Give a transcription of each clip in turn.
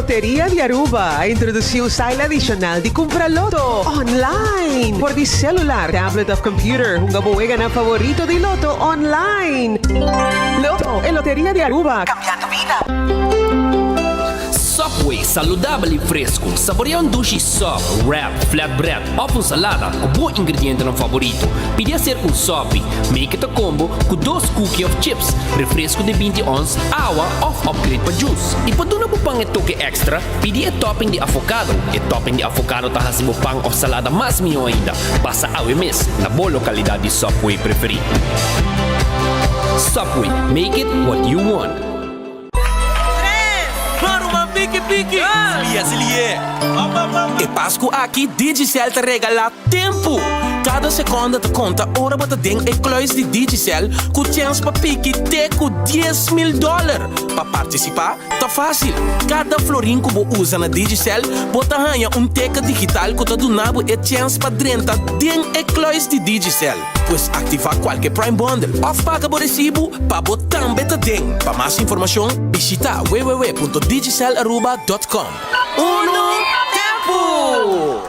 Loteria di Aruba a introduci un style adicional di cumpra loto online. For di celular, tablet of computer, hunga bo weganan favorito di loto online. Lotto, e Loteria di Aruba, cambiando bida. Subway, saludabel y fresco. Saborea un dushi sub, wrap, flatbread of un salada cu bo ingredientenan favorito. Pidi hacer un sopi. Make it a combo cu dos cookie of chips, refresco di binti ons, awa of upgrade pa juice. Y pa duna bo pan e toke extra, pidi e topping di avocado. E topping di avocado ta haci bo pan of salada mas miho ainda. Pasa awe mes na bo localidad di Subway preferi. Subway, make it what you want. Maruma piki piki, Silia silie. E Pasku aki Digicel ta regalá tempu! Kada sekonda ta konta ora bo ta den e kluis di Digicel ku chèns pa piki te ku 10,000 dòler. Pa partisipá ta fásil, kada florin ku bo usa na Digicel bo ta haña un teken digital ku ta duna bo e chèns pa drenta den e kluis di Digicel. Pues aktivá kualke Prime Bundle òf paga bo resibu pa bo tambe ta den. Pa mas informashon bishitá www.digicelaruba.com. Unu tempu!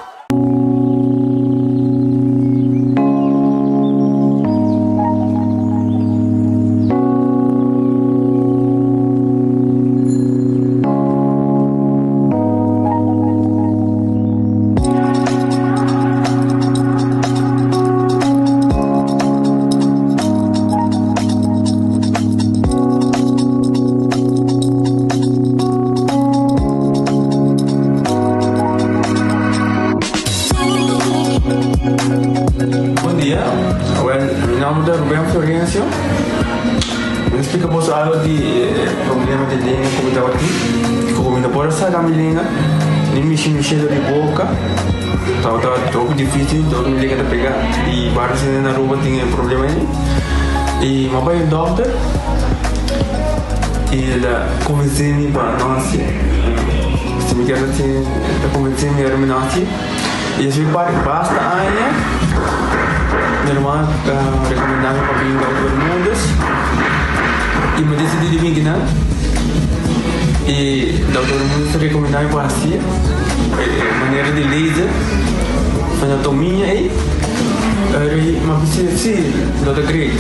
Bon dia, well mi nomber ta Ruben Florencio. Mi ta splika boso algo di e problema di lenga ku mi tabatin. Ku mi no por a saka mi lenga, ni mishi mishi dor di boka. Tabata hopi dificil, dor mi lenga ta pega. Y varios hende na Aruba tin e problema ei. Y mi a bai un dokter y el a convence mi pa no haci. Si mi kier haci, el a convence mi ora mi no haci. Y así pa basta aña mi hermano a recomenda mi pa bin Dokter Bermudez y mi a decidi di bin kinan. Y Dokter Bermudez a recomenda mi pa haci e manera di laser anatomia ey. Pero mi a bisa si lo ta great.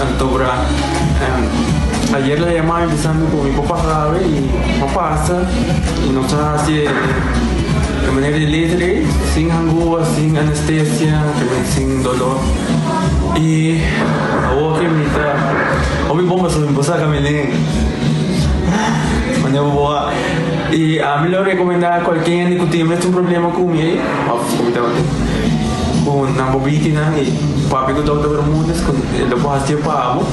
Anto bra ayer el a yama mi bisa mi cu mi por pasa awe y mi a pasa y nos a haci e. E manera di laser ei, sin hangua, sin anestesia, también sin dolor. Y awor ke mi ta hopi bon pasobra mi por saca mi lenga. Manera bo por wak. Y ami lo recomenda cualkier hende cu tin mes un problema cu mi ei, of cu mi tabatin, cu nan por bini kinan y papia cu Doctor Bermudez cu e lo por haci pa bo.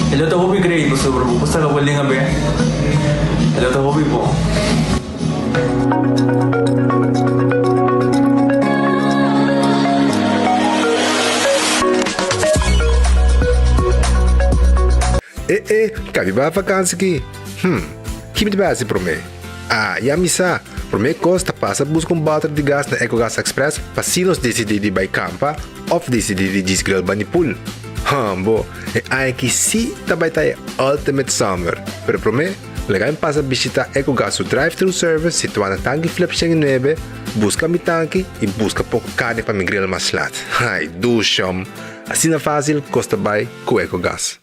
E lo ta hopi great pasobra bo por saca bo lenga bek. E lo ta hopi bon. E e, ka mi bai vakansi ki? Hm, ki mi ta bai hasi promé? Ah, ya mi sa! Promé kos ta pasa buska un bòter di gas na Ecogas Express pa si nos disidí di bai kampa òf disidí di djis grill bani pool. Hòmbo, e aña aki sí ta bai ta e ultimate summer! Pero promé, Laga mi pasa bishita Ecogas su drive-thru service situá na Tanki Flip 109, buska mi tanki i buska poko karni pa mi grill mas lat. Ai, dushom! Asina fásil kos ta bai ku Ecogas.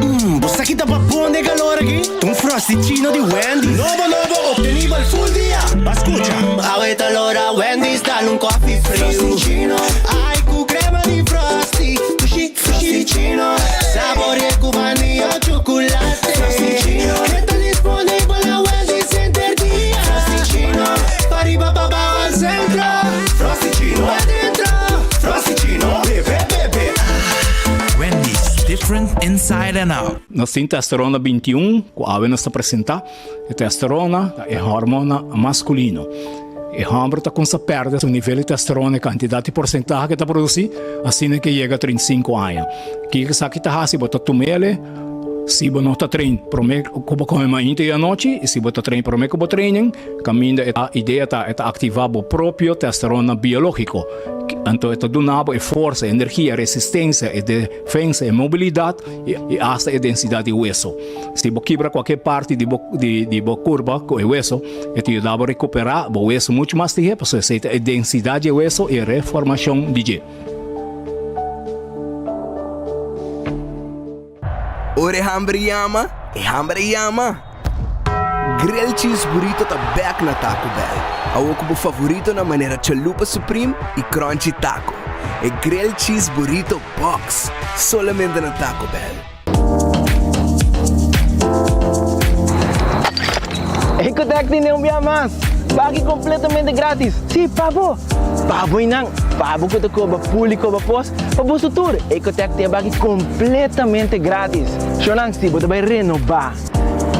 Mmm, bo sa ki ta babon den calor aki? Ta un Frosty-chino di Wendy's. Nobo nobo, obtenibel full dia! Ba scucha! Awe ta lora Wendy's dal un coffee friu. Frosty-chino, ai cu crema di Frosty. Dushi, Frosty-chino, saborea cu vanilla o chocolate. Frosty-chino, e ta disponibel na Wendy's henter dia. Frosty-chino, pariba pabao al centro. Frosty-chino, adentro. Frosty-chino, bebe, bebe, ah. Wendy's, different inside and out. Nos tin testosterona 21 ku awe nos ta presentá. E testosterona ta e hormona maskulino. E hòmber ta kumsa pèrdè su nivel di testosterona, e kantidat i porsentahe ke ta produsí, asina ke yega 35 aña. Kiko esaki ta hasi? Bo ta tum'el. Si bo no ta train prome ku bo kome mainta i anochi i si bo ta train prome ku bo training, kaminda e idea ta e ta aktivá bo propio testosterona biológiko. Anto e ta duna bo e forsa, e energia, e resistensia, e defensa, e mobilidat i asta e densidat di weso. Si bo kibra kualke parti di bo di bo kurpa ku e weso, e ta yuda bo rekuperá bo weso muchu mas lihé pasobra esei ta e densidat di e weso i e reformashon di dje. Ora e hamber yama, e hamber a yama! Grilled Cheese Burrito ta bek na Taco Bell. Awor ku bo favoritonan manera Chalupa Supreme i Crunchy Taco. E Grilled Cheese Burrito Box! Solamente na Taco Bell. Ecotec tene un bia mas! Baki completamente gratis! Si, pa bo! Pa bo y nan! Pa bo cu ta coba pul y coba pos, pa boso tur! Ecotec tin e baki completamente gratis! Shownan, si bo ta bay renoba,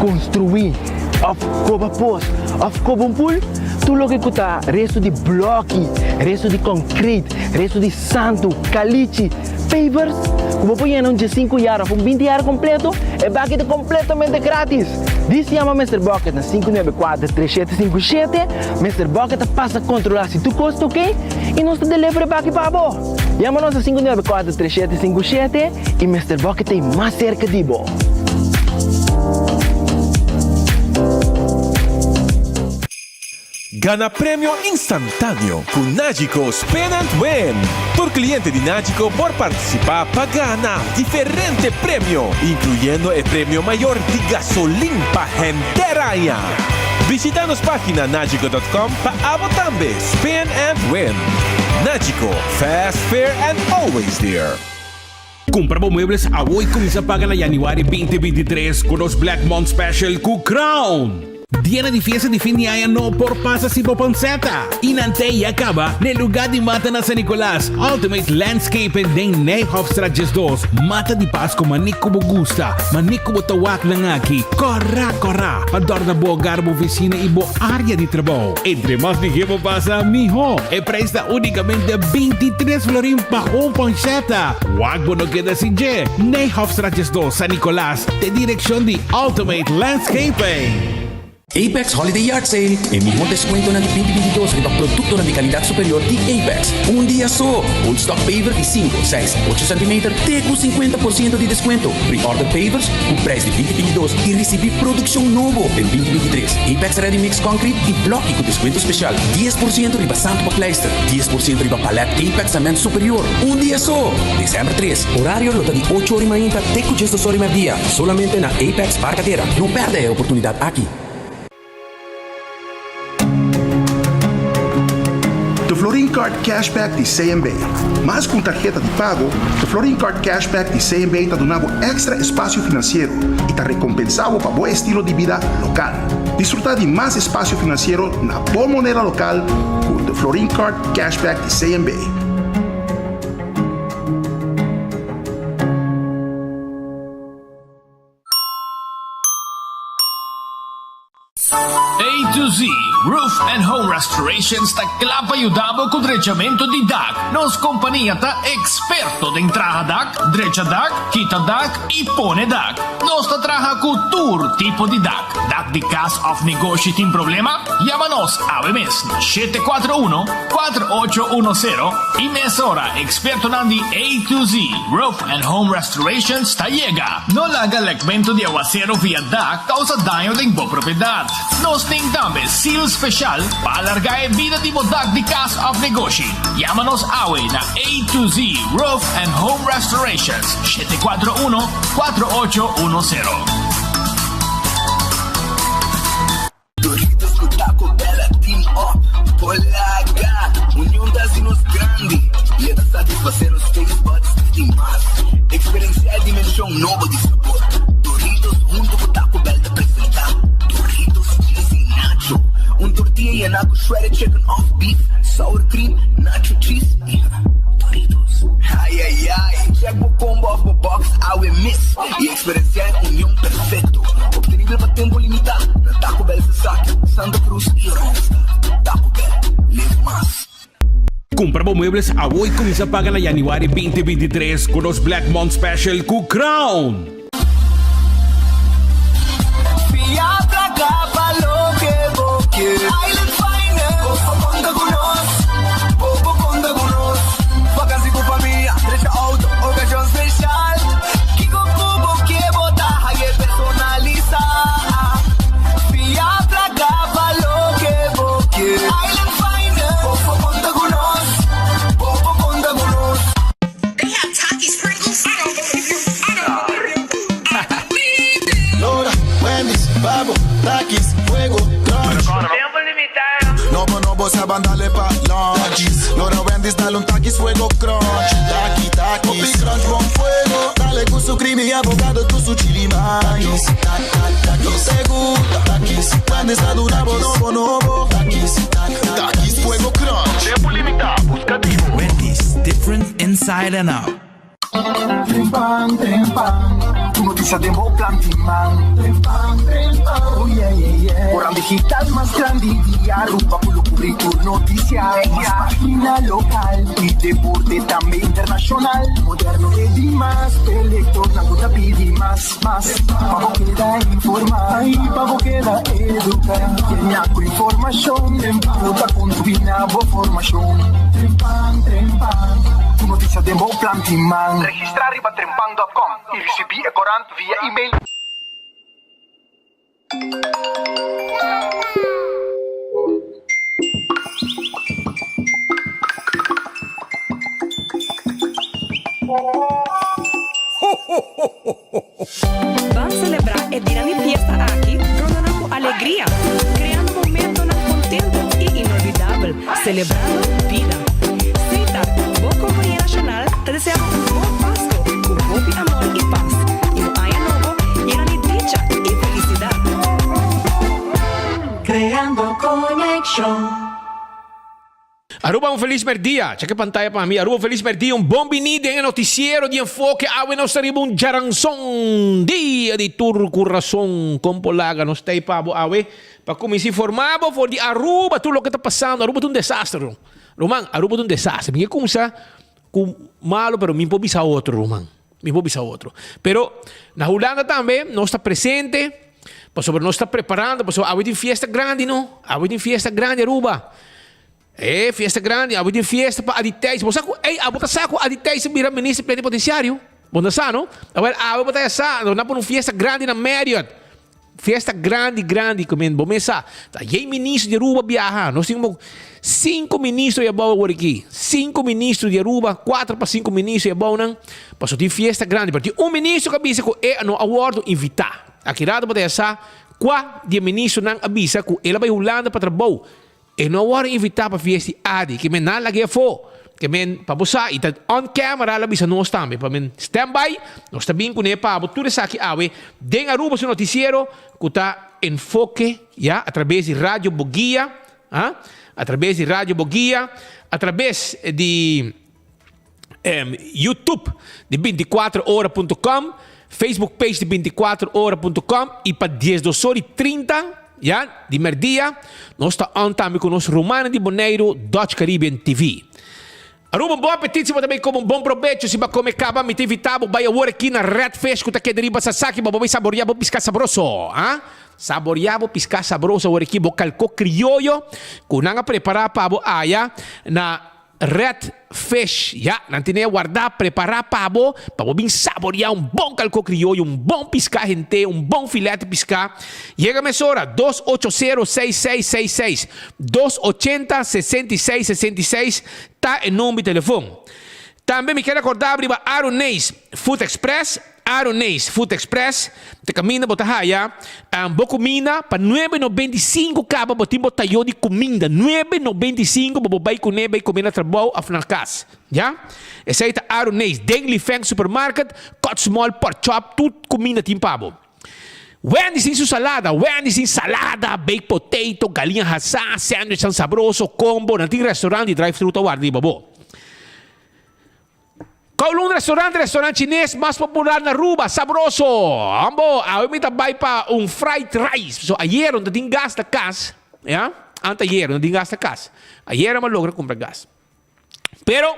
construi, of coba pos, of coba un pul, tur loke cu ta resto di bloki, resto di concrete, resto di santu, calichi, pavers, cu bo por yena un diesinku yar of un binti yar completo, e baki ta completamente gratis! Dis yama Mister Bucket na 594 3757, Mister Bucket ta pasa controla si tur cos ta ok y nos ta deliver e baki pa bo. Yama nos na 594 3757 y Mister Bucket ta mas cerca di bo. Gana premio instantáneo ku Nagico Spin and Win! Tur kliente di Nagico por partisipá pa gana diferente premio, inkluyendo e premio mayor di gasolin pa henter aña. Bishita nos página nagico dot com pa abo tambe spin and win! Nagico, fast, fair and always there! Kumpra bo muebles awo i kuminsá paga na yanüari 2023 ku nos Black Month Special ku Crown! Dianan di fiesta di fin di aña no por pasa sin bo panceta! I nan te ya caba n'e lugar di mata na San Nicolas, Ultimate Landscaping den Nijhofstraat 12. Mata di Pasco mane cu bo gusta, mane cu bo ta wak nan aki. Cora cora pa dorna bo hogar, bo oficina y bo area di trabou. Entre mas lihé bo pasa, miho! E prijs ta unicamente 23 florin pa un panceta. Wak bo no keda sin dje! Nijhofstraat 12, San Nicolas. Te direccion di Ultimate Landscaping. Apex Holiday Yard Sale, e mihó deskuentonan di binti binti dos riba produktonan di kalidat superior di Apex. Un dia so! Old stock paver di sinku, seis, ocho sentimeter te ku sinkuenta por siento di deskuento. Pre-order pavers ku prijs di binti binti dos i risibí produkshon nobo den binti binti tres. Apex Ready Mix Concrete i blòki ku deskuento spesial, dies por siento riba santu pa pleister, dies por siento riba palèt Apex Cement Superior. Un dia so! Desèmber tres, Orario lo ta di ocho ora i mainta te ku djesdos ora i merdia, solamente na Apex Barcadera. No pèrdè e oportunidat aki! De Florin Card Cashback di CMB. Mas ku un tarheta di pago, De Florin Card Cashback di CMB ta duna bo èkstra espasio finansiero i ta rekompensá bo pa bo estilo di bida lokal. Disfrutá di mas espasio finansiero na bo moneda lokal ku De Florin Card Cashback di CMB. A to Z Roof and Home Restorations ta kla pa yuda bo ku drechamentu di dak. Nos kompania ta eksperto den traha dak, drecha dak, kita dak i pone dak. Nos ta traha ku tur tipo di dak. Dak di kas òf negoshi tin problema? Yama nos awe mes na 741 4810 i mesora ekspertonan di A to Z Roof and Home Restorations ta yega. No laga lekmentu di awasero via dak kousa daño den bo propiedat. Nos tin tambe seal speshal pa alargá e bida di bo dak di kas òf negoshi. Yama nos awe na A to Z Roof and Home Restorations, 741 4810. Doritos ku Taco Bell a team up por laga. Union ta hasi nos grandi i e ta satisfasé nos taste buds di mas. Eksperensiá e dimenshon nobo di sabor. Doritos huntu ku Taco Bell ta presentá Doritos Cheesy Nacho, un tortilla yená ku shredded chicken òf beef, sour cream, nacho cheese i Doritos. Ai ai ai! Check bo combo òf bo box awe mes i Eksperensiá e union perfekto, optenibel pa tempu limitá na Taco Bell Sasaki, Santa Cruz i Oranjestad. Taco Bell, live mas! Kumpra bo muebles awo i kuminsá paga na yanüari 2023 ku nos Black Month Special ku Crown! Pa bo, Takis, Fuego, Crunch. Tempo limitá. Nobo nobo sa ban dale pa lunch. Lora Wendy's dale un Takis Fuego Crunch. Taki Takis. Hopi crunch bon fuego. Dale ku su creamy avocado ku su chili mais. Nos te gusta. Takis. Wendy's ta duna bo nobo nobo. Takis. Takis Fuego Crunch. Tempo limitá. Busca di bo. Wendy's, different inside and out. Trempan, trempan, tur noticia den bo plan di man. Trempan, trempan, oh yeah, yeah, yeah. Koran digital mas grandi di Aruba cu lo cubri tur noticia. Mas pagina local y deporte tambe internacional. Moderno e di mas, e lectornan cu ta pidi mas, mas. Pa bo keda informa y pa bo keda educa. Yena cu informacion, trempan lo ta contribui na bo formacion. Trempan, trempan, tur noticia den bo plan di man. Registra riba trempan dot com y ricibi e corant via email. Ban selebrá e dia di fiesta aki rondonan ku alegria, kreando momentonan kontentu i inolvidabel, selebrando bida. Setar, bo kompania nashonal, ta deseá bo un bon Pasko ku hopi amor i pas, i un aña nobo yena di dicha i felisidat. Creando conexion. Aruba un felis merdia. Cheke pantaya pa mi. Aruba un felis merdia. Un bon bini den e noticiero di Enfoke. Awe nos ta riba un djaranson. Dia di tur ku rason. Kon por laga nos tei pa bo awe pa kuminsa informa bo for di Aruba tur loke ta pasando. Aruba ta un desaster. Ruman, Aruba ta un desaster. Mi ke kumsa ku malo pero mi por bisa otro ruman. Mi por bisa otro. Pero na Hulanda tambe nos ta presente pasobra nos ta preparando pasobra awe tin fiesta grandi no. Awe tin fiesta grandi Aruba. E fiesta grandi, awe tin fiesta pa Adi Thijs. Bo sa ku, ey, abo ta sa ku Adi Thijs a bira minister plenipotenciario? Bo no sa, no? Awel, awe bo ta ya sa, nos na pone un fiesta grandi na Marriott. Fiesta grandi, grandi, ku men, bo mes sa. Ta yey minister di Aruba biaha. Nos tin como cinco ministro di abou awor aki. Cinco ministro di Aruba, cuatro pa cinco ministro di abounan. Pasobra tin fiesta grandi. Pero tin un ministro ku a bisa ku e no a wordo invita. Aki rato bo ta ya sa kua di e ministronan a bisa ku el a bai Hulanda pa trabou. E no a wòrdu invitá pa fiesta di Adi, ke men nan lag'é afó. Ke men, pa bo sa, i ta on camera el a bisa nos tambe, pa men stand by, nos ta bin kuné pa bo tur esaki awe den Aruba su noticiero ku ta Enfoke, ya, a traves di Radio Boguia, ah, a traves di Radio Boguia, a traves di. YouTube di 24 ora punto com, Facebook page di 24 ora punto com y pa 12 ora y 30 ya di merdia nos ta on tambe cu nos rumannan di Boneiru Dutch Caribbean TV. Aruba un bon apetit si bo ta bay come un bon probecho si bo a come caba mi ta invita bo bay awor aki na Red Fish cu ta keda riba Sasaki pa bo bay saboria bo pisca sabroso ah saboria bo pisca sabroso awor aki bo calco crioyo cu nan a prepara pa bo aya na Red fish, ya, nan tene wardá, prepará pa bo, pa bo bin saboreá un bon kalkó krioyo, un bon piská hent'é, un bon filèt di piská. Yega mesora, dos ocho sero seis seis seis seis, dos ochenta sesenta i seis sesenta i seis ta e number di telefon. Tambe mi kier rekordá bo riba Aroneis Food Express, Aroneis Food Express, ta kaminda bo ta haya bo kuminda pa nuebe nobenta i sinku kaba bo tin bo tayo di kuminda nuebe nobenta i sinku bo por bai kuné bai kome na trabou òf na kas ya. Esei ta Aroneis den Lifeng Supermarket, Kòt Small, Pork Chop, tur kuminda tin pa bo. Wendy's tin su salada, Wendy's tin salada, baked potato, galiña hasá, sandwichnan sabroso, combo, nan tin restaurant di drive thru ta warda riba bo. Kowloon Restaurant, restaurant chines mas popular na Aruba, sabroso! Ambo, awe mi ta bai pa un fried rice, so ayer no ta tin gas na cas, ya, anteayer no tin gas na cas, ayer mi a logra cumpra gas. Pero,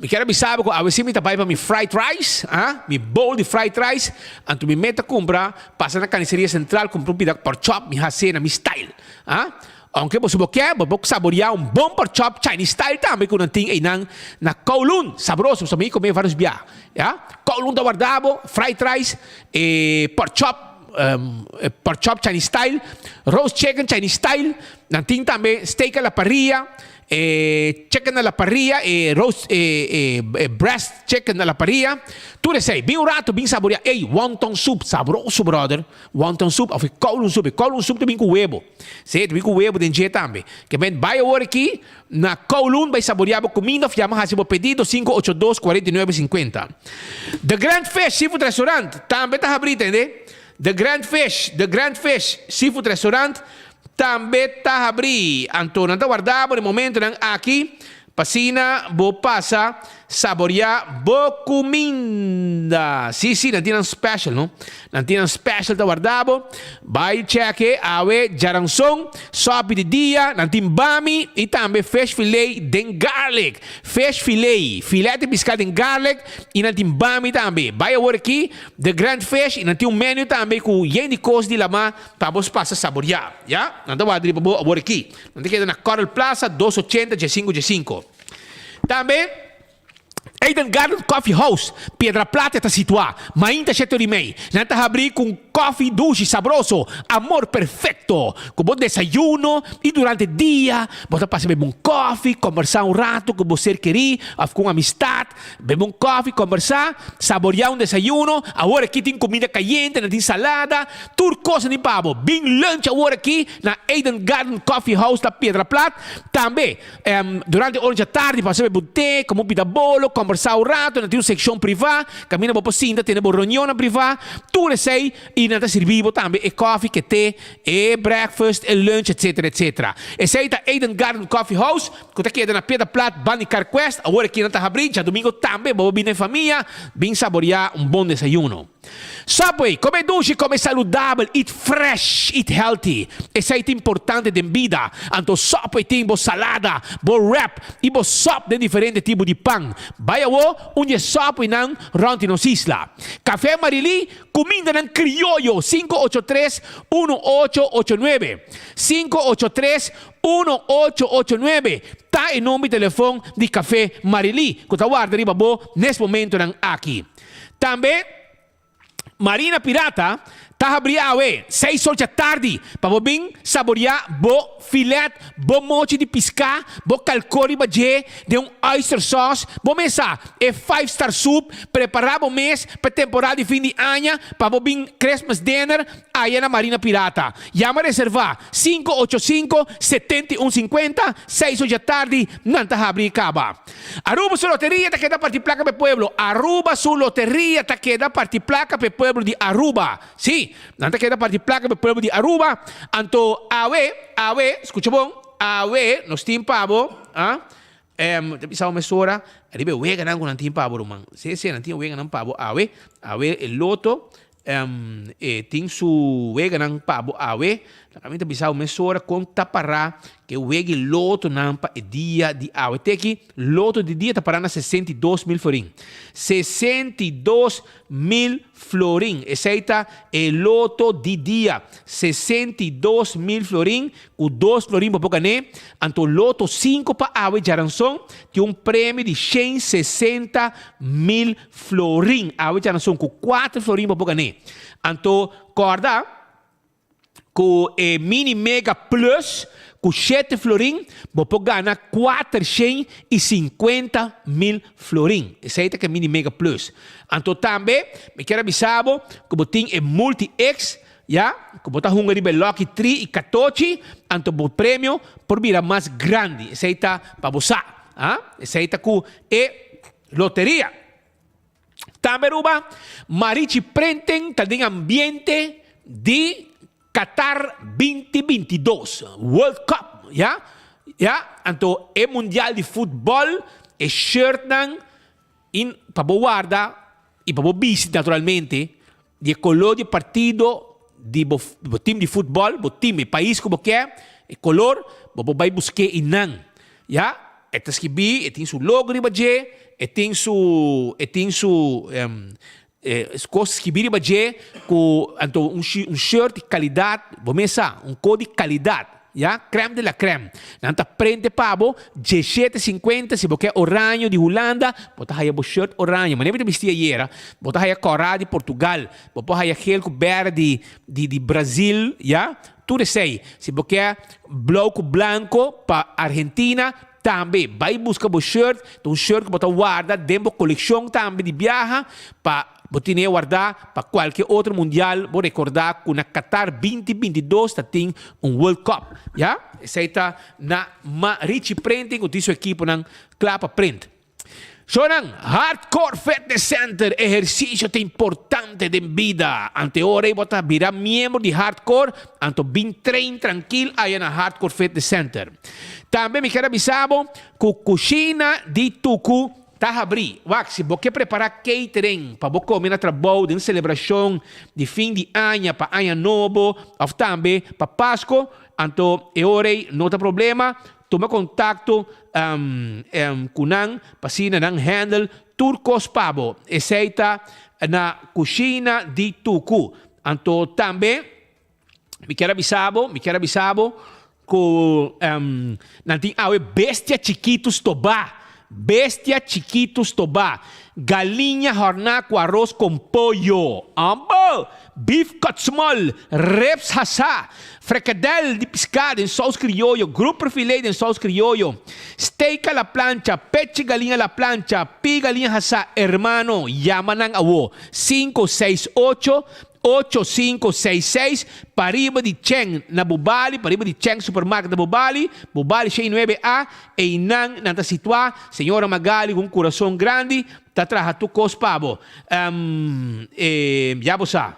mi kier a bisa bo cu awe si mi ta bai pa mi fried rice, ah, mi bowl di fried rice, anto mi meta cumpra, pasa na Carniceria Central cumpra un pida pork chop, mi haci na mi style, ah. Aunke boso bo ke, bo por saboreá un bon pork chop Chinese style tambe ku nan tin einan na Kowloon. Sabroso, pasobra mi kome vários bia. Ya, Kowloon ta warda bo, fried rice, e pork chop. Pork chop Chinese style, roast chicken Chinese style, nan tin tambe steak a la parrilla, e chicken a la parrilla, e roast e e breast chicken a la parrilla, tur esei. Bin un rato bin saborea. Ey, wonton soup, sabroso brother. Wonton soup of e kowloon soup. E kowloon soup ta bin ku webo. Si, ta bin ku webo den dje tambe. Ke men bai awor aki na Kowloon bai saborea bo kuminda of yama hasi bo pedido 582 49 50. The Grand Fish Seafood Restaurant tambe ta habri tende. The Grand Fish, The Grand Fish Seafood Restaurant tambe ta habri. Anto nan ta warda bo den momentonan aki Pa asina bo pasa saboreá bo kuminda. Sí, sí, nan tin nan special, no? Nan tin nan special ta warda bo. Bai cheke awe djaranson, sòpi di dia, nan tin bami i tambe fish filé den garlic. Fish filé, filèt di piská den garlic i nan tin bami tambe. Bai awor aki The Grand Fish i nan tin un menu tambe ku yen di kos di lamá pa bo pasa saboreá. Ya, nan ta warda riba bo awor aki. Nan ta keda na Coral Plaza, dos ochenta djesinko djesinko. Tambe Eden Garden Coffee House, Piedra Plata ta situá. Mainta shete ora i mei. Nan ta habrí ku un kòfi dushi, sabroso, amor perfekto. Ku bo desayuno i durante dia bo ta pasa bebe un kòfi, kòmbersá un ratu ku bo ser kerí òf ku un amistat. Bebe un kòfi, kòmbersá, saboriá un desayuno. Awor aki tin kuminda kayente, nan tin salada, tur kos nan tin pa bo. Bin lunch awor aki Na Eden Garden Coffee House ta Piedra Plat. Tambe, durante ora djatardi pasa bebe un te, come un pita bolo, combersa un rato, nan tin un seccion priva, caminda bo por sinta tene bo reunionnan priva, tur esey y nan ta sirbi bo tambe e coffee ke te, e breakfast, e lunch etc. Etc. Esey ta Eden Garden Coffee House cu ta keda na Piedra Plat banda di Carquest. Awor aki nan ta habri djadomingo tambe bo por bini den famia bin saboria un bon desayuno. Subway, Come dushi, come saludabel, eat fresh, eat healthy. Esei ta importante den bida. Anto Subway tin bo salada, bo wrap i bo sòp den diferente tipo di pan. Bai awo un di e Subwaynan rònt di nos isla. Café Marilí, Kumindanan krioyo, 583 1889, 583 1889, ta e number di telefon di Café Marilí ku ta warda riba bo nes momentonan aki. Tambe Marina Pirata ta habrí awe seis or djatardi pa bo bin saboriá bo filet, bo mochi di piská, bo kalkó riba dje den un oyster sauce, bo mesa e five star soup, prepará bo mes pa e temporada di fin di aña pa bo bin Christmas dinner aya na Marina Pirata. Yama reservá sinku ocho sinku, 71 50, seis or djatardi nan ta habrí kaba. Aruba su loteria ta keda parti placa p'e pueblo Aruba su loteria ta keda parti placa p'e pueblo di Aruba Sí, nan ta keda parti placa p'e pueblo di Aruba Anto awe, awe, scucha bon, awe nos tin pa bo, ah, em, ta bisa bo mesora riba e weganan cu nan tin pa bo ruman Sí, sí, nan tin e weganan pa bo awe, awe e loto E tin su weganan pa bo awe. Laga mi ta bisa bo mesora kon ta pará ku e wega i lotonan pa e dia di awe. Te aki loto di dia ta pará na 62 mil florin. 62 mil florin. Esei ta e loto di dia. 62 mil florin ku dos florin bo por gané. Anto loto sinku pa awe djaranson tin un premio di 160 mil florin. Awe djaranson ku kuater florin bo por gané. Anto kòrda ku e Mini Mega Plus ku shete florin bo por gana 450 mil florin. Esei ta ku e Mini Mega Plus. Anto tambe mi kier a bisa bo ku bo tin e Multi X, ya, ku bo ta hunga riba e Lucky Tri i Katochi, anto bo premio por bira mas grandi. Esei ta pa bo sa. Ah, esei ta ku e loteria. Tambe Aruba, Marichi Printing ta den ambiente di Qatar 2022 World Cup, ya, ya, anto e mundial di futbol, e shirtnan in pa bo warda i pa bo bisti naturalmente di e kolor di e partido di bo bo team di futbol, bo team, e pais ku bo ke, e kolor, bo por bai busk'é einan, ya. E ta skibí, e tin su logo riba dje, e tin su, e tin su kos skibí riba dje ku anto un un shirt di kalidat, bo mes sa, un kos di kalidat. Ya, crème de la crème. Nan ta prente pa bo, diesshete sinkuenta, si bo ke oraño di Hulanda, bo ta haya bo shirt oraño. Manera mi ta bisti ayera, bo ta haya kòrá di Portugal, bo por haya gel ku bèrdè di di di Brazil, ya. Tur esei. Si bo ke blou ku blanko pa Argentina, tambe. Bai buska bo shirt, ta un shirt ku bo ta warda den bo kolekshon tambe di biaha pa bo tene wardá pa kualke otro mundial bo rekordá ku na Qatar 2022 ta tin un World Cup. Ya, esei ta na Ma Richie Printing ku tin su ekiponan kla pa print. Shownan, Hardcore Fitness Center, ehersisio ta importante den bida. Ante ora ei bo ta bira miembro di Hardcore, anto bin train trankil aya na Hardcore Fitness Center. Tambe mi kier a bisa bo ku kushina di Tuku ta habrí. Wak, si bo ke prepará catering pa bo kome na trabou den selebrashon di fin di aña pa aña nobo òf tambe pa Pasko, anto e ora ei no ta problema. Tuma kontakto ku nan pa asina nan handle tur kos pa bo. Esei ta na kushina di Tuku. Anto tambe mi kier a bisa bo, mi kier a bisa bo ku nan tin awe bestia chikitu stobá. Bestia chikitu stobá. Galiña hòrná ku aros kon pollo. Ambo! Beef cut small, ribs hasá, frikadel di piská den sous krioyo, grouper filet den sous krioyo, steak a la plancha, pechi galiña a la plancha, pi galiña hasá. Hermano, yama nan awo, sinku seis ocho, ocho sinku seis seis, pariba di Cheng na Bubali, pariba di Cheng Supermarket na Bubali, Bubali shei nuebe A, einan nan ta situá. Señora Magali ku un kurason grandi Ta traha tur kos pa bo. Ya bo sa.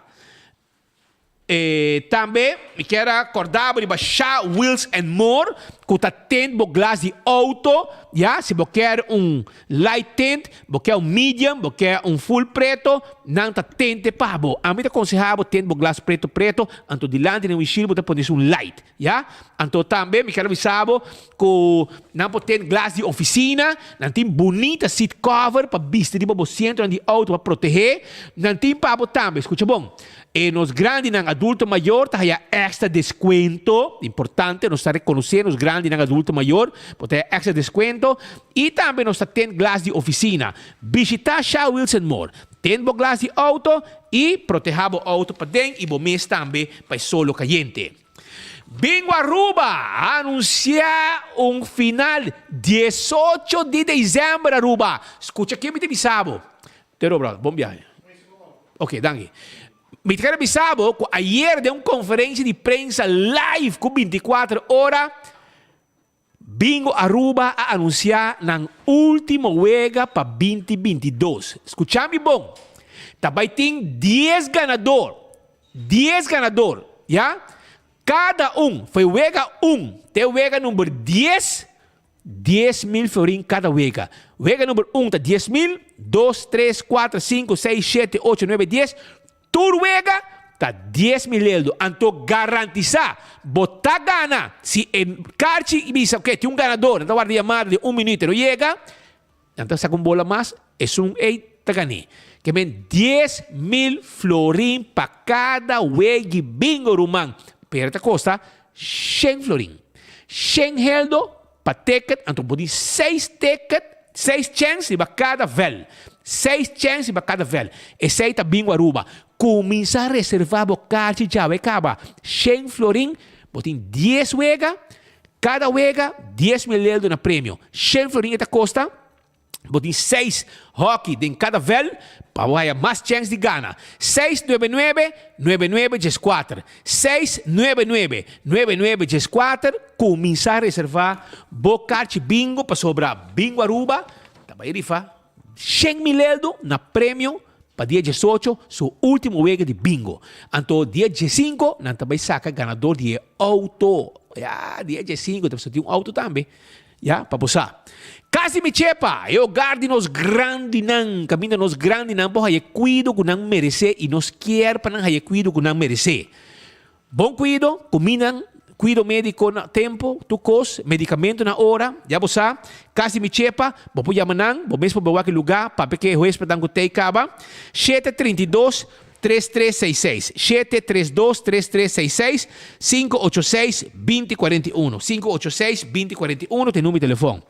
Tambe mi kier a korda bo riba Sha Wheels and More ku ta tint bo glas di outo. Ya, si bo kier un light tint, bo kier un medium, bo kier un full preto, nan ta tinte pa bo. Ami ta konseha bo tint bo glas preto preto, anto dilanti den windshield bo ta pone un light. Ya, anto tambe mi kier a bisa bo ku nan por ten glas di ofisina, nan tin bunita seat cover pa bisti riba bo sientonan di outo pa protehé, nan tin pa bo tambe, skucha bon, e nos grandinan adulto mayor ta haya extra deskuento, importante, nos ta rekonosé nos grandinan adulto mayor, bo ta haya extra deskuento, i tambe nos ta ten glas di ofisina. Bishitá Sha Wilson Moore, ten bo glas di outo i protehá bo outo paden i bo mes tambe pa e solo kayente. Bingo Aruba a anuncia un final 18 di december Aruba. Scucha ken mi ta bisa bo. Tero brother, bon biahe. Ok, danki. Mi ta kere bisa bo cu ayer den un conferencia di prensa live cu 24 ora, Bingo Aruba a anuncia nan ultimo wega pa binti binti dos. Scucha mi bon, ta bay tin dies ganador, dies ganador, ya. Cada un, fo'i wega un te wega number dies, 10,000 florin cada wega. Wega number un ta 10,000, dos, tres, cuatro, cinco, seis, shete, ocho, nuebe, dies. Tur wega ta 10,000 eldo, anto garantisa bo ta gana. Si e karchi bisa ok tin un ganador, nan ta warda yamada di un minuut e no yega, nan ta saka un bola mas, esun ey ta gané. Ke men 10,000 florin pa kada wegi bingo ruman, pero ta kosta shen florin. Shen heldo pa ticket, anto bo tin seis ticket, seis chens riba kada vel. Seis chens riba kada vel. Esey ta bingo Aruba. Cuminsa reserva bo kaarchi djawe caba. Shen florin, bo tin dies wega, kada wega 10,000 eldo na premio. Shen florin e ta costa. Bo tin seis hockey den kada vel pa bo haya mas chens di gana. Seis nuebe nuebe, nuebe nuebe djeskuater. Seis nuebe nuebe, nuebe nuebe djeskuater. Kuminsá reservá bo karchi bingo pasobra Bingo Aruba ta bai rifa shen mil eldo na premio pa dia diesocho su ultimo wega di bingo. Anto dia diesinko nan ta bai saka ganador di e auto. Ya, dia diesinko ta tin un auto tambe. Ya, pa bo sa. Kas di mi chepa, e hogar di nos grandinan, kaminda nos grandinan por haya e kuido ku nan meresé i nos kier pa nan haya e kuido ku nan meresé. Bon kuido, kumindan, kuido médiko na tempu, tur kos, medikamentu na ora, ya bo sa. Kas di mi chepa, bo por yama nan, bo mes por bai wak e lugá, papia ku e huespednan ku tei kaba. Shete 32. 3366. 732 3366, 586 2041. 586 2041 ta e number di telefon.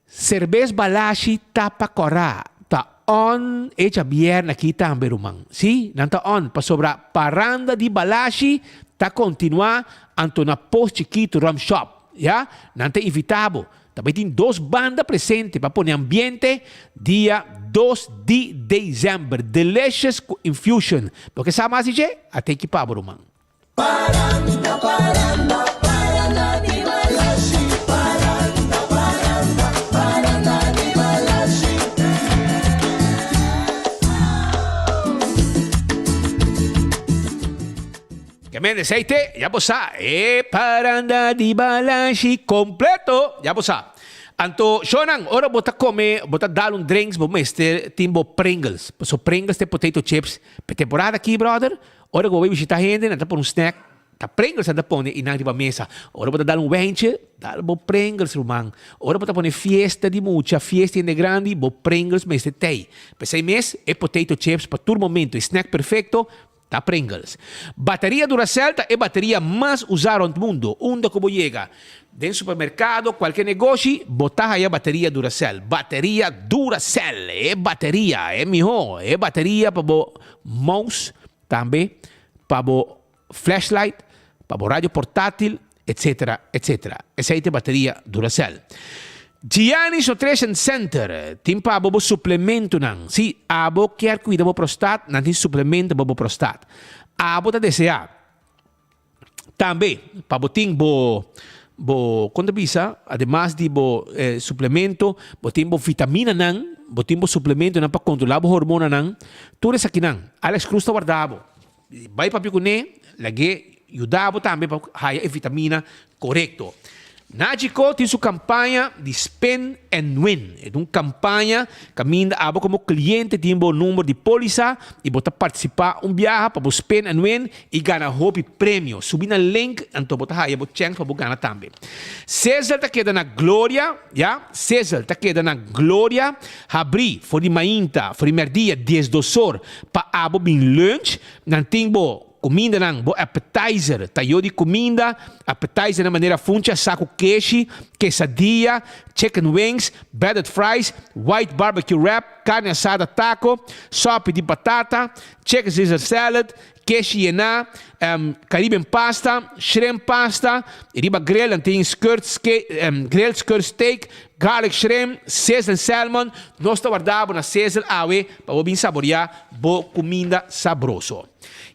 Serbes Balashi ta pa kòrá, ta on e djabièrnè aki tambe ruman. Sí, nan ta on, pasobra paranda di Balashi ta kontinuá anto na Pos Chikitu Rum Shop. Ya, nan ta invitá bo. Ta bai tin dos banda presente pa pone ambiente dia dos di dezèmber. Delicious ku Infusion. Bo ke sa mas di dje? A teki pa bo ruman. Paranda, paranda, paranda di Balashi. Paranda, paranda, paranda di Balashi. Ke men esei te, ya bo sa, e paranda di Balashi kompleto, ya bo sa. Anto, shownan, ora bo ta kome, bo ta dal un drinks, bo mester tin bo Pringles. Paso Pringles ta e potato chips. P'e temporada aki, brother, Ora ku bo bai bishitá hende, nan ta pone un snack, ta Pringles nan ta pone i nan riba mesa. Ora bo ta dal un wentje, dal bo Pringles, ruman. Ora bo ta pone fiesta di mucha, fiesta di hende grandi, bo Pringles mester tei. P'esei mes, e potato chips pa tur momento, e snack perfecto, ta Pringles. Bateria Duracell ta e bateria mas usá rònt mundu. Unda ku bo yega, den supermerkado, kualke negoshi, bo ta haya bateria Duracell. Bateria Duracell, e bateria, e mihó, e bateria pa bo mouse, tambe pa bo flashlight, pa bo radio portátil, etcetera, etcetera. Esei ta e bateria Duracell. Gianni's Nutrition Center tin pa bo bo suplementonan. Si abo kier cuida bo prostat, nan tin suplemento pa bo prostat. Abo ta desea Tambe pa bo tin bo bo kon ta bisa ademas di bo suplemento bo tin bo vitaminanan bo tin bo suplementonan pa kontrola bo hormonanan tur esakinan Alex Cruz ta warda bo bai papia kuné lag'é yuda bo tambe pa haya e vitamina korekto. Nagico tin su campaña di Spin and Win. E ta un campaña caminda abo como cliente tin bo number di polisa y bo ta participa un biaha pa bo spin and win y gana hopi premio. Subi na link anto bo ta haya bo chance pa bo gana tambe. Sizzle ta keda na Gloria, ya, Sizzle ta keda na Gloria, habri for di mainta, for di merdia diesdosor pa abo bin lunch. Nan tin bo. Kumindanan, bo appetizer, tayo di kuminda, appetizernan manera funchi asá ku keshi, quesadilla, chicken wings, breaded fries, white barbecue wrap, carne asada taco, sopi di batata, chicken caesar salad, keshi yená, Caribbean pasta, shrimp pasta, i riba grill nan tin skirt grilled skirt steak, garlic shrimp, sizzling salmon. Nos ta warda bo na Sizzle awe pa bo bin saboreá bo kuminda sabroso.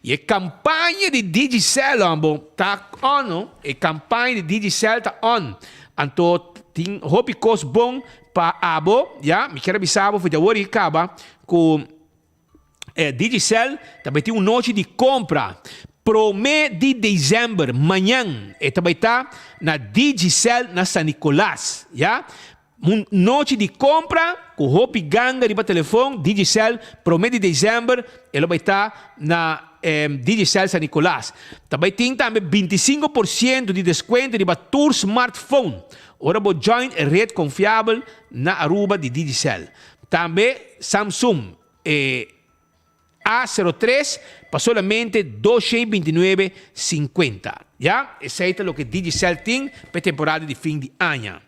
I e kampaña di Digicel hombo ta on no, e kampaña di Digicel ta on. Anto tin hopi kos bon pa abo, ya, mi kier a bisa bo for di awor i kaba ku Digicel ta bai tin un nochi di kompra prome di december, mañan e ta bai ta na Digicel na San Nicolas, ya. Un nochi di compra cu hopi ganga riba telefon, Digicel, prome di december e lo bay ta na Digicel San Nicolas. Ta bay tin tambe 25% di descuento riba tur smartphone ora bo join e red confiabel na Aruba di Digicel. Tambe Samsung e A 03 pa solamente 229 50. Ya, esei ta loke Digicel tin pa e temporada di fin di aña.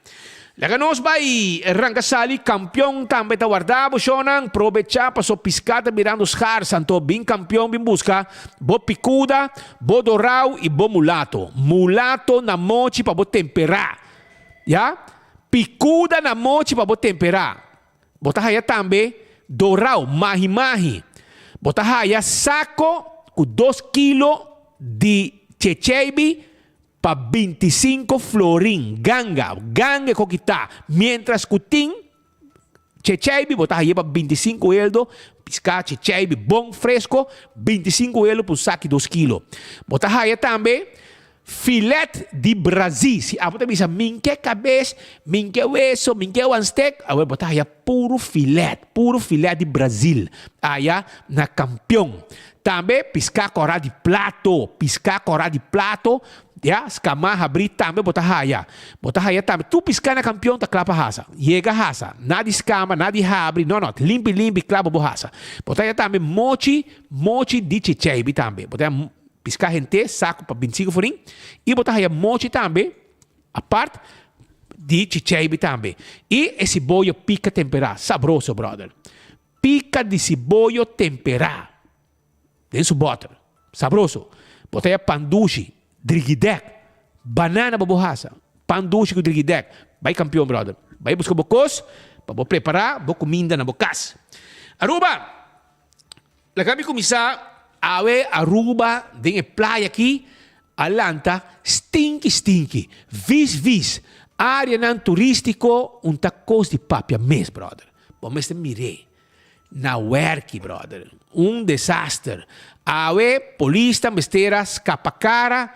Laga nos bai ranka sali, kampion tambe ta warda bo shownan, probecha paso piska ta birando schars, anto bin kampion bin buska bo pikuda, bo dorau i bo mulato. Mulato na mochi pa bo tempera. Ya, pikuda na mochi pa bo tempera. Bo ta haya tambe dorau, mahi mahi. Bo ta haya sako ku dos kilo di checheibi pa 25 florin. Ganga, ganga e koki ta. Mientras ku tin checheibi bo ta haya pa 25 eldo, piska checheibi bon fresko, 25 eldo pa un saki dos kilo. Bo ta haya tambe. Filet di Brazil. Si abo ta bisa min ke kabes, min ke weso, min ke wan steak, awor bo ta haya puru filet, puru filet di Brazil aya na Kampion. Tambe piská kòrá di plato, piská kòrá di plato, ya, skamá habrí tambe bo ta haya. Bo ta haya tambe tur piská na Kampion ta kla pa hasa. Yega hasa, na di skama, na di habri, no no, limpi limpi kla bo bo hasa. Bo ta haya tambe mochi, mochi di chicheibi tambe. Bo ta haya Piská henter saku pa bintisinko forin i bo ta haya mochi tambe apart di chicheibi tambe. I e siboyo pika temperá, sabroso brother. Pika di siboyo temperá den su bòter, sabroso. Bo ta haya pan dushi, drigidèk, banana bo bo hasa, pan dushi ku drigidèk. Bai kampion brother, bai buska bo kos pa bo prepará bo kuminda na bo kas. Aruba! Laga mi kuminsá awe Aruba den e playa aki a lanta stinki stinki, vis vis, areanan turístiko un ta kos di papia mes brother. Bo mester mir'é na wèrki brother, un desaster. Awe polis ta mester a skapa kara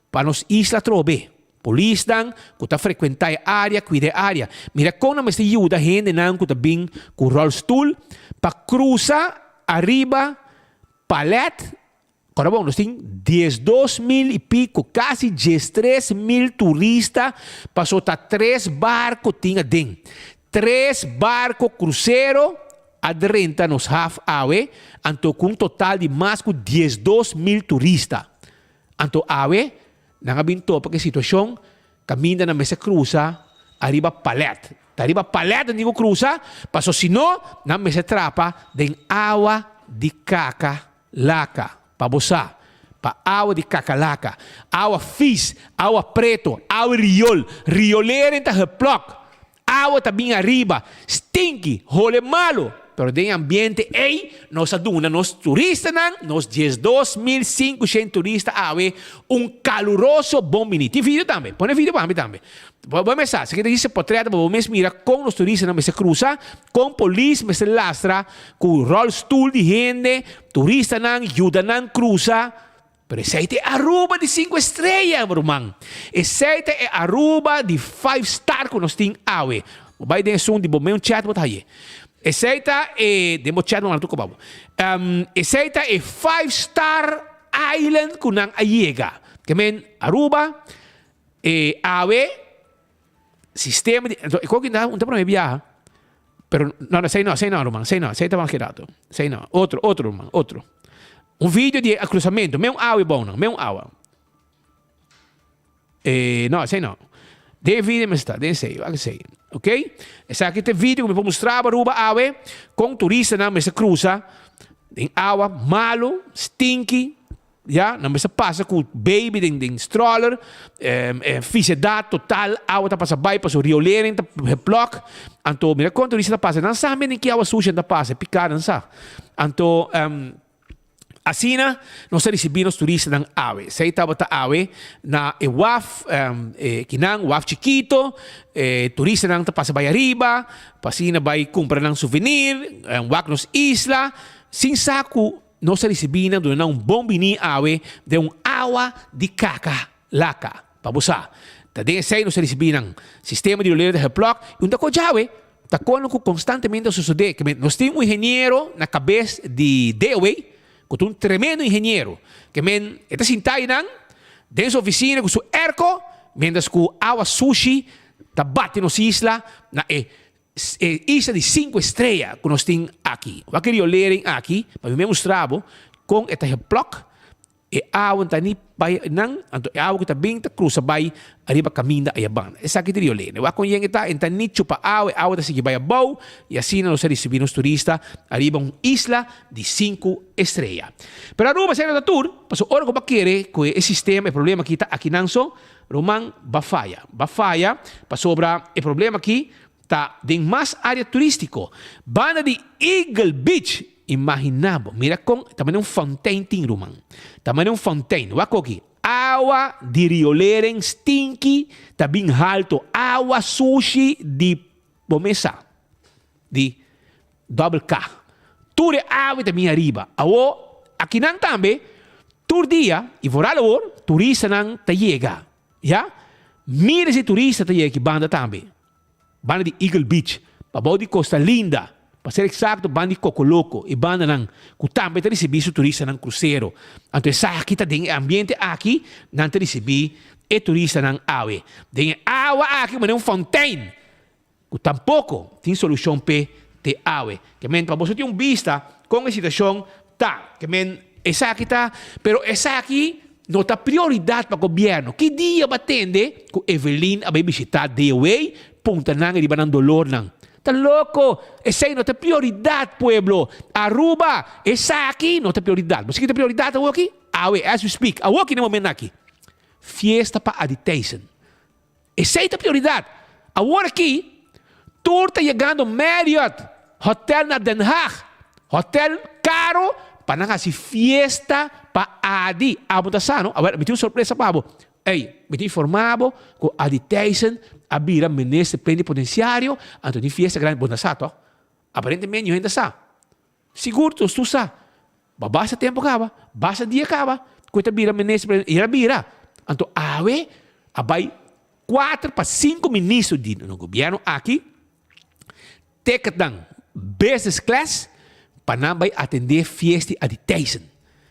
Pa nos isla atrobe, polisnan ku ta frekuentá e área kuida e área. Mira kon nan mester yuda hendenan ku ta bin ku ròlstul pa krusa ariba palèt. Kòrda bon, nos tin diesdos mil i piko, kasi diestres mil turista paso ta tres barko tin aden. Tres barko krusero a drenta nos haf awe, anto ku un total di mas ku 12.000 turista. Anto awe nan a bin topa ku e situashon kaminda nan mester krusa ariba palèt. Ta riba palèt nan tin ku krusa, paso si no nan mester trapa den awa di kaka laka. Pa bo sa, pa awa di kaka laka, awa fis, awa preto, awa riol, rioleren ta geplòk. Awa ta bin ariba, stinky, hole malo, pero den e ambiente ey nos a duna nos turistanan, nos 12.500 turista awe, un caluroso bon bini. Tin video tambe, pone video pa mi tambe. Bo bo mes sa, si ke ta hise potret pa bo mes mira con nos turistanan mester crusa, con polis mester lastra cu rolstoel di hende, turistanan, yuda nan crusa. Pero esei ta e Aruba di sinku estreya, ruman. Esei ta e Aruba di five star ku nos tin awe. Bo bai den esun di bo meun chat bo ta haye. Esei ta e, den bo chat bo manda tur koba bo. Esei ta e five star island ku nan a yega. Ke men Aruba e awe sistema di, e koki ta un ta prome biaha. Pero no, no, esei no, esei no, ruman, esei no, esei ta mas kerato. Esei no. Otro, otro, ruman, otro. Un video di e cruzamento, me un awa e bounan, me un awa. Eh, no, esei no. Den e video mester ta, den esei, wak esei. Ok? Esaki ta e video ku mi por mustra bo Aruba awe, kon turistanan mester cruza den awa malo, stinky, Ya, nan mester pasa ku baby den den stroller, fisiedat total, awa ta pasa bai pasobra riolering ta geblok. Anto mira kon turista ta pasa, nan sa men den ki awa sushi nan ta pasa, e pika nan sa. Anto asina nos a risibí nos turistanan awe. Esei tabata awe na e waf, e kinan, waf chikito, e turistanan ta pasa bai ariba, pa asina bai kumpra nan souvenir, wak nos isla, sin sa ku Nos a risibí nan duna nan un bon biní awe den un awa di kaka laka. Pa bo sa, ta den esei nos a risibí nan. Sistema di rolero ta geplòk i un ta ko djawe ta kono ku konstantemente a sosodé. Ke men nos tin un ingeniero na kabes di DOW ku ta un tremendo ingeniero. Ke men e ta sintá einan den su ofisina ku su airco miéntras ku awa sushi ta bati nos isla na e E isla di sinku estrea ku nos tin aki. Wak e riolering aki pa mi me mustra bo kon e ta geplòk. E awa no ta ni bai nan, anto e awa ku ta bin ta krusa bai ariba kaminda aya banda. Esaki ta riolering. Wak kon yen e ta, e no ta ni chupa awa, e awa ta sigui bai abou i asina nos ta risibí nos turista ariba un isla di sinku estrea. Pero Aruba esei no ta tur, pasobra ora ku bo a kere ku e sistema, e problema aki ta akinan so, Ruman, ba faya. Ba faya pasobra e problema aki ta den mas area turistico. Banda di Eagle Beach, imagina bo, mira con ta manera un fontein tin ruman. Ta manera un fontein. Wak oki, awa di rioleren stinky ta bin halto, awa sushi di bo mesa di Double K. Tur e awe ta bin ariba. Awo, akinan tambe, tur dia, y vooral awor, Turistanan ta yega, ya. Miles di turista ta yega aki banda tambe. Banda di Eagle Beach, pabou di Costa Linda, pa ser exacto banda di Cocoloco, e bandanan cu tambe ta ricibi su turistanan crucero. Anto esaki ta den e ambiente aki nan ta ricibi e turistanan awe. Den e awa aki manera un fontein cu tampoco tin solucion p'e te awe. Ke men pa boso tin un bista con e situacion ta. Ke men esaki ta, pero esaki no ta prioridad pa gobierno. Ki dia bo a tende cu Evelyn a bay bishita DOA punta nan riba nan dolornan? Ta loco! Esey no ta prioridad pueblo! Aruba! Esaki no ta prioridad. Bo sa ki ta prioridad awoki? Awe, as we speak, awoki na e momento aki. Fiesta pa Adi Thijssen. Esey ta prioridad. Awor aki tur ta yegando Marriott Hotel na Den Haag, hotel caro pa nan haci fiesta pa Adi. Abo ta sa no? Awor mi tin un sorpresa pa bo. Ey, mi ta informa bo cu Adi Thijssen a bira minister plenipotenciario, anto tin fiesta grandi. Bo ta sa toch? Aparentemente niun hende ta sa. Sigur nos tur sa, ba basta tempo kaba, basta dia kaba ku e ta bira minister presidente, i el a bira. Anto awe a bai kuater pa sinku ministro di nos gobierno aki ticketnan business class pa nan bai atende fiesta di Adi Thijssen.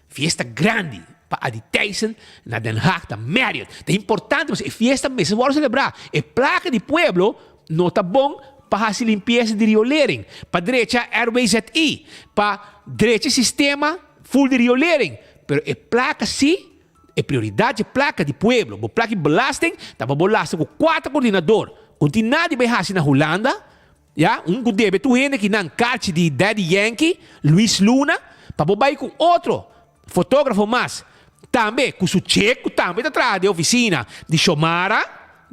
Fiesta grandi pa Adi Thijssen na Den Haag ta Marriott. Ta importante pasobra e fiesta mester wòrdu selebrá. E plaka di pueblo no ta bon pa hasi limpiesa di riolering, pa drecha RWZI, pa drecha e sistema ful di riolering. Pero e plaka si, e prioridat dje plaka di pueblo. Bo plaka di belasting ta pa bo lastra ku kuater kordinador ku no tin nada di bai hasi na Hulanda. Ya, un ku debe tur hende ki nan karchi di Daddy Yankee, Luis Luna, pa bo bai ku otro fotografo mas, tambe ku su chek ku tambe ta traha den ofisina di Xiomara,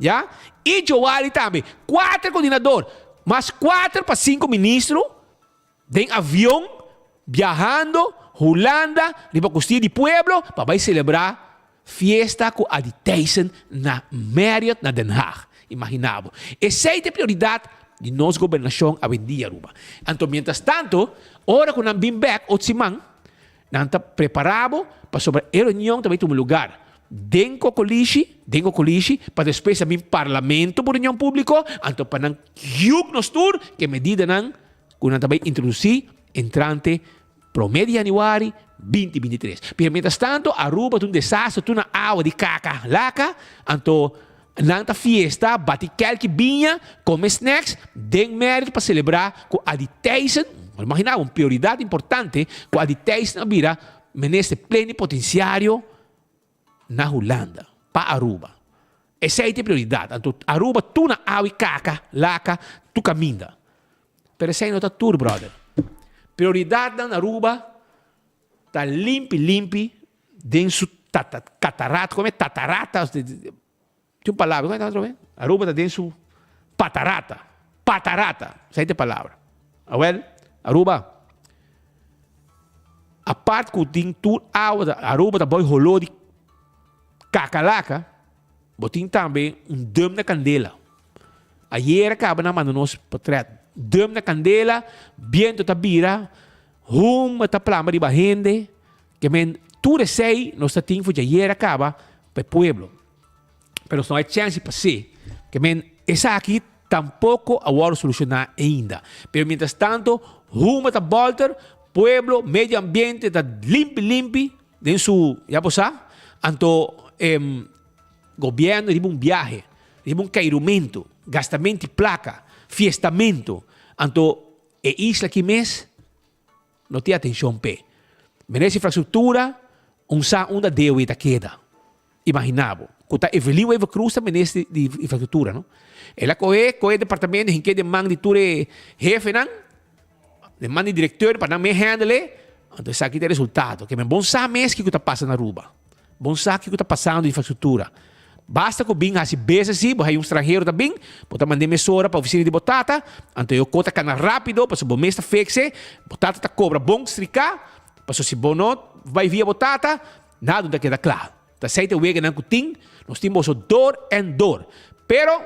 ya, i Joali tambe, kuater kordinador, mas kuater pa sinku ministro den avion biahando Hulanda riba kustia di pueblo pa bai selebrá Fiesta ku Adi Thijssen na Marriott na Den Haag. Imagina bo. Esei ta e prioridat di nos gobernashon awendia Aruba. Anto mientras tanto, ora ku nan bin bek ot siman, nan ta prepara bo pasobra e reunion ta bai tuma lugar den Kokolishi, den Kokolishi, pa despues a bin Parlamento pa reunion publico, anto pa nan yuk nos tur ku e medidanan ku nan ta bai introdusi entrante Prome di januari binti 23. Pero mientras tanto Aruba ta un desastre tur na awa di kaka laka anto nan ta fiesta bati kelki biña come snacks den Marriott pa celebra cu Adi Thijssen, bo imagina bo un prioridad importante cu Adi Thijssen a bira minister plenipotenciario na Hulanda pa Aruba. Esey ta e prioridad anto Aruba tur na awa di kaka laka tur caminda. Pero esei no ta tur, brother. Prioridadnan na Aruba ta limpi limpi den su tata, catarata, como e tatarata, tin un palabra, como e ta otro vez? Aruba ta den su patarata, patarata, esei ta e palabra. Awel, Aruba, apart cu tin tur awa, Aruba ta boy holo di kakalaka, Bo tin tambe un dum na candela. Ayer caba nan manda nos potret. Dum na candela, biento ta bira, huma ta plama riba hende. Ke men tur esey nos ta tin for djayer a caba pa e pueblo. Pero nos no hay chance pa se. Ke men esaki tampoco a wordo soluciona ainda. Pero mientras tanto huma ta bolter, pueblo, medio ambiente ta limpi limpi. Den su, ya bo sa, anto e gobierno riba un biahe, riba un keirumento, gastamento di placa, fiestamento, anto e isla aki mes no tin atencion p'e. Merece infrastructura, un sa unda dewe ta keda. Imagina bo, cu ta Evelyn Wever Croes ta minister di infrastructura, no? El a coge, coge e departamento, hink'e den man di tur e hefenan, den man di directeur pa nan mes handle, anto esaki ta e resultado. Ke men bon sa mes kiko ta pasa na Aruba. Bon sa kiko ta pasando den infrastructura. Basta cu bin haci business si, bo hay un stranhero ta bin, bo ta mand'e mesora pa oficina di bo tata, anto e oko ta cana rapido pasobra bo mes ta fixe, bo tata ta cobra bon strika, pasobra si bo no bay via bo tata, Nada no ta keda kla. Ta esei ta e weganan ku tin, nos tin boso dor en dor. Pero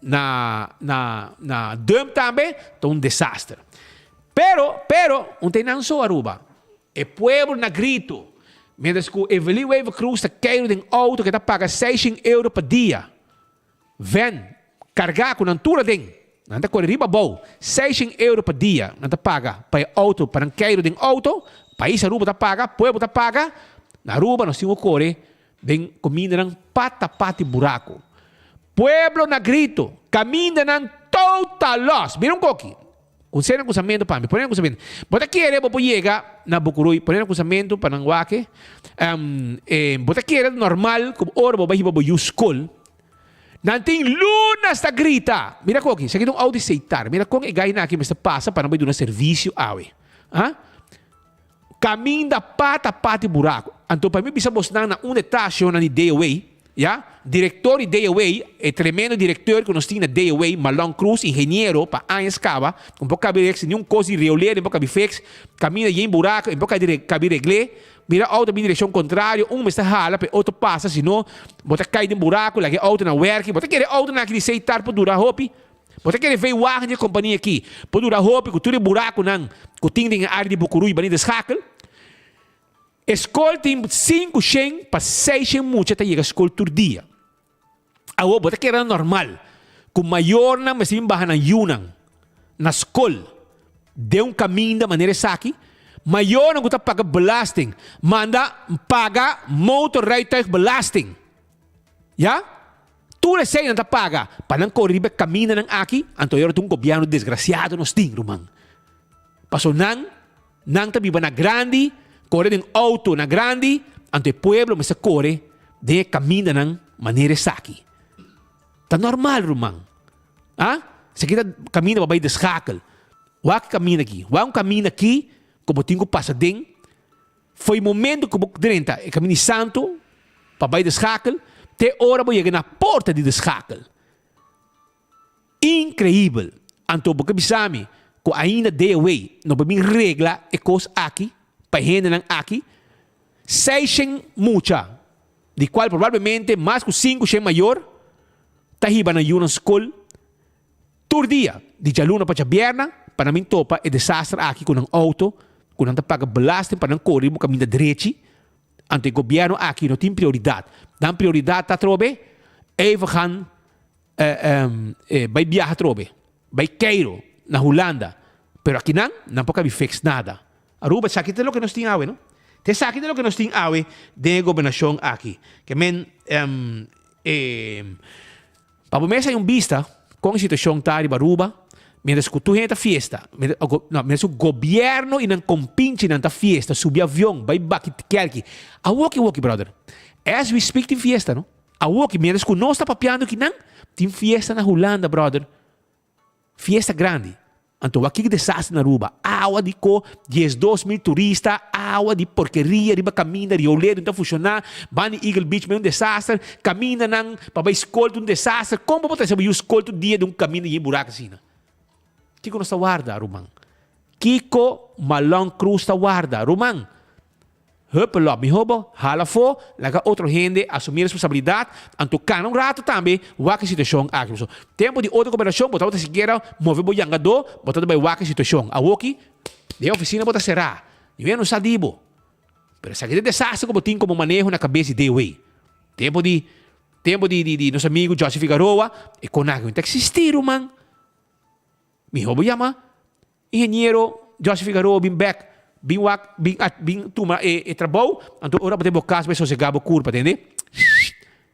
na na na dump tambe ta un desaster. Pero, pero, un ta einan so Aruba. E pueblo na grito. Mientras cu Evelyn Wever-Croes ta keiro den auto cu e ta paga seishen euro pa dia. Van, carga cu nan tur aden. Nan ta core riba abou. Seishen euro pa dia nan ta paga pa e auto, pa nan keiro den auto. Pais Aruba ta paga, pueblo ta paga. Na Aruba nos tin cu core den comindanan pata pati buraco. Pueblo na grito, camindanan total loss. Mira un koki. Kunsé na kusamentu pa mi. Pone na kusamentu. Bo ta kere bo por yega na Bukurui. Pone na kusamentu pa nan wak. Bo ta kere normal ku ora bo bai hiba bo yu skol. Nan tin lunas ta grita. Mira koki. Esaki ta un outo di seitar. Mira kon e gainan aki mester pasa pa nan bai duna servisio awe. Ha? Kaminda pata pati buraku. Anto pa mi bisa bosnan na unda e ta shownan di DOA, ya, direktor di DOA, e tremendo direkteur ku nos tin na DOA, Marlon Cruz, ingeniero pa añas kaba, ku no por kabi rex niun kos di riolero, no por kabi fix, kaminda yen buraku, e no por kabi regl'é. Mira outo bin direkshon kontrario, un mester hala pa e otro pasa, si no bo ta kai den buraku, laga e outo na wèrki. Bo ta kere e outonan aki di Seitar por dura hopi? Bo ta kere veiwagen di e kompania aki por dura hopi ku tur e burakunan ku tin den e área di Bukuruy bani de schakel? E skol tin sinku shen pa seis shen mucha ta yega skol tur dia. Awor bo ta kere normal ku mayornan mester bin baha nan yunan na skol den un kaminda manera esaki? Mayornan ku ta paga belasting manda paga motorrijtuigbelasting. Ya? Tur esei nan ta paga pa nan kore riba e kamindanan aki, anto e ora ta un gobièrnu desgrasiado nos tin, ruman. Paso nan, nan ta biba na grandi, kore den outo na grandi, anto e pueblo mester kore den e kamindanan manera esaki. Ta normal, ruman. A? Esaki ta kaminda pa bai deschakel. Wak e kaminda aki. Wak un kaminda aki ku bo tin ku pasa den. Fo'i momento ku bo drenta e Kaminda di Santu pa bai Deschakel te ora bo yega na porta di Deschakel. Inkreibel! Anto bo ke bisa mi ku ainda DOW no por bin regla e kos aki pa e hendenan aki? Seishen mucha, di kual probablemente mas ku sinkushen mayor, ta hiba nan yunan skol Tur dia, di djaluna pa djabierna, pa nan bin topa e desaster aki ku nan outo, ku nan ta paga belasting pa nan kore riba un kaminda drechi, anto e gobièrnu aki no tin prioridat. Nan prioridat ta atrobe, even gaan bai biaha atrobe, bai Cairo, na Hulanda, pero akinan nan por kabi fix nada. Aruba, esaki ta loke nos tin awe, no? Ta esaki ta loke nos tin awe den e gobernashon aki. Ke men e. Pa bo mes hay un bista con e situacion ta riba Aruba, mientras cu tur hende ta fiesta, no, mientras cu gobierno y nan compinchinan ta fiesta, subi avion, bay baki kerki. Awoki awoki brother, as we speak tin fiesta no, awoki mientras cu nos ta papiando kinan, tin fiesta na Hulanda brother. Fiesta grandi. Anto wak kiko desastre na Aruba. Awa di ko 12,000 turista, awa di porkeria riba kaminda, riolero no ta funshoná, banda di Eagle Beach mei un desastre, kamindanan pa bai skol ta un desastre. Kon bo por trese bo yu skol tur dia den un kaminda yen burak asina? Kiko nos ta warda, ruman? Kiko Malon Cruz ta warda, ruman? Huppelop, mihó bo hala afó, laga otro hende asumí responsabilidat, anto kana un rato tambe wak e situashon aki. Pasobra tempu di otro gobernashon bo tabata sikiera move bo yangadó, bo tabata bai wak e situashon. Awoki, den e ofisina bo ta será, niun hende no sa di bo. Pero esaki ta e desastre ku bo tin komo maneho na kabes di DOW. Tempu di tempu di di nos amigu Jossy Figaroa, e konaki no ta eksistí ruman. Mihó bo yama Ingeniero Josh Figaroa bin bek, bin wak, bin a, bin tuma e, e trabou, anto ora bo ta den bo kas bai sosegá bo kurpa, tende?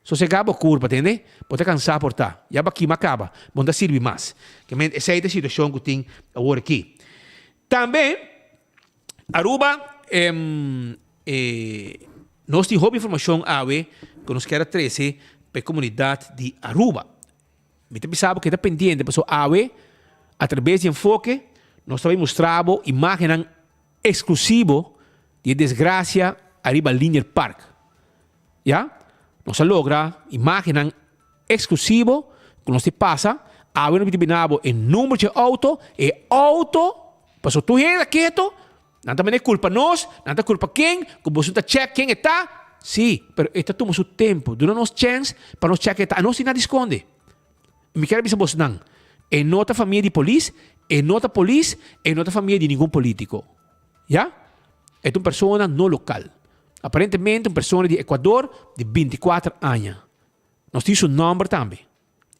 Sosegá bo kurpa, tende? Bo ta kansá por ta. Ya bo a kima kaba, bo no ta sirbi mas. Ke men, esei ta e situashon ku tin awor aki. Tambe, Aruba, e, nos tin hopi informashon awe ku nos kier a trese pa e komunidat di Aruba. Mi ta bisa bo keda pendiente pasobra awe atrabes di Enfoke nos ta bai mustra bo imagennan eksklusivo di e desgrasia ariba Linear Park. Ya, nos a logra imagennan eksklusivo ku nos tin pasa. Awe nos ta bina bo e number dje outo, e outo, pasobra tur hende ta keto, Nan ta manda e kulpa nos, nan ta kulpa ken, ku boso ta chèk ken e ta. Sí, pero e ta tuma su tempu. Duna nos chèns pa nos chèk ken e ta. Anos tin nada di skonde. Mi kier a bisa bosonan, e no ta famia di polis, e no ta polis, e no ta famia di ningun polítiko. Ya? E ta un persona no lokal. Aparentemente un persona di Ecuador di binticuater aña. Nos tin su nomber tambe.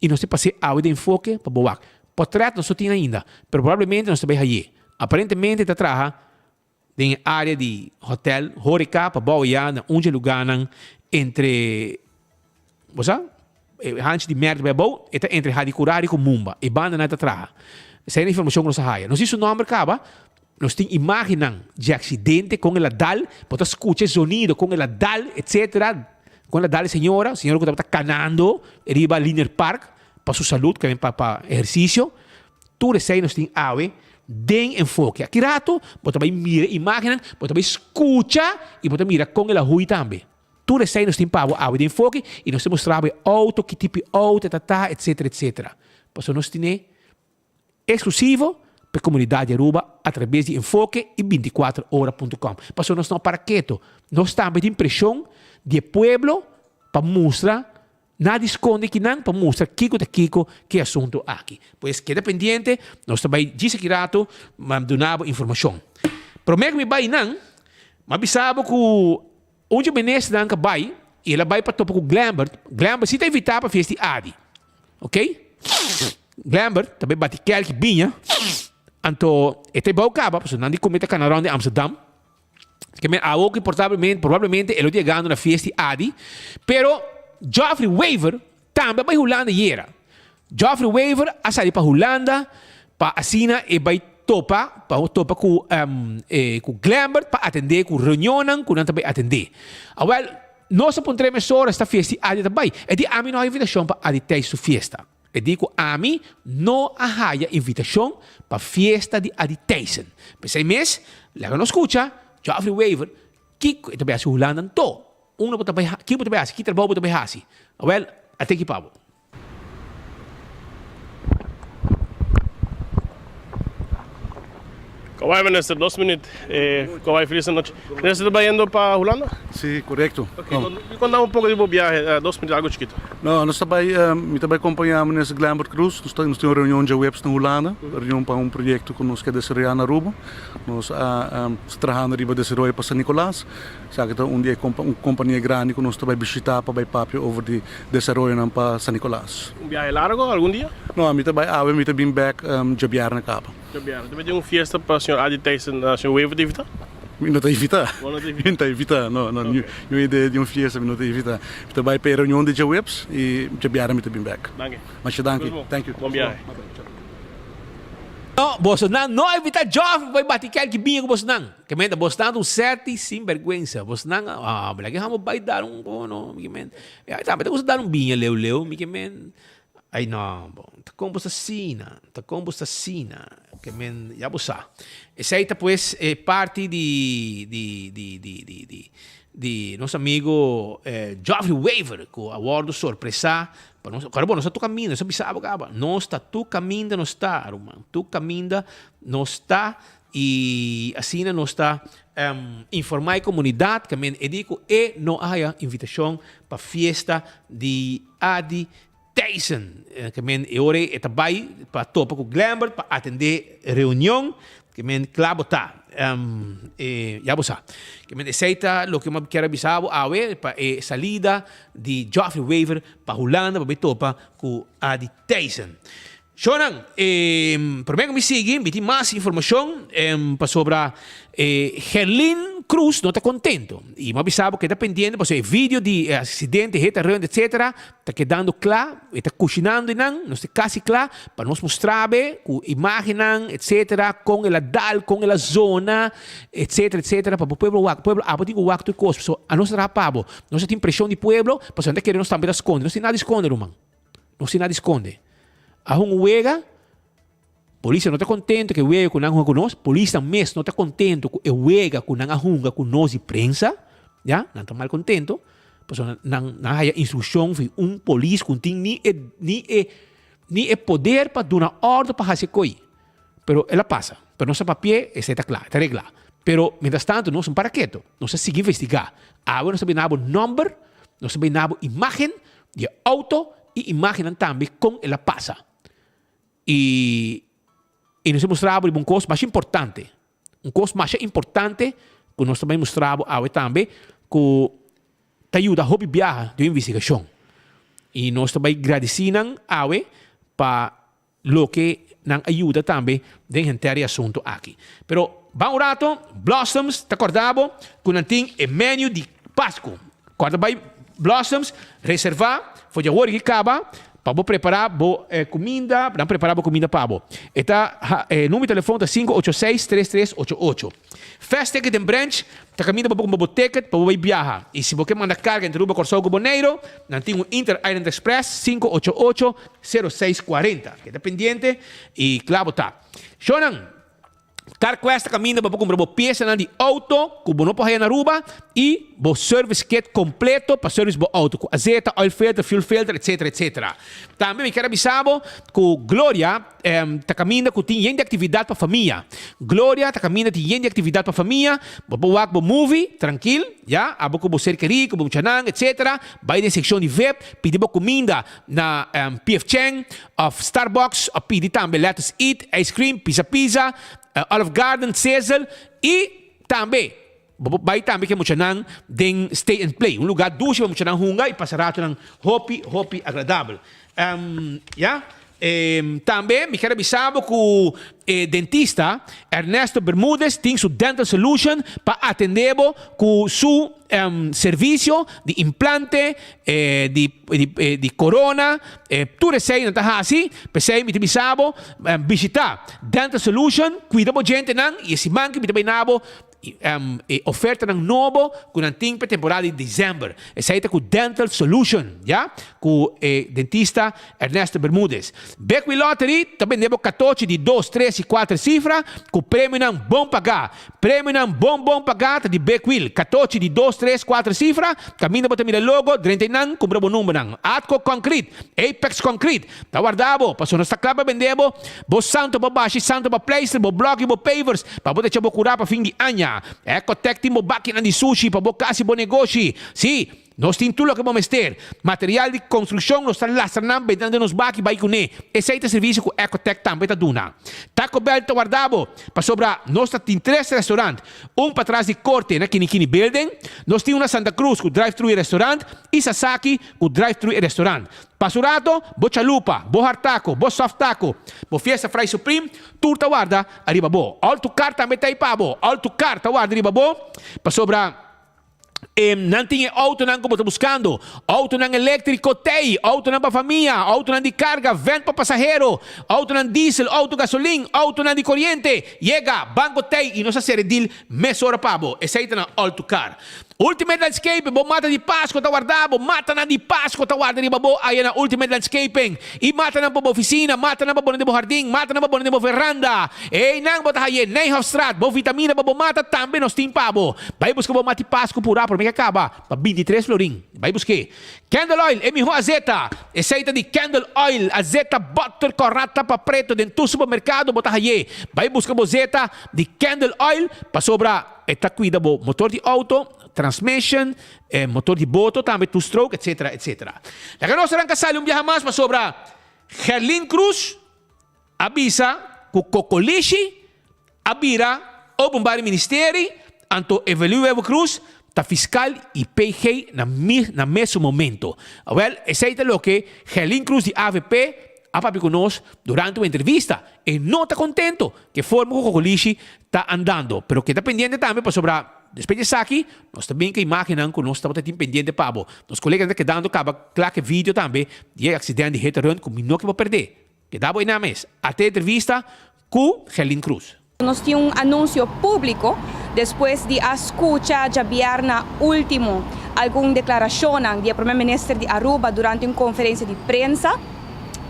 Y nos ta pas'é awe den enfoke pa bo wak. Potret nos no tin ainda, pero probablemente nos ta bay hay'é. Aparentemente ta traha den e area di hotel, horeca pa bou ya na un dje lugarnan entre, bo sa, e hanchi di merk bay abou, e ta entre Hadicurari cu Mumba, e bandanan ta traha. Esei na informacion cu nos a haya. Nos tin su nomber caba, nos tin imagennan dje accidente con el a dal, bo ta scucha e zonido con el a dal, etcetera, con el a dal e señora, señora cu tabata canando riba Linear Park pa su salud, pa pa ehercicio. Tur esei nos tin awe den enfoke. Aki rato bo ta bai mira imagennan, bo ta bai skucha i bo ta mira kon el a hui tambe. Tur esei nos tin pa bo awe den enfoke i nos ta mustra bo e outo, ki tipo di outo e ta ta, etsetera, etsetera. Pasobra nos tine eksklusivo pa e komunidat di Aruba atrabes di enfoke i bintikuater ora punto com. Pasobra nos no para keto. Nos tambe tin preshon di e pueblo pa mustra Nada di skonde kinan pa mustra kiko ta kiko ku e asuntu aki. Pues keda pendiente, nos ta bai djis aki rato ma duna bo informashon. Promé ku mi bai nan, mi a bisa bo ku un dje ministernan ka bai i el a bai pa topa ku Glembert. Glembert si ta invitá pa fiesta di Adi. Ok? Glembert ta bai bati kèlki biña, anto e ta e bou kaba pasobra nan di kume ta kana rònt di Amsterdam. Ke men awo ki portablemente, probablemente e lo yegando na fiesta di Adi, pero Geoffrey Wever tambe a bai Hulanda yera. Geoffrey Wever a sali pa Hulanda pa asina e bai topa, pa topa ku ku Glembert pa atende ku reunionnan ku nan ta bai atende. Awel, nos a puntra e mesora esta fiesta di Adi ta bai. E di ami no a invitashon pa Adi Thijs su fiesta. E di ku ami no a haya invitashon pa fiesta di Adi Thijssen. P'esei mes, laga nos skucha Geoffrey Wever kiko e ta bai hasi Hulanda anto. Unda bo ta bai, kiko bo ta bai hasi, ki trabou bo ta bai hasi? Awel, a teki pa bo. Kawai minister, dos minuut. Kawai feliz anochi. Minister ta bayendo pa Hulanda? Si, korekto. Ok, konta un poko di bo biahe, dos minuut, algo chikito. No, nos ta bai, mi ta bai kompañá minister Glenbert Croes. Nos ta, nos tin un reunion djaweps na Hulanda, reunion pa un proyekto ku nos ke desaroyá na Aruba. Nos a ta trahando riba desaroyo pa San Nicolas. Esaki ta un di e un kompania grandi ku nos ta bai bishitá pa bai papia over di desaroyonan pa San Nicolas. Un biahe largo, algun dia? No, mi ta bai awe, mi ta bin bèk djabièrnè kaba. Djabièrnè. Ta mete un fiesta pa señor Adi Thijssen, señor Wever ta invitá? Mi no ta invitá. Bo no ta invitá? Mi no ta invitá, no, no. Niun idea di un fiesta mi no ta invitá. Mi ta bai pa e reunion di djaweps i djabièrnè mi ta bin bèk. Danki. Masha danki. Thank you. Bon biahe. No, bosonan no invitá Joffrey pa bai bati kèlki biña ku bosonan. Ke menta bosnan ta un sèti sinbèrgwensa. Bosnan, ah, bla ke hamo bai dar un, komo no, mi ke men. Ya, tambe ta gusta dar un biña leu leu, mi ke men. Ay no, bo, ta kon bo sta asina, ta kon bo sta asina, ke men, ya bo sa. Esei ta pues e parti di, di, di, di, di, di, di nos amigo Geoffrey Wever ku a wòrdu sorpresá pa nos, kòrda bo, nos ta tur kaminda, nos a bisa bo kaba, nos ta tur kaminda nos ta, ruman, tur kaminda nos ta i asina nos ta informá e komunidat ke men e di ku e no a haya invitashon pa fiesta di Adi Thijssen, ke men e ora ei e ta bai pa topa ku Glembert pa atendé reunion, ke men kla bo ta. Ya bo sa. Ke men esei ta loke mi kier a bisa bo awe pa e salida di Geoffrey Wever pa Hulanda pa bai topa ku Adi Thijssen. Shownan, promé ku mi sigui mi tin mas informashon pasobra Gerlin Cruz no ta kontento i mi a bisa bo keda pendiente pasobra e video di e aksidente hit and run etcetera ta kedando kla e ta kushinando einan nos ta kasi kla pa nos mustra be ku imagennan etcetera kon el a dal kon el a zona etcetera etcetera pa bo pueblo wak pueblo abo tin ku wak tur kos pasobra anos ta traha pa bo nos ta tin preshon di pueblo pasobra nan ta kere nos tambe ta skonde nos tin nada di skonde ruman. No sin nada di sconde. A hunga wega, polis no ta contento cu e wega cu nan a hunga cu nos, polisnan mes no ta contento cu e wega cu nan a hunga cu nos di prensa, ya, nan ta mal contento, pasobra nan nan a haya instruccion di un polis cu no tin ni e ni e ni e poder pa duna ordo pa haci e coi. Pero el a pasa. Pero nos a papia, esei ta cla, ta regla. Pero mientras tanto nos no para keto, nos a sigui investiga. Awe nos ta bina bo nomber, nos ta bina bo imagen di e auto y imagennan tambe con el a pasa. Y y nos a mustra bo riba un cos masha importante, un cos masha importante cu nos ta bay mustra bo awe tambe. ku ta yuda hopi biaha den investigashon. I nos ta bai gradisí nan awe pa loke nan a yuda tambe den henter e asuntu aki. Pero ban un rato, Blossoms ta kòrda bo ku nan tin e menu di Pasku. Kòrda bai Blossoms, reservá for di awor i kaba pa bo prepará bo kuminda, nan prepará bo kuminda pa bo. E ta e numero di telefon ta 586 3388. Fast Ticket den branch ta kaminda pa bo kumpra bo ticket pa bo bai biaha. I si bo ke manda karga entre Aruba, Kòrsou ku Boneiru, nan tin un Inter Island Express 588 06 40. Keda pendiente i kla bo ta. Shownan, CarQuest ta kaminda pa bo kumpra bo piesanan di outo ku bo no por haya na Aruba i bo service kit kompleto pa service bo outo ku azeta, oil filter, fuel filter, etcetera, etcetera. Tambe mi kier a bisa bo ku Gloria ta kaminda ku tin yen di aktividat pa famia. Gloria ta kaminda tin yen di aktividat pa famia. Bo por wak bo movie trankil, ya, abo ku bo ser kerí, ku bo muchanan, etcetera. Bai den sekshon di vip, pidi bo kuminda na PF Chang of Starbucks of pidi tambe Lettuce Eat, ice cream, Pizza Pizza, Olive Garden, Sizzle y tambe bo por bay tambe ke muchanan den Stay and Play, un lugar dushi pa muchanan hunga y pasa ratonan hopi hopi agradabel. Ya. Tambe mi kier a bisa bo ku e dentista Ernesto Bermudez tin su Dental Solution pa atende bo ku su servisio di implante, di corona, tur esei nan ta hasi. P'esei mi ta bisa bo bishita Dental Solution, kuida bo djentenan i e siman ki mi ta bai na bo E ofertanan nobo ku nan tin pa e temporada di december. Esei ta ku Dental Solution, ya, ku e dentista Ernesto Bermudez. Bekwin Lottery ta bende bo katochi di dos, tres i kuater sifra ku premionan bon pagá. Premionan bon bon pagá ta di Bekwil. Katochi di dos, tres, kuater sifra, kaminda bo ta mira logo, drenta einan, kumpra bo numbernan. Atco Concrete, Apex Concrete, ta warda bo, pasobra nos ta kla pa bende bo Bo santo pa bashi, santo pa pleister, bo blok i bo pavers, pa bo techa bo kurá pa fin di aña. Ecotec tin bo bakinan di sushi pa bo kas i bo negoshi. Sí, nos tin tur loke bo mester. Material di konstrukshon nos ta lastra nan benta nan den nos baki bai kuné. Esei ta servisio ku Ecotec tambe ta duna. Taco Bell ta warda bo, pasobra nos ta tin tres restaurant, un patras di korte na Kinikini Building, nos tin un na Santa Cruz ku drive-thru i restaurant, i Sasaki ku drive-thru i restaurant. Pa su rato, bo chalupa, bo hard taco, bo soft taco, bo fiesta fry supreme, tur ta warda ariba bo. All to car tambe ta ei pa bo. All to car ta warda riba bo pasobra e nan tin e autonan ku bo ta buskando. Autonan eléktriko t'ei, autonan pa famia, autonan di karga, vèn pa pasahero, autonan diesel, auto gasolin, autonan di koriente. Yega, banko t'ei i nos a sera e deal mesora pa bo. Esei ta na All to Car. Ultimate Landscaping, bo mata di Pasco ta warda bo, matanan di Pasco ta warda riba bo aya na Ultimate Landscaping. I matanan pa bo oficina, matanan pa bone den bo hardin, matanan pa bone den bo veranda. Eynan bo ta haye Nijhofstraat, bo vitamina pa bo mata tambe nos tin pa bo. Bai busca bo mati Pasco pura prome ke caba pa 23 florin. Bai busque. Candle Oil, e miho azeta. Esey ta di Candle Oil, azeta butter corata pa preto den tur supermercado bo ta haye. Bai busca bo zeta di Candle Oil pasobra. E ta cuida bo motor di auto, transmission, e motor di boto tambe, two stroke, etc. Etc. Laga nos ranca sali un biaha mas pasobra Gerlin Cruz a bisa cu Cocolishi a bira Openbare Ministerie anto Evelyn Wever Croes ta fiscal y PG na na mesun momento. Awel, esey ta loke Gerlin Cruz di avp a papia cu nos durante un entrevista. E no ta contento cu e forma cu Cocolishi ta andando, pero keda pendiente tambe pasobra despues di esaki nos ta bin ku imagennan ku nos tabata tin pendiente pa bo. Nos koleganan ta kedando kaba kla ku e video tambe di e aksident di hit and run ku mi no ke bo perdé. Keda bo einan mes. Ate entrevista ku Gerlin Cruz. Nos tin un anunsio públiko despues di a skucha djabièrna último algun deklarashonnan di e Prome Minister di Aruba durante un konferensia di prensa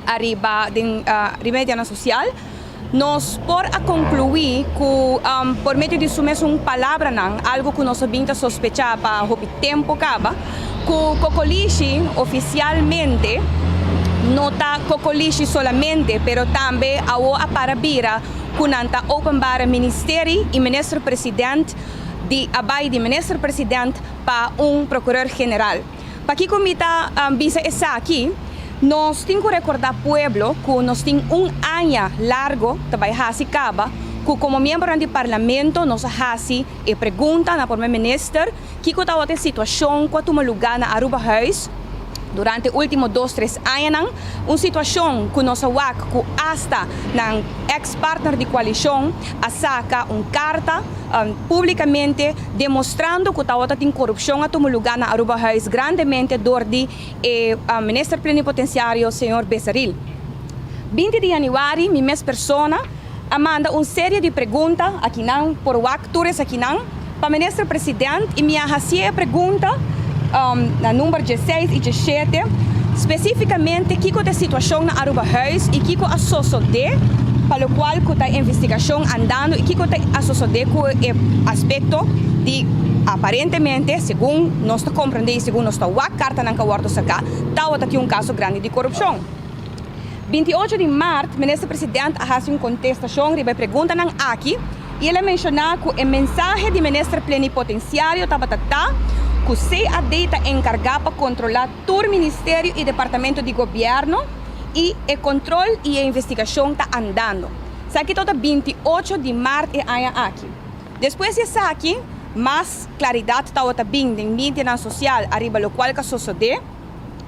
ariba den riba medianan sosial. Nos por a conclui cu por medio di su mesun palabranan, algo cu nos a bin ta sospecha pa hopi tempo caba, cu Cocolishi oficialmente no ta Cocolishi solamente, pero tambe awo a para bira cu nan ta Openbare Ministerie y Minister President di a bay di Minister President pa un Procureur General. Pakico mi ta bisa esaki? Nos tin cu recorda pueblo cu nos tin un aña largo ta bay haci caba. ku komo miembronan di Parlamento nos a hasi e pregunta na Prome Minister kiko tabata e situashon ku a tuma lugá na Arubahuis durante ultimo dos tres añanan, un situashon ku nos a wak ku asta nan eks partner di koalishon a saka un karta publikamente demostrando ku tabata tin korupshon a tuma lugá na Arubahuis grandemente dor di e Minister Plenipotenciario señor Besaril. 20 di januari mi mes persona a manda un serie di pregunta akinan por wak tur esakinan pa Minister President y mi a haci e pregunta na number dieseis y diesshete specificamente kico ta e situacion na Arubahuis y kico a sosode pa locual cu ta e investigacion andando y kico ta a sosode cu e aspecto di aparentemente segun nos ta comprende y segun nos ta wak cartanan cu a wordo saca tawata tin un caso grandi di corupcion. 28 di mart, Minister President a hasi un kontestashon riba e preguntanan aki i el a menshoná ku e mensahe di Minister Plenipotenciario tabata ta ku CAD ta enkargá pa kontrolá tur ministerio i departamento di gobièrnu i e kontrol i e investigashon ta andando. Esaki tabata 28 di mart e aña aki. Despues di esaki, mas klaridat tabata bin den medianan sosial ariba lokual ka sosodé.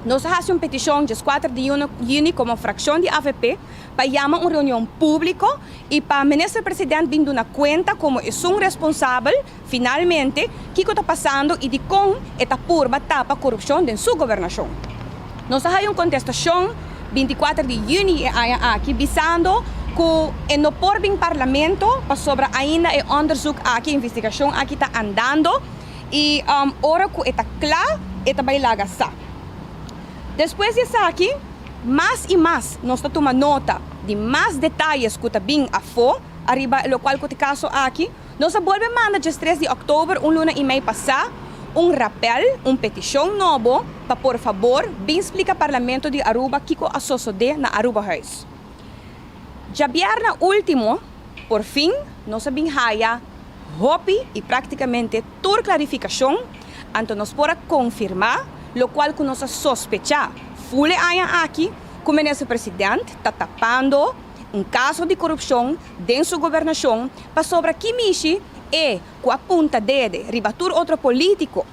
Nos a hasi un petishon djeskuater di yüni komo frakshon di avp pa yama un reunion públiko i pa Minister President bin duna kuenta komo esun responsabel finalmente kiko ta pasando i dikon e ta purba tapa korupshon den su gobernashon. Nos a haya un kontestashon 24 di yüni e aña aki bisando ku e no por bin Parlamento pasobra ainda e onderzoek aki, e investigashon aki ta andando. I ora ku e ta kla, e ta bai laga sa. Despues di esaki, mas i mas nos ta tuma nota di mas detayes ku ta bin afó ariba lokual ku ta e kaso aki. Nos a bolbe manda djestres di òktober, un luna i mei pasá, un rapèl, un petishon nobo, pa por fabor bin splika Parlamento di Aruba kiko a sosodé na Arubahuis. Djabièrnè último, por fin nos a bin haya hopi y practicamente tur clarificacion, anto nos por a confirma locual cu nos a sospecha full e aña aki cu Minister President ta tapando un caso di corupcion den su gobernacion pasobra ki mishi e cu a punta dede riba tur otro politico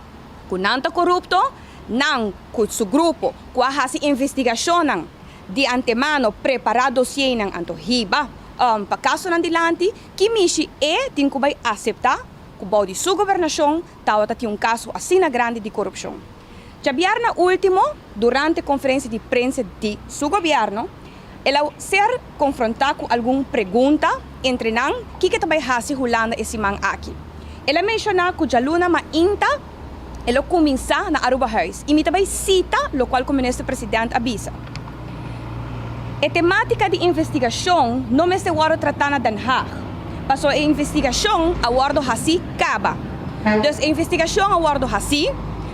cu nan ta corupto, nan cu su grupo cu a haci investigacionnan di antemano prepara dossiernan anto hiba pa casonan dilanti. Ki mishi e tin ku bai aseptá ku bou di su gobernashon tabata tin un kaso asina grandi di korupshon? Djabièrnè último, durante konferensia di prensa di su gobièrnu, el a ser konfrontá ku algun pregunta, entre nan kiko ta bai hasi Hulanda e siman aki. El a menshoná ku djaluna mainta e lo kuminsá na Arubahuis i mi ta bai sita lokual ku Minister President a bisa. E temátika di investigashon no mester wòrdu tratá na Den Haag, pasobra e investigashon a wòrdu hasí kaba. Dus e investigashon a wòrdu hasí,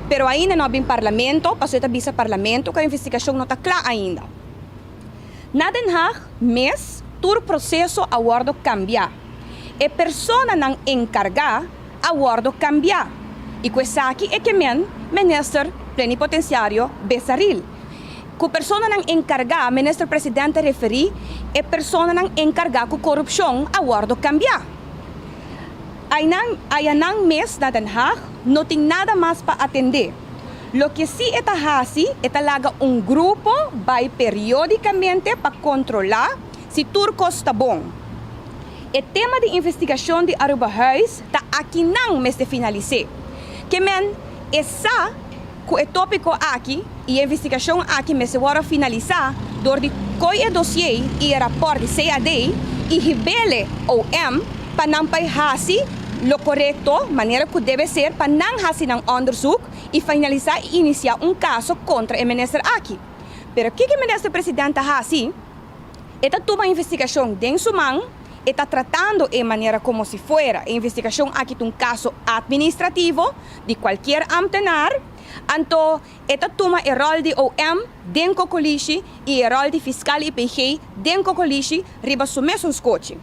pero ainda no a bin Parlamento, pasobra e ta bisa Parlamento ku e investigashon no ta kla ainda. Na Den Haag mes tur proseso a wòrdu kambiá. E personanan enkargá a wòrdu kambiá i ku esaki e ke men Minister Plenipotenciario Besaril. Ku personanan enkargá, Minister President ta referí e personanan enkargá ku korupshon a wòrdu kambiá. Aynan ayanan mes na Den Haag no tin nada mas pa atendé. Loke si e ta hasi, e ta laga un grupo bai periódikamente pa kontrolá si tur kos ta bon. E tema di investigashon di Arubahuis ta akinan mester finalis'é. Ke men e sa. Ku e tópiko aki i e investigashon aki mester wòrdu finalisá dor di koi e dosié i e rapòrt di CAD i hib'ele OM pa nan pai hasi lo korekto manera ku debe ser pa nan hasi nan òndersuk i finalisá i inisiá un kaso kontra e minister aki. Pero kiko e minister president ta hasi? E ta tuma investigashon den su man, e ta tratando e manera komo si fuera e investigashon aki ta un kaso atministrativo di kualkier ambtenaar, anto e ta tuma e ròl di OM den kokolishi i e ròl di fiskal i PG den kokolishi riba su mesun skochi.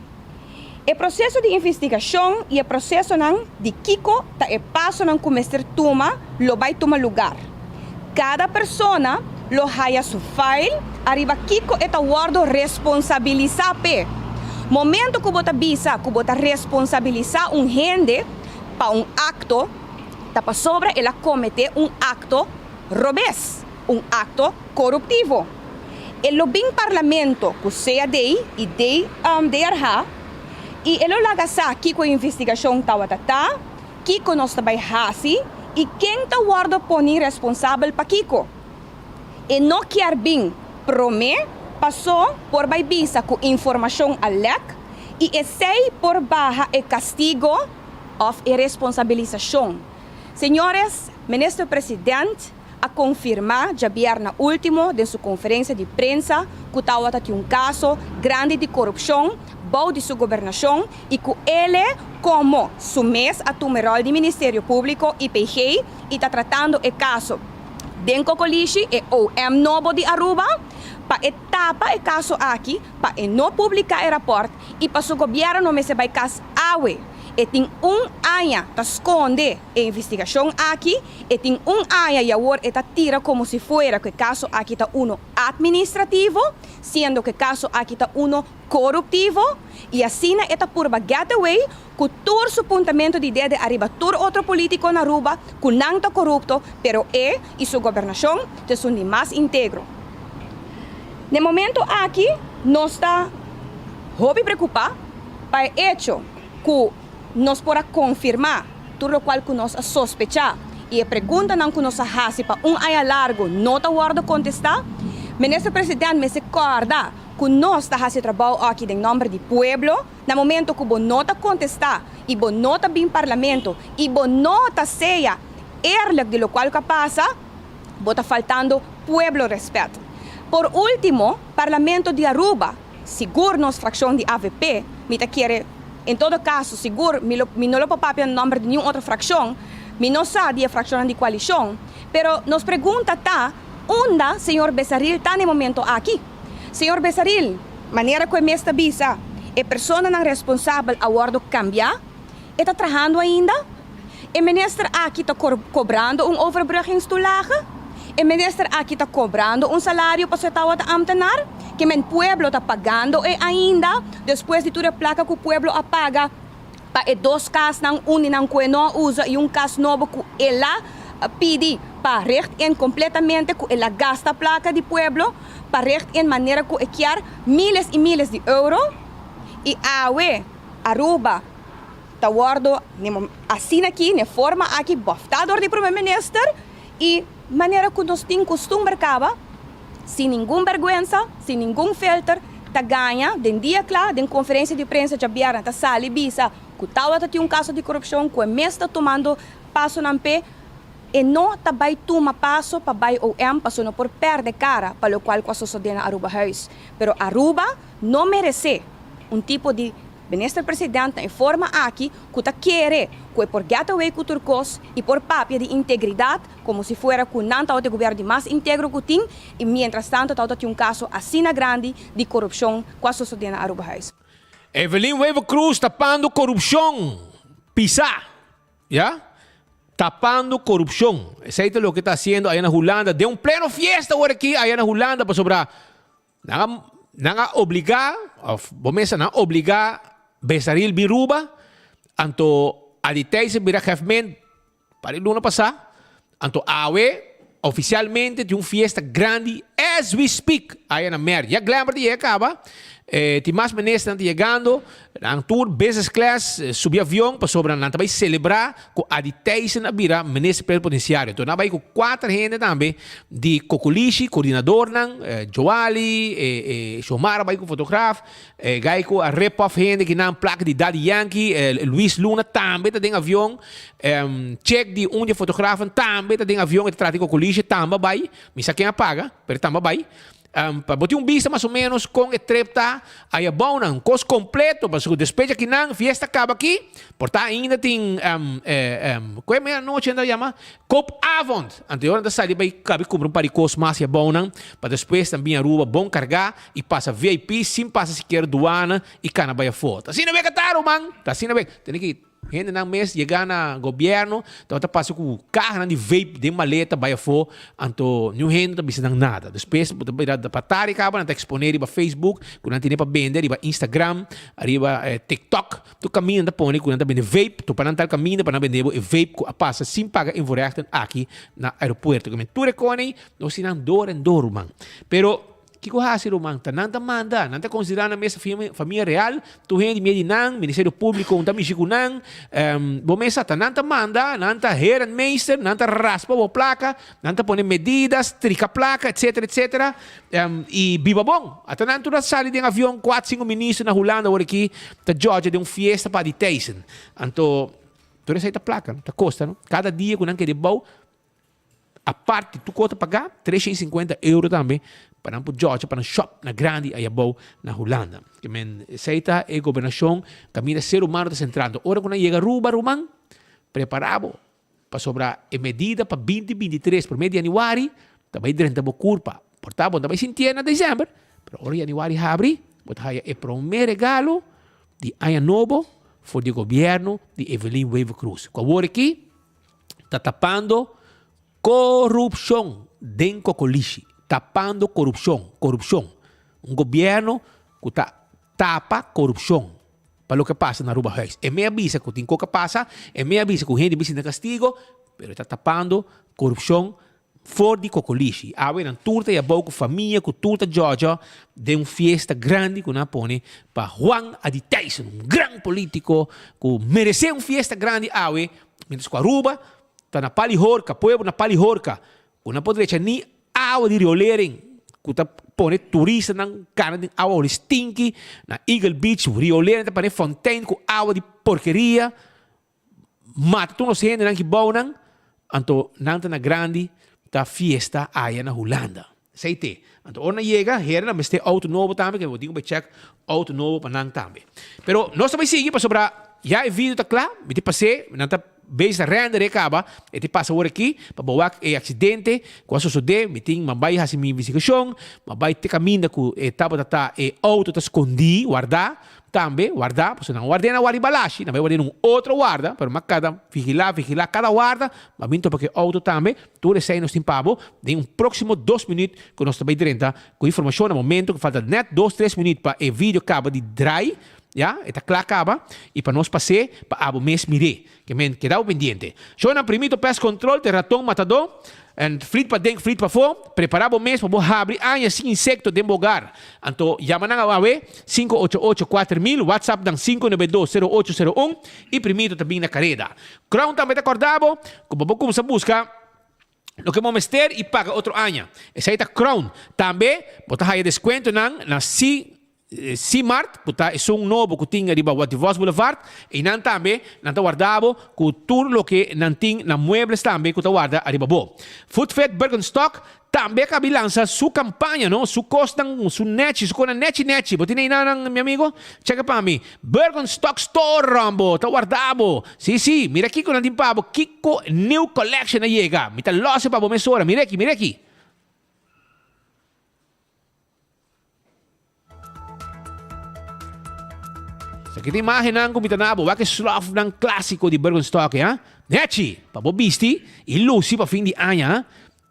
E proseso di investigashon i e prosesonan di kiko ta e pasonan ku mester tuma lo bai tuma lugar. Kada persona lo haya su file ariba kiko e ta wòrdu responsabilisá p'e. Momento ku bo ta bisa ku bo ta responsabilisá un hende pa un akto, ta pasobra el a kometé un akto robes, un akto koruptivo. E lo bin Parlamento ku CAD i DRH i e lo laga sa kiko e investigashon tawata ta, kiko nos ta bai hasi i ken ta wòrdu poni responsabel pa kiko. E no kier bin promé paso por bai bisa ku informashon a lèk i esei por baha e kastigo òf e responsabilisashon. Señores, Minister President a konfirmá djabièrna último den su konferensia di prensa ku tawata tin un kaso grandi di korupshon bou di su gobernashon i ku ele komo su mes a tuma e ròl di Ministerio Públiko, IPG, i ta tratando e kaso. Den Kokolishi e OM nobo di Aruba pa e tapa e kaso aki, pa e no publiká e rapòrt i pa su gobièrnu no mester bai kas awe. E tin un aña ta skonde e investigashon aki, e tin un aña i awor e ta tira komo si fuera ku e kaso aki ta uno atministrativo, siendo ku e kaso aki ta uno koruptivo i asina e ta purba get away ku tur su puntamentu di dede ariba tur otro politico na Aruba ku nan ta korupto pero e i su gobernashon ta esun di mas integro. Na e momento aki nos ta hopi preocupa pa e echo ku nos por a konfirma tur lokual ku nos a sospecha i e preguntanan ku nos a hasi pa un aña largo no ta wordo kontesta. Minister President mester kòrda ku nos ta hasi e trabou aki den nòmber di pueblo. Na momento ku bo no ta kontestá i bo no ta bin parlamento i bo no ta sea eerlijk di lokual ku a pasa, bo ta faltando pueblo rèspèt. Por último, Parlamento di Aruba, sigur nos frakshon di avp, mi ta kere, en todo kaso sigur mi lo mi no lo por papia na nòmber di niun otro frakshon, mi no sa di e frakshonnan di koalishon, pero nos pregunta ta, unda señor Besaril ta na e momento aki? Señor Besaril, manera cu e mes ta bisa, e personanan responsabel a wordo cambia, e ta trahando ainda? E minister aki ta cobrando un overbruggingstoelage? E minister aki ta cobrando un salario pasobra e tawata ambtenaar? Ke men pueblo ta pagando e ainda despues di tur e placa cu pueblo a paga pa e dos casnan, un di nan cu e no a usa y un cas nobo cu el a pidi pa richt in completamente cu el a gasta placa di pueblo pa richt in manera cu e kier miles y miles di euro y awe Aruba ta wordo asina aki n'e forma aki bofta dor di Prome Minister y manera cu nos tin custumber caba sin ningun berguensa sin ningun filter ta gaña den dia cla den conferencia di prensa djabièrnè ta sali bisa cu tawata tin un caso di corupcion cu e mes ta tumando pasonan p'e E no ta bai tuma paso pa bai OM paso no por perde cara pa locual cu a sosode na Arubahuis. Pero Aruba no merece un tipo di Minister President na e forma aki cu ta kere cu e por get away cu tur cos y por papia di integridad como si fuera cu nan tawata e gobierno di mas integro cu tin y mientras tanto tawata tin un caso asina grandi di corupcion cu a sosode na Arubahuis. Evelyn Wever-Croes tapando corupcion pisa. Ya? Tapando corupcion. Esey ta loke ta haciendo aya na Hulanda. Den un pleno fiesta awor aki aya na Hulanda pasobra nan a nan a obliga of bo mesa nan a obliga Besaril bin Ruba anto Adi Thijssen bira gevment pa di luna pasa anto awe oficialmente tin un fiesta grandi as we speak aya na Mer. Ya Glenbert a yega caba tin mas ministernan ta yegando. Nan tur business class subi avion pasobra nan ta bai celebra cu Adi Thijssen a bira minister plenipotenciario. Enton nan a bai cu cuater hende tambe di Cocolishi, coordinadornan, Joali, Xiomara a bai cu fotograaf, e guy cu a rip off hende ki nan placa di Daddy Yankee, Luis Luna tambe ta den avion, Check di un di e fotograafnan tambe ta den avion, e ta traha di Cocolishi, tambe a bai, mi sa ken a paga, pero e tambe a bai. Pa bo tin un bista mas o menos kon e trip ta aya bounan, kos kompleto, pasobra ku despues di akinan fiesta kaba aki, por ta ainda tin kue mera nochi nan ta yama? Koopavond. Anto e ora nan ta sali bai kabi kumpra un par di kos mas aya bounan pa despues nan bin Aruba bon kargá i pasa VIP sin pasa sikiera duana i kana bai afó. Ta asina wek a ta ruman, ta asina wek. Tene ki. Hendenan mes yega na gobierno tabata pasa ku kahanan di vape den maleta bai afó, anto niun hende no ta bisa nan nada. Despues bo ta bira pa tardi kaba nan ta eksponé riba Facebook ku nan tene pa bende, riba Instagram, riba TikTok, tur kaminda nan ta pone ku nan ta bende vape, topa nan tal kaminda pa nan bende bo e vape ku a pasa sin paga invoerrechten aki na aeropuerto. Tur e kos nos tin nan dor en dor ruman. Pero Kiko hasi ruman? Ta nan ta manda, nan ta konsiderá nan mes famia real, tur hende mie di nan, Ministerio Públiko un ta mishi ku nan, bo mes sa, ta nan ta manda, nan ta heer en meester, nan ta raspa bo plaka, nan ta pone medidas, trika plaka, etsetera, etsetera, i biba bon. Ata nan tur a sali den avion, kuat, sinku minister na Hulanda awor aki ta djòdja den un fiesta pa di Thijssen. Anto, tur esei ta plaka, ta kosta, no? Kada dia ku nan keda bou, Aparte tur kos ta pagá, 350 euro tambe pa nan por djòdja pa nan shòp na grandi aya abou na Hulanda. Ke men esei ta e gobernashon kaminda ser humano ta sentrando. Ora ku nan yega Aruba ruman, prepará bo pasobra e medida pa binti 23 promé di yanüari ta bai drenta bo kurpa. Por ta bo no ta bai sintié na desèmber, pero ora yanüari habri bo ta haya e promé regalo di aña nobo for di e gobièrnu di Evelyn Wever-Croes. Ku awor aki ta tapando corupcion den cocolishi, tapando corupcion, corupcion. Un gobierno cu ta tapa corupcion pa loke pasa na Aruba Huis. E me a bisa cu tin coca pasa, e me a bisa cu hende mester na castigo, pero e ta tapando corupcion for di cocolishi. Awe nan tur ta yabou cu famia, cu tur ta djodjo den un fiesta grandi cu nan a pone pa Juan Adi Thijssen, un gran politico cu merece un fiesta grandi awe. Mientras cu Aruba ta na pali horca, pueblo na pali horca, cu nan por drecha ni awa di riolering, cu ta pone turistanan cana den awa ori stinky, na Eagle Beach riolering ta pone fontein cu awa di porkeria, mata tur nos hendenan ki bounan, anto nan ta na grandi ta fiesta aya na Hulanda. Esey te. Anto ora nan yega, hera nan mester auto nobo tambe, ke bo tin ku bai check auto nobo pa nan tambe. Pero nos ta bai sigui pasobra ya e video ta kla, mi tin pas'é, nan ta bezig ta render e kaba, e tin pasa awor aki pa bo wak e aksidente ku a sosodé, mi tin m'a bai hasi mi investigashon, m'a bai te kaminda ku e tabata ta e auto ta skondí, wardá, Tambe warda, pasobra nan ward'é na warda di Balashi, nan bai ward'é na un otro warda, pero m'a kada vigilá, vigilá kada warda, m'a bin topa ku e outo tambe. Tur esei nos tin pa bo den un próksimo dos minüt ku nos ta bai drenta ku informashon na momento ku falta nèt dos, tres minüt pa e video kaba di drai, ya, e ta kla kaba, i pa nos pas'é pa abo mes mir'é. Ke men keda bo pendiente. Shownan Primito Pest Control te raton matadó en flit paden flit pafó. Prepara bo mes pa bo habri aña sin insecto den bo hogar. Anto yama nan awe 588 4000, WhatsApp nan 592 0801 y Primito ta bin na kareda. Crown tambe ta korda bo ku bo por kumsa buska loke bo mester y paga otro aña. Esei ta Crown. Tambe bo ta haya deskuentonan na si Simart, ku ta esun nobo ku tin riba Wativos Boulevard, einan tambe nan ta warda bo ku tur loke nan tin na muebles tambe ku ta warda ariba bo. Foodfit Birkenstock tambe a kabi lansa su kampaña no, su kosnan, su nechi, su kosnan nechi nechi. Bo tin einan nan mi amigo? Cheka pa mi. Birkenstock Store Rambo ta warda bo. Si si, mira kiko nan tin pa bo, kiko new collection a yega. Mi ta lose pa bo mesora. Mira aki, mira aki. Esaki ta imagennan ku mi ta na bo. Wak e slòfnan klásiko di Birkenstock, ha? Nechi! Pa bo bisti i lusi pa fin di aña, ha?